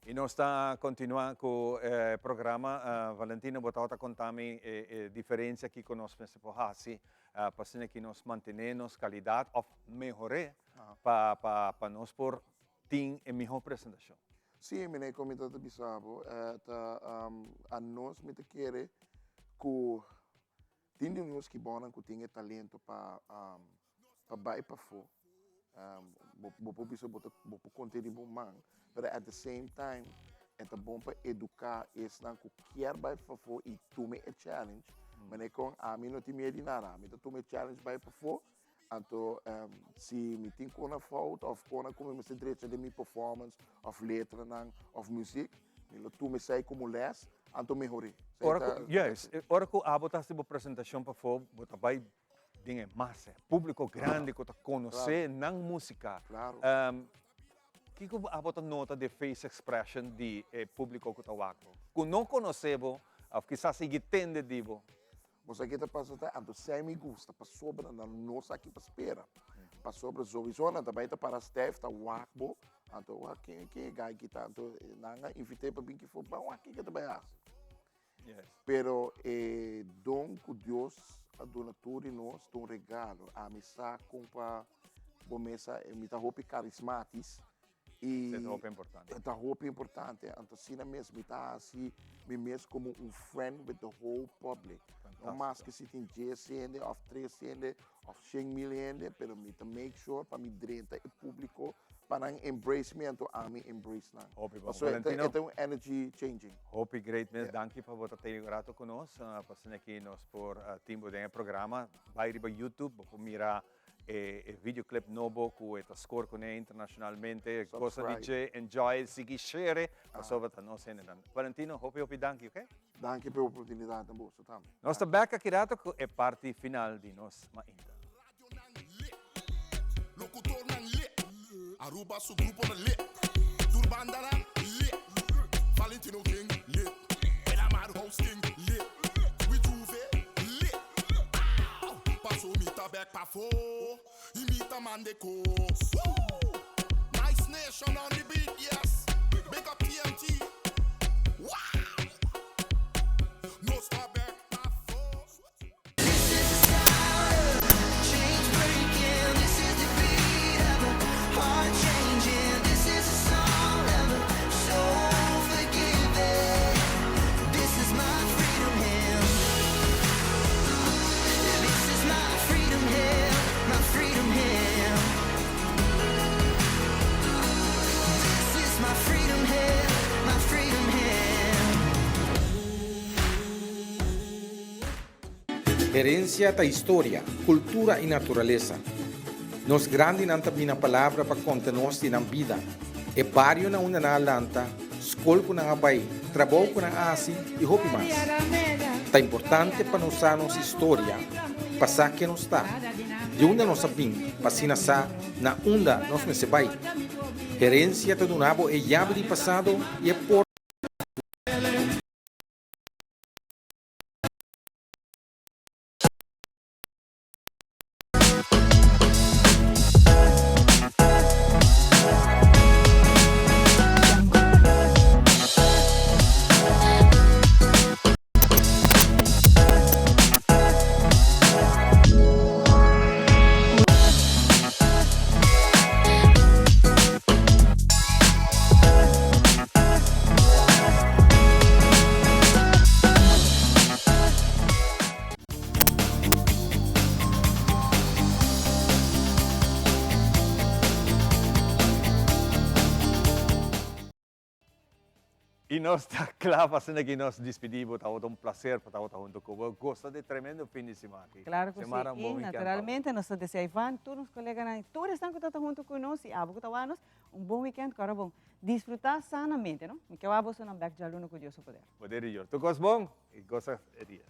Y nos ta continua cu e programa. Valentino, bo tabata conta mi e diferencia kico nos mester por haci pa asina ki nos mantene nos calidad of mehore pa pa nos por tin e miho presentacion. Sí, mi con mi ta bisa bo, ta anos mi ta kere cu Tin di nos ki bonan ku tin e talento pa pa bai pafó. Bo bo por bisa bo ta bo por konta riba un man, pero at the same time e ta bon pa eduká esnan ku kier bai pafó i tuma e challenge. Manera kon ami no tin miedu di nada, ami ta tuma e challenge bai pafó. Anto si mi tin kona fout of kona ku mi mester drecha den mi performance of letranan of muziek, mi lo tuma esei komo les, anto mehor'é. Ora ku, juist, ora ku abo ta hasi bo presentashon pafó, bo ta bai den e masa, e públiko grandi ku ta konosé nan músika. Kiko abo ta nota di e face expression di e públiko ku ta wak bo? Ku no konosé bo òf kisas sigui tende di bo? Bo sa ke ta pasa ta anto esei mi gusta pasobra nan no sa ki pa spera. Pasobra sowiso nan ta bai ta para stijf ta wak bo anto wak ken ken e guy ki ta anto nan a invit'é pa bin kifo ban wak kiko e ta bai hasi. Pero e don ku Dios a duna tur di nos ta un regalo. Ami sa kon pa bo mesa mi ta hopi karismatis i Esei ta hopi importante. Ta hopi importante. Anto asina mes mi ta hasi mi mes komo un friend with the whole public. No maske si tin dies hende òf tres hende òf shen mil hende, pero mi ta make sure pa mi drenta e públiko pa nan embrace mi anto ami embrace nan. Hopi bon. Pasobra Valentino. e ta un energy changing. Hopi great mes. Danki pa bo ta tene un rato ku nos. Pa asina aki nos por tin bo den e programa. Bai riba YouTube, bo por mira e videoclip nobo ku e ta score kuné internacionalmente. Gosa di Subscribe. dje, enjoy, sigui share, pasobra ta nos hendenan. Valentino, hopi hopi danki, ok? Danki pa e oportunidat na boso tambe. Nos ta bek aki rato ku e parti final di nos mainta. Locutornan lit, Aruba su gruponan lit, tur bandanan lit, Valentino King lit, Elamar Hosting lit, We Juve lit, Pow! Paso mi ta bek pafo y mi ta mande cos. Woo! Nice Nation on the beat, yes, big up TNT, wow! Nos ta bek pafo. Herencia ta historia, cultura y naturalesa. Nos grandinan ta bina palabra pa conta nos di nan bida, e bario na unda nan a lanta, scol cu nan a bay, trabou cu nan a haci y hopi mas. Ta importante pa nos sa nos historia, pa sa ken nos ta, di unda nos a bin pa asina sa na unda nos mester bay. Herencia ta duna bo e yabi di pasado y e porta di futuro. Y nos ta cla pa asina ki nos dispidi bo tabata un placer pa tabata hunto cu bo. Gosta di tremendo fin di siman aki. Claro cu si Semana un y bon weekend pa bo. naturalmente nos ta desea Ivan, tur nos coleganan y tur esnan cu ta hunto cu nos y abo cu ta wak nos un bon weekend cu ora bon disfruta sanamente no. Mi ke wak bosonan bek djaluna cu Dios su poder. Poder di Dios. Tur cos bon y gosa e dia.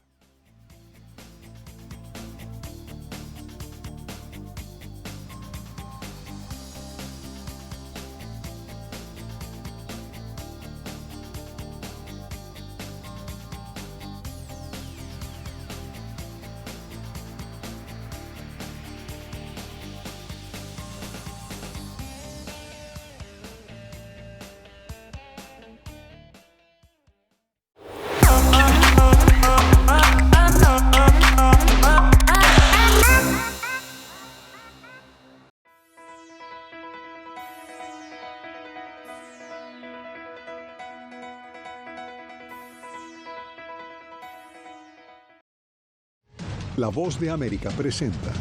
La Voz de América presenta.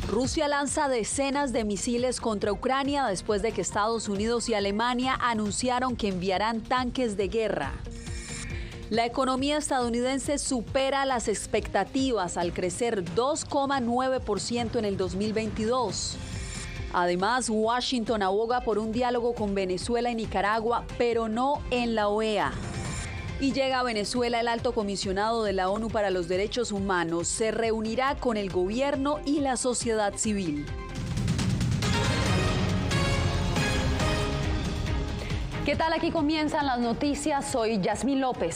Rusia lanza decenas de misiles contra Ucrania después de que Estados Unidos y Alemania anunciaron que enviarán tanques de guerra. La economía estadounidense supera las expectativas al crecer 2,9% en el 2022. Además, Washington aboga por un diálogo con Venezuela y Nicaragua, pero no en la OEA. Y llega a Venezuela el alto comisionado de la ONU para los Derechos Humanos. Se reunirá con el gobierno y la sociedad civil. ¿Qué tal? Aquí comienzan las noticias. Soy Yasmín López.